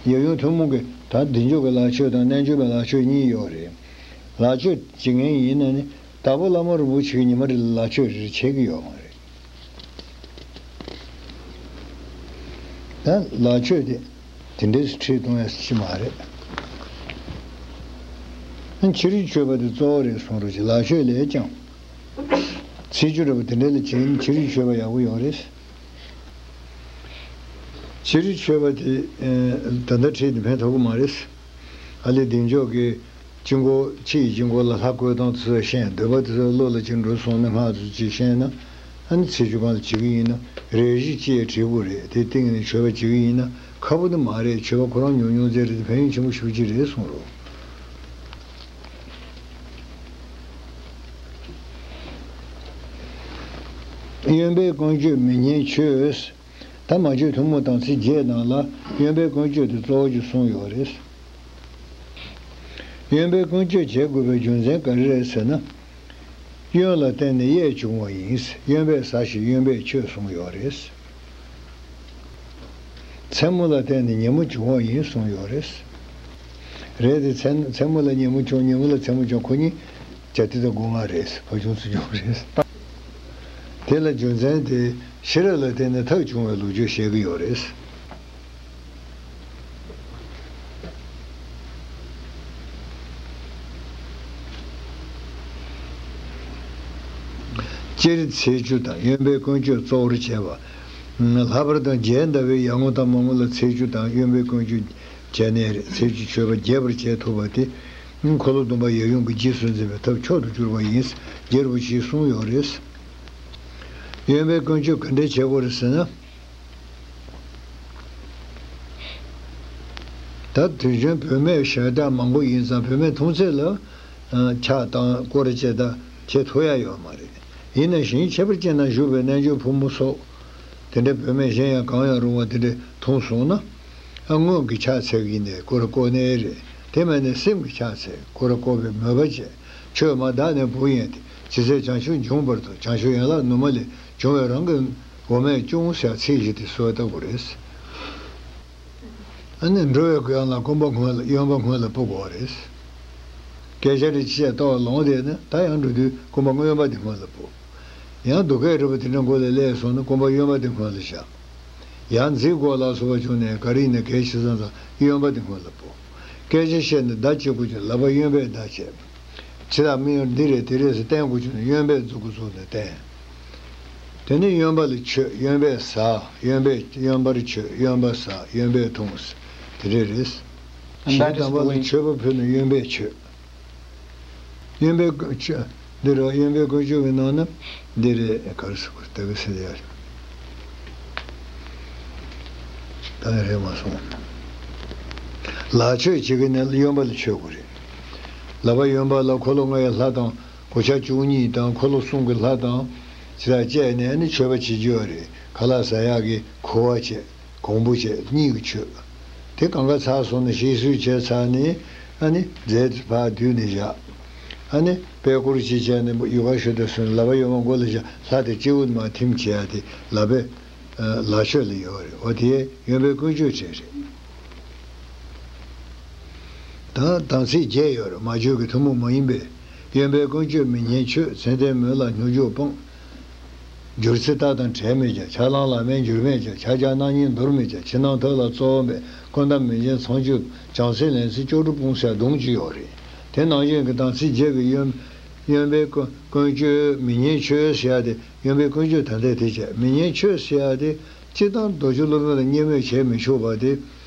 ཡབ་ཡུམ་ཐུན་མོང་གི་ད་འདི་འཇོག་གི་ལག་མཆོད་དང་རྣལ་འབྱོར་པའི་ལག་མཆོད་གཉིས་ཡོད་རེད། ལག་མཆོད་བྱེད་མཁན་ཡིན་ན་ནི་དྭགས་པོ་བླ་མ་རིན་པོ་ཆེ་གིས་ཉི་མ་རེ་ལ་ལག་མཆོད་རེ་རེ་བྱེད་ཀྱི་ཡོད་མ་རེད། ད་ལག་མཆོད་དེ་དེ་འདྲས་སུ་ཁྲིད་གཏོང་ཡ་ཅི་མ་རེད། ཕྱི་རོལ་མཆོད་པ་དེ་གཙོ་བོ་རེད་གསུངས་རོགས་ཀྱི་ལག་མཆོད་ལས་ཀྱང་། ཚེས་བཅུ་རེད་པ་དེ་འདྲས་ལ་བྱེད་ཕྱི་རོལ་མཆོད་པ་ཡག་པོ་ཡོད་རེད། ཕྱི་རོལ་མཆོད་པ་དེ་ད་ལྟ་ཁྲིད་དེ་ཕན་ཐོགས་ཀྱི་མ་རེད། ཨ་ལས་བདེ་མཆོག་གི་དཀྱིལ་འཁོར་ཕྱི་ཡི་དཀྱིལ་འཁོར་ལ་ལྷ་བཀོད་སྟངས་དེ་ཚོ་ཤེས། འདོད་པ་དེ་ཚོ་བློ་ལ་ཅིག་འགྲོ་སོང་ན་སྔགས་དེ་ཚོ་ཅིག་ཤེས་ན། ཨ་ནི་ཚེས་བཅུ་གང་ལ་བྱེད་ཀྱི་ཡིན་ན་རེ་བཞི་ཅིག་བྲིས་དགོས་རེད། དེ་སྟེང་ནས་མཆོད་པ་བྱེད་ཀྱི་ཡིན་ན་ཁག་པོ་དེ་མ་རེད། མཆོད་པ་ཁོ་རང་ཉུང་ཉུང་ཙམ་རེད་དེ་ཕན་ཡོན་ཆེན་པོ་ཞེ་པོ་ཅིག་རེད་གསུངས་རོགས། གཡོན་པའི་ཀུན་སྤྱོད་མི་ཉན་ཆོས། ད་མ་བཅོས་ཐུན་མོང་དམ་ཚིག་བརྒྱད་ནང་ལ་གཡོན་པའི་ཀུན་སྤྱོད་དེ་གཙོ་བོ་ཅིག་གསུངས་ཡོད་རེད། གཡོན་པའི་ཀུན་སྤྱོད་བྱེད་དགོས་པའི་རྒྱུ་མཚན་ག་རེ་རེད་ཟེར་ན། གཡོན་ལ་བརྟེན་ནས་གཡས་འབྱུང་བ་ཡིན། གཡོན་པས་ཟ་ཞིང་གཡོན་པས་མཆོད་གསུངས་ཡོད་རེད། མཚན་མོ་ལ་བརྟེན་ནས་ཉིན་མོ་འབྱུང་བ་ཡིན་གསུངས་ཡོད་རེད། རེད་དེ་མཚན་མཚན་མོ་ལ་ཉིན་མོ་བྱུང་ཉིན་མོ་ལ་མཚན་མོ་བྱུང་ཁོ་གཉིས་བྱ་དེ་དང་སྒོ་ང་རེད། ཕ་ཆུང་ཚུ་ཆུང་རེད། དེ་ལ་རྒྱུ་མཚན་དེ་ཤེས་རབ་ལ་བརྟེན་ནས་ཐབས་བྱུང་བའི་ལོ་རྒྱུས་བཤད་ཀྱི་ཡོད་རེད། སྤྱིར་ཚེས་བཅུ་དང་གཡོན་པའི་ཀུན་སྤྱོད་གཙོ་བོར་བྱས་པ། ལྷག་པར་དུ་རྒྱལ་ཟླ་བའི་ཡར་ངོ་དང་མར་ངོ་ལ་ཚེས་བཅུ་དང་གཡོན་པའི་ཀུན་སྤྱོད་བྱས་ནས་རེད། ཚེས་བཅུ་མཆོད་པ་རྒྱས་པར་བྱེད་ཐུབ་པ་དེ། འཁོར་ལོ་སྡོམ་པ་ཡབ་ཡུམ་གྱི་རྗེས་སུ་འཛིན་པའི་ཐབས་མཆོག་ཏུ་གྱུར་པ་ཡིན། རྒྱལ་རིན་པོ་ཆེས་གསུངས་ཡོད་རེད། གཡོན་པའི་ཀུན་སྤྱོད་ག་འདྲས་བྱེད་དགོས་རེད་ཟེར་ན། ད་དུས་རྒྱུན་བུད་མེད་ཞལ་ཏ་མང་པོ་ཡིན་ཙང་བུད་མེད་མཐོང་ཚད་ལ་ཨ་ཕྱག་བཏང་སྐོར་བྱེད་ད་བྱེད་ཐུབ་ཡ་ཡོད་མ་རེད། ཡིན་ན་བཞིན་ཁྱད་པར་ཅན་ན་བཞུགས་པའི་རྣལ་འབྱོར་ཕོ་མོ་སོགས་དེ་འདྲའི་བུད་མེད་གཞན་ཡང་གང་ཡང་རུང་བ་དེ་འདྲ་མཐོང་སོང་ན། ཨ་སྔོན་གྱི་ཕྱག་འཚལ་གྱི་ཡིན་ནས་སྐོར་བསྐོར་ནའི་རེད། དེ་མིན་ནས་སེམས་ཀྱི་ཕྱག་འཚལ་སྐོར་བསྐོར་བའི་མོས་པ་བྱས། ཆོས་མ་དག་ནས་བུ་ཡིན་ཏེ། ཇི་སྲིད་བྱང་ཆུབ་འབྱུང་བར་དུ། བྱང་ཆུབ་ཡན་ལག་ནུ་མ་ལས། འབྱུང་བའི་རང་གི་ མགོ་མེད་ཅུང་ཟད་ཚིག་བཞི་དེ་གསོལ་བཏབ་དགོས་རེད། ཨ་ནི་འགྲོ་བའི་གུ་ཡངས་ལ་སྐོམ་པ་སྔོན་ལ་གཡོན་པ་སྔོན་ལ་སྤོ་དགོས་རེད། སྐད་ཆ་རེ་བཤད་ལྟོགས་ལོང་བསྡད་ན་ད་ཡང་འགྲོ་དུས་སྐོམ་པ་གཡོན་པ་དེ་སྔོན་ལ་སྤོ། ཡང་སྡུག་སྐད་རུ་བ་དེ་འདྲ་མགོ་ལ་སླེབས་སོང་ན་སྐོམ་པ་གཡོན་པ་དེ་སྔོན་ལ་བཞག། ཡང་འཛིང་དགོས་ལ་སོགས་པ་བྱུང་ནས་ག་རེ་ཡིན་ན་གལ་ཆེ་ས་ཙང་གཡོན་པ་དེ་སྔོན་ལ་སྤོ། སྐད་ཆ་བཤད་ནས་བརྡ་བྱེད་དགོས་བྱུང་ལག་པ་གཡོན་པས་བརྡ་བྱེད། ཇི་ལྟར་མིག་ཡོར་འདི་རེད་དེ་རེད་ཟེར་བསྟན་དགོས་བྱུང་ན་གཡོན་པས་མཛུབ་གུ་བཙུགས་ནས་བསྟན། དེ་ནས་གཡོན་པ་ལ་མཆོད། གཡོན་པས་ཟ། གཡོན་པས་གཡོན་པར་མཆོད། གཡོན་པ་ཟ། གཡོན་པས་འཐུང་། དེ་འདྲ་རེད། And གཞན་that is དམ་པ the ལ way. མཆོད་པ་ཕུལ་ན་གཡོན་པས་མཆོད། གཡོན་པའི་ཀུན་སྤྱོད་འདི་རུ་གཡོན་པའི་ཀུན་སྤྱོད་ཀྱི་ནང་ན་འདི་རེད། ག་རེ་ཟེར་དགོས་རེད། ད་ག་ཟེར་ཡ་རེད། ད་ཡ་རེད་མ་སོང་། ལག་མཆོད་བྱེད་ཀྱི་ནི་གཡོན་པ་ལ་མཆོད་དགོས་རེད། ལག་པ་གཡོན་པ་ལ་འཁོར་ལོ་ལྔའི་ལྷ་དང་གོ་ཆ་བཅུ་གཉིས་དང་འཁོར་ལོ་གསུམ་གྱི་ལྷ་དང་ཇི་ལྟར་བཅས་ནས་ནི་མཆོད་པ་བྱེད་རྒྱུ་ཡོད་རེད། ཁ་ལག་ཟ་ཡག་གི་ཁུ་བ་བྱས། གོང་བུ་བྱས་གཉིས་ཀྱི་མཆོད། དེ་གང་ག་ཚར་སོང་ནས་ཞིག་གསོས་བྱས་ཚར་ནས་ཨ་ནི་རྫས་དེ་ཕར་བསྡུས་ནས་བཞག། ཨ་ནི་པད་སྐོར་ཅིག་བྱས་ནས་ཡུ་ག་ཤོ་དེ་སོང་ནས་ལག་པ་གཡོན་མ་མགོ་ལ་བཞག། ལྷ་དེ་སྤྱི་བོ་མར་ཐིམ་བྱེད་ཡ་དེ་ལག་པའི་ལག་མཆོད་ལ་ཡོད་རེད། འོ་དེ་གཡོན་པའི་ཀུན་སྤྱོད་བྱས་རེད། ད་དམ་ཚིག་བརྒྱད་ཡོད་རེད། མ་བཅོས་ཀྱི་ཐུན་མོང་མ་ཡིན་པའི། གཡོན་པའི་ཀུན་སྤྱོད་མི་ཉན་ཆོས། མཚན་ལྡན་མོད་ལ་སྙོམས་འཇུག་སྤང་། བསྒྱུར་ཚེ་རྟགས་དང་བྲལ་མེད་ཀྱང་། ཕྱྭ་གླང་ལག་མེད་འགྱུར་མེད་ཀྱང་། ཕྱག་རྒྱ་སྣང་བརྙན་འདོར་མེད་ཀྱང་། ཕྱི་ནང་ཐབས་ལ་གཙོ་བོ་མེད། ཀུན་ཏམ་མི་འཇིགས་ཚངས་སྤྱོད་སྤང་། བྱང་སེམས་ལེན་ཚེ་སྐྱོ་གྲུབ་སྤོང་ཟེར་སྡོམ་གཅིག་ཡོད་རེད། དེ་ནང་བཞིན་གྱི་དམ་ཚིག་བརྒྱད་ཀྱི་གཡོན་གཡོན་པའི་ཀུན་ཀུན་སྤྱོད་མི་ཉན་ཆོས་ཟེར་ཡ་དེ་གཡོན་པའི་ཀུན་སྤྱོད་ད་ལྟའི་དེ་བྱས། མི་ཉན་ཆོས་ཟེར་ཡ་དེ་སྤྱིར་བཏང་རྡོ་རྗེ་སློབ་དཔོན་ལ་བརྙས་སྨོད་བྱས་མི་ཆོག་པ་དེ་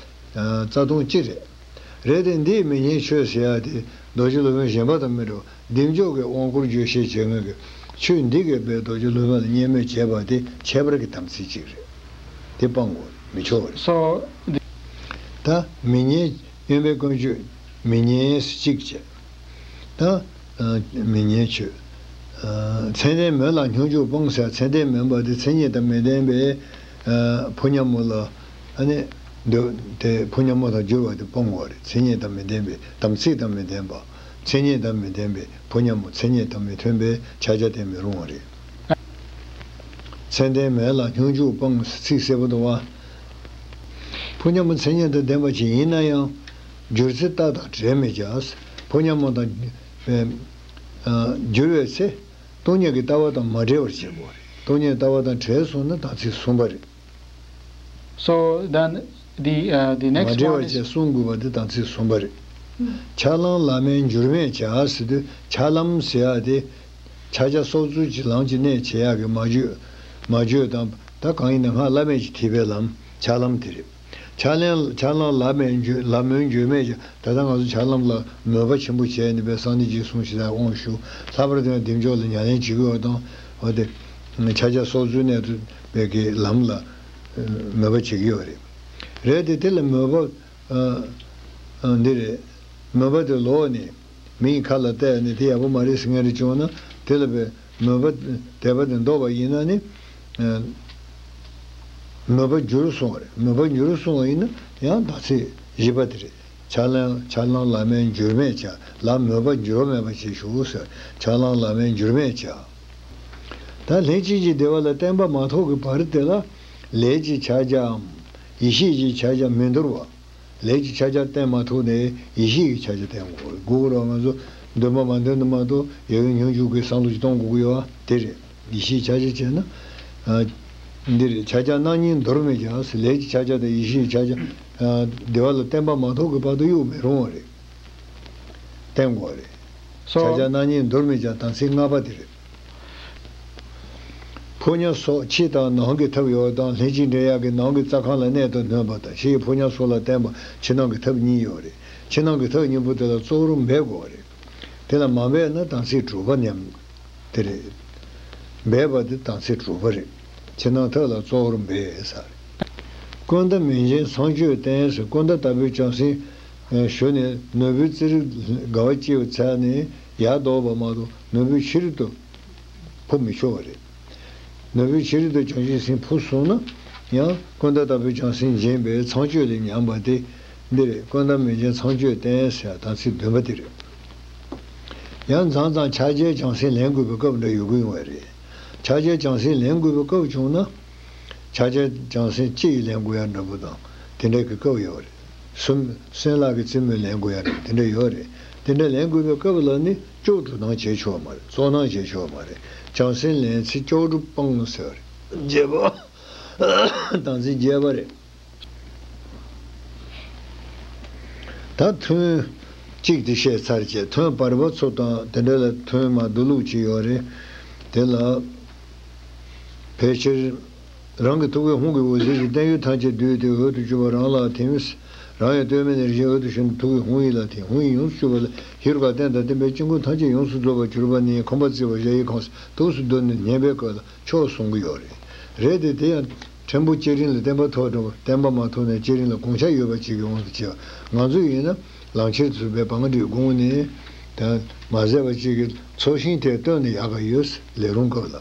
རྩ་ལྟུང་གཅིག་རེད། རེད་དེ་འདིས་མི་ཉན་ཆོས་ཟེར་ཡ་དེ་རྡོ་རྗེ་སློབ་དཔོན་གཞན་པ་དང་མི་འདྲ་བ། བདེ་མཆོག་གི་དབང་བསྐུར་བརྗོད་བྱེད་བྱེད་མཁན་གྱི་ཆོས་འདི་གིས་པའི་རྡོ་རྗེ་སློབ་དཔོན་ལ་བརྙས་སྨོད་བྱས་པ་དེ་ཁྱད་པར་གྱི་དམ་ཚིག་ཅིག་རེད། དེ་སྤང་དགོས་མི་ཆོག་པ་རེད། So, the- ད་མི་ཉན། གཡོན་པའི་ཀུན་སྤྱོད་མི་ཉན་གཅིག་བྱས། ད་ཨ་མི་ཉན་ཆོས། ཨ་མཚན་ལྡན་མོད་ལ་སྙོམས་འཇུག་སྤང་ཟེར། མཚན་ལྡན་མིན་པ་དེ་མཚན་ཉིད་དང་མི་ལྡན་པའི་ཨ་ཕོ་ཉ་མོ་ལ་ཨ་ནི་འདོད་དེ་ཕོ་ཉ་མོ་དང་སྦྱོར་བ་དེ་སྤོང་དགོས་རེད། མཚན་ཉིད་དང་མི་ལྡན་པའི་དམ་ཚིག་དང་མི་ལྡན་པ། མཚན་ཉིད་དང་མི་ལྡན་པའི་ཕོ་ཉ་མོ་མཚན་ཉིད་དང་མི་མཐུན་པའི་ཕྱག་རྒྱ་བསྟེན་མི་རུང་བ་རེད། མཚན་ལྡན་མེད་ལ་སྙོམས་འཇུག་སྤང་ཚིག་གསལ་པོ་འདུག་བ། ཕོ་ཉ་མོ་མཚན་ཉིད་དང་ལྡན་པ་ཅིག་ཡིན་ན་ཡང་། བསྒྱུར་ཚེ་རྟགས་དང་བྲལ་མི་བྱ། ཕོ་ཉ་མོ་དང་། ཨ་བསྒྱུར་བའི་ཚེ། སྟོང་ཉིད་ཀྱི་ལྟ་བ་དང་མ་བྲལ་བར་བྱེད་དགོས་རེད། སྟོང་ཉིད་ལྟ་བ་དང་བྲལ་སོང་ན་དམ་ཚིག་སུན་པ་རེད། So then the, uh, the མ་next བྲལ་one བར་is བྱས་སྲུང་དགོས་པ་དེ་དམ་ཚིག་སུན་པ་རེད། ཕྱྭ་གླང་ལག་མེད་འགྱུར་མེད་བྱ་ཟེར་དུས་ཕྱྭ་ལམ་ཟེར་ཡ་དེ། ཕྱག་རྒྱ་སྲོག་རྩོལ་གྱི་ལམ་གྱི་གནད་བྱེད་ཡག་གི་མ་བཅོས། མ་བཅོས་དང་ད་གང་ཡིན་ན་སྔགས་བླ་མེད་ཀྱི་ཐེག་པའི་ལམ་ཕྱྭ་ལམ་དེ་རེད། ཕྱྭ་གླང་ཕྱྭ་གླང་ལག་མེད་འགྱུར་ལག་མེད་འགྱུར་མེད་ཀྱང་ད་ལྟ་ང་ཚོ་ཕྱྭ་ལམ་ལ་མོས་པ་ཆེན་པོ་བྱས་ནས་པའི་སང་ནི་རྗེས་གསུངས་ཞེས་དང་དབང་ཞུ། ལྷག་པར་དུ་ཡང་བདེ་མཆོག་ལ་ཉམས་ལེན་བྱེད་ཀྱི་ཡོད་དང་། འོ་དེ་ཕྱག་རྒྱ་སྲོག་རྩོལ་གནད་དུ་པའི་གི་ལམ་ལ་མོས་པ་བྱེད་ཀྱི་ཡོད་རེད། རེད་དེ་དེ་ལ་མོས་པ་ཨ་ཨ་འདི་རེད། མོས་པ་དེ་ལོག་ནས། མིའི་ཁ་ལ་གཏད་ནས་དེ་ཡག་པོ་མ་རེད་ཟེར་མཁན་རེ་བྱུང་ན་དེ་ལ་བས་མོས་པ་དད་པ་དེ་འདོར་བ་ཡིན་ན་ནི། མོས་པ་འགྱུར་སོང་བ་རེད། མོས་པ་འགྱུར་སོང་བ་ཡིན་ན་ཡང་དམ་ཚིག་བཞི་པ་དེ་རེད། ཕྱྭ་གླང་ཕྱྭ་གླང་ལག་མེད་འགྱུར་མེད་བྱ། ལམ་མོས་པ་འགྱུར་བ་མེད་པ་བྱེད་ཤོག་ཟེར། ཕྱྭ་གླང་ལག་མེད་འགྱུར་མེད་བྱ། ད་ལྷན་ཅིག་གི་བདེ་བ་ལ་བརྟན་པ་མ་ཐོབ་ཀྱི་བར་དེ་ལ་ལས་ཀྱི་ཕྱག་རྒྱའམ་ཡེ་ཤེས་ཀྱི་ཕྱག་རྒྱ་མི་འདོར་བ། ལས་ཀྱི་ཕྱག་རྒྱ་བསྟེན་མ་ཐུབ་ནས་ཡེ་ཤེས་ཀྱི་ཕྱག་རྒྱ་བསྟེན་དགོས། དགོས་ར་ང་ཚོ་འདོན་པ་མ་འདོན་དུ་མ་གཏོགས་ཡབ་ཡུམ་སྙོམས་འཇུག་གི་བསམ་བློ་ཞིག་གཏོང་དགོས་ཀྱི་ཡོད་པ་དེ་རེད། ཡེ་ཤེས་ཕྱག་རྒྱ་བྱས་ན། ཨ་འདི་རེད། ཕྱག་རྒྱ་སྣང་བརྙན་འདོར་མི་བྱ། ལས་ཀྱི་ཕྱག་རྒྱ་དང་ཡེ་ཤེས་ཀྱི་ཕྱག་རྒྱ། ཨ་བདེ་བ་ལ་བརྟན་པ་མ་ཐོབ་ཀྱི་བར་དུ་གཡུག་མི་རུང་བ་རེད། བསྟེན་དགོས་རེད། So ཕྱག་རྒྱ་སྣང་བརྙན་འདོར་མི་བྱ། དམ་ཚིག་ལྔ་པ་དེ་རེད། ཕོ་ཉ་སོགས་ཕྱི་དང་ནང་གི་ཐབས་ཡོད་དང་། ལྷན་ཅིག་འབྲེལ་ཡག་གི་ནང་གི་རྩ་ཁང་ལ་གནད་དུ་སྣོན་པ་དང་། ཕྱིའི་ཕོ་ཉ་སོགས་ལ་བརྟེན་པ་ཕྱི་ནང་གི་ཐབས་གཉིས་ཡོད་རེད། ཕྱི་ནང་གི་ཐབས་གཉིས་པོ་དེ་ལ་གཙོ་བོར་འབད་དགོས་རེད། དེ་ལ་མ་འབད་ན་དམ་ཚིག་དྲུག་པ་ཉམས། དེ་རེད། འབད་པ་དེ་དམ་ཚིག་དྲུག་པ་རེད། ཕྱི་ནང་ཐབས་ལ་གཙོ་བོར་འབད་ཟེར། ཀུན་ཏ་མིང་ཅན་ཚངས་སྤྱོད་བསྟེན་ཟེར། ཀུན་ཏ་ལྟ་བུའི་བྱང་སེམས་ཞུ་ནས་ནོར་བུའི་རྩེ་རིགས་དགའ་བ་སྐྱེས་པའི་ཚད་ནས་ཡར་ལྡོག་པ་མ་གཏོགས་ནོར་བུའི་ཕྱི་རོལ་དུ་འཕོ་མི་ཆོག་པ་རེད། ནོར་བུའི་ཕྱི་རོལ་དུ་བྱང་ཆུབ་སེམས་འཕོ་སོང་ན་ཡང་ཀུན་ཏ་ལྟ་བུའི་བྱང་སེམས་འབྱིན་པའི་ཚངས་སྤྱོད་ལས་ཉམས་པ་དེ་འདི་རེད། ཀུན་ཏ་མིང་ཅན་ཚངས་སྤྱོད་བསྟེན་ཟེར་དམ་ཚིག་བདུན་པ་དེ་རེད། ཡང་མཚམས་མཚམས་ཕྱག་རྒྱའི་བྱང་སེམས་ལེན་དགོས་པའི་སྐབས་འདྲ་ཡོང་གི་ཡོང་བ་རེད། ཕྱག་རྒྱའི་བྱང་སེམས་ལེན་དགོས་པའི་སྐབས་བྱུང་ན། ཆ་ཆེན་བྱང་སེམས་སྤྱི་ཡིས་ལེན་དགོས་ཡ་འདྲ་པོ་དང་དེ་འདྲ་གི་སྐབས་ཡོད་རེད། སུམ་སེམས་ལྷག་གི་རྩེད་མོས་ལེན་དགོས་ཡ་འདྲ་པོ་དེ་འདྲ་ཡོད་རེད། དེ་འདྲ་ལེན་དགོས་པའི་སྐབས་ལ་ནི་ལྕོགས་གྲུབ་སྣང་བྱེད་ཆོག་མ་རེད། ཚོར་སྣང་བྱེད་ཆོག་མ་རེད། བྱང་སེམས་ལེན་ཚེ་ལྕོགས་གྲུབ་སྤང་ཟེར་བ་རེད། རྗེས་པ། བདག་འཛིན་རྒྱས་པ་རེད། ད་ཐུན་གཅིག་དེ་བཤད་ཚར་རྗེས་ཐུན་བར་པ་ཚོ་དང་དེ་འདྲ་ལ་ཐུན་མ་བསྡུ་ལུགས་ཅིག་ཡོད་རེད། དེ་ལ་ཕལ་ཆེར་རང་གི་ཐུགས་ཀའི་ཧཱུྃ་གི་འོད་ཟེར་གྱིས་བརྟན་གཡོ་ཐམས་ཅད་བསྡུས་ཏེ་འོད་དུ་གྱུར་པ་རང་ལ་ཐིམ། རང་ཡང་ལྟོས་མེད་ནས་རིན་ཆེན་འོད་དུ་ཞུ་ནས་ཐུགས་ཀའི་ཧཱུྃ་ཡིད་ལ་ཐིམ། ཧཱུྃ་ཡིད་ཡོངས་སུ་གྱུར་པ་ལས་ཡུལ་དགའ་སྟོན་དང་ལྡན་པའི་ཆོས་ཀུན་ཐམས་ཅད་ཡོངས་སུ་རྫོགས་པར་གྱུར་པ་ནི་ཁོང་པ་བརྩེགས་པ་གཞལ་ཡས་ཁང་ཐུགས་སུ་བསྡུས་ནས་བསྙེན་པའི་སྐབས་ལ་ཆོག་གསུང་གི་ཡོད་རེད། རེད་དེ། དེ་ཡང་ཕྲན་བུ་བསྐྱེད་རིམ་ལ་བརྟན་པ་ཐོབ་འགྲོ་བ། བརྟན་པ་མ་ཐོབ་ནས་བསྐྱེད་རིམ་ལ་དགོངས་འཆར་ཡོད་པ་ཅིག་གི་དབང་དུ་བྱས་པ། ང་ཚོ་ཡིན་ན་ལང་ཁྱེར་ཚུགས་པའི་བང་སྒྲིག་དགོངས་ནས་ད་མ་ཟད་པ་ཅིག་གི་ཚོགས་ཞིང་དེ་བཏོན་ནས་ཡག་ག་ཡོད། ལས་རུང་སྐབས་ལ་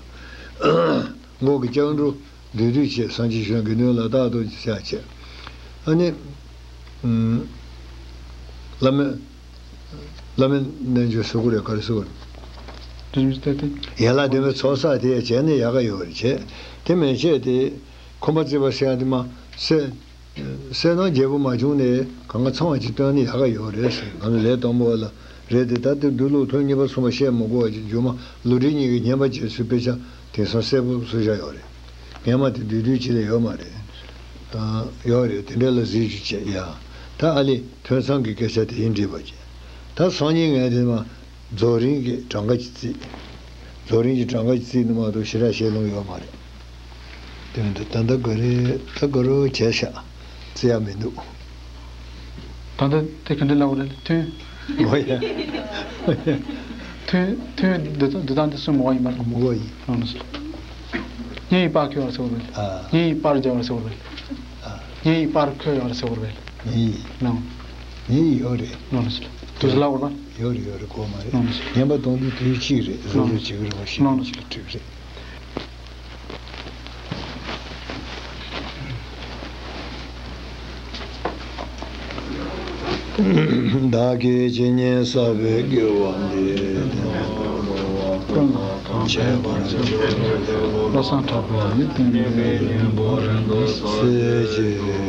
སྔོ་གི་ལྕགས་འབྲུ་བདུད་འདུལ་བྱས། སངས་རྒྱས་བྱོན་དགེ་འདུན་ལ་རྟག་ཏུ་བྱ་བྱས། ཨ་ནི། ཨུམ། བླ་མེད། བླ་མེད་རྣལ་འབྱོར་ཟེར་དགོས་རེད། ག་རེ་ཟེར་དགོས་རེད། ཡན་ལག་བདུན་པའི་ཚོགས་བསགས་དེ་བྱས་ནས་ཡག་ག་ཡོད་རེད་བྱས། དེ་མན་ཆད་དེ་ཁོང་པ་བརྩེགས་པ་ཟེར་ཡ་དེ་མ་ཟད། གསལ་སྣང་རྒྱལ་པོ་མ་བྱུང་ནས་གང་ག་ཚང་བ་ཅིག་བཏོན་ནས་ཡག་ག་ཡོད་རེད་ཟེར། ང་ཚོ་ལས་དང་པོ་བ་ལ་རེད་དེ། ད་དེ་བསྡུ་ལུགས་ཐུན་གཉིས་པ་གསུམ་པ་བཤད་མི་དགོས་པ་ཅིག་མཇུག་མ་ལུས་འབྲེལ་གཉིས་ཀྱི་བསྙེན་པ་བྱེད་ཚུལ་དཔེ་ཆ་དེང་སང་གསལ་པོ་བཟོས་བཞག་ཡོད་རེད། སྔན་མ་དེ་བསྡུས་བསྡུས་ཅིག་ལས་ཡོད་མ་རེད། ཨ། ཡོད་རེད། དེ་འདྲ་ལ་གཟིགས་རྒྱུ་བྱས་ཡ། ད་ཨ་ལི་ཐོས་བསམ་གྱི་སྐད་ཆ་དེ་ཡིན་འགྲིག་པ་བྱས། ད་སང་ཉིན་ངས་དེ་མ་རྫོགས་རིམ་གྱི་གྲངས་ཀ་ཅིག་བརྩིས། རྫོགས་རིམ་གྱི་གྲངས་ཀ་ཅིག་བརྩིས་ནི་མ་གཏོགས་ཞེ་དྲག་བཤད་ལོང་ཡོད་མ་རེད། དོན་དུ་ད་ལྟ་ག་རེ་ད་ག་རེ་བྱས་ཤག་བརྩི་ཡ་མི་འདུག་ད་ལྟ་དེ་ག་འདྲ་ལབ་དགོས་རེད། ཐུན། འོ་ཡ། ཐུན། ཐུན་འདི་དང་འདི་དང་འདི་གསུམ་མོ་ཡིན་པར། མོ་ཡིན། ལོང་ལོང་སོ། གཉེན་ཡིན་པར་འཁོད་པར་ཟེར་བ་རེད། ཨ། གཉེན་ཡིན་པར་སྦྱར་བར་ཟེར་བ་རེད། ཨ། གཉེན་ཡིན་པར་འཁོད་ཡོད་རེད་ཟེར་བ་རེད། གཉེན་ཡིན། ལོང་། གཉེན་ཡིན་ཡོད་རེད། ལོང་ལོང་སོ། དུས་ལ་འོར་བ། ཡོད་རེད་ཡོད་རེད། གོ་མ་རེད། ལོང་ལོང་སོ། བདེན་པ་སྟོང་དུས་དུས་གཅིག་རེད། བཟོ་བཟོ་བྱེད་ཀྱི་རེད་པ། ཤེས་ལོང་ལོང་སོ། གཅིག་ལ་གྲིབ་རེད། བདག་གིས་ཇི་སྙེད་བསགས་པའི་དགེ་བ་འདི། ཀུན་ལ་ཐམས་ཅད་ཕན་ཕྱིར་བློ་བཟང་གྲགས་པའི་ཡིད་བརྟན་པའི་གཉེན་པོ་རིན་པོ་ཆེ་ཞུ།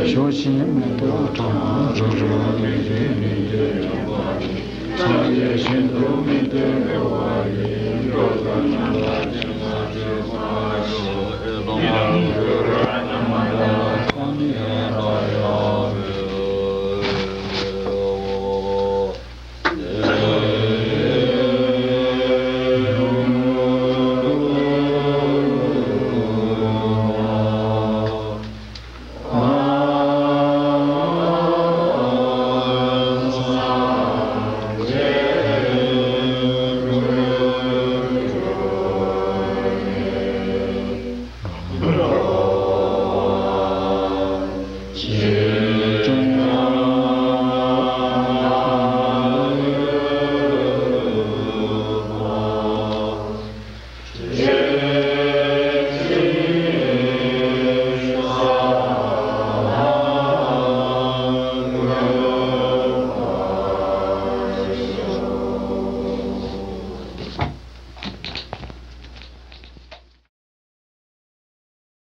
ཞུ་ཞིང་མི་ལྟོས་ཕྲ་མོ་རང་རང་ཉིད་ཀྱི་ཉིད་དུ་ཡོད་པ། སངས་རྒྱས་ཞིང་དུ་མི་སྐྱེ་བའི་ཡིད་འགྲོ་ལ་ཉམས་པར་བྱ།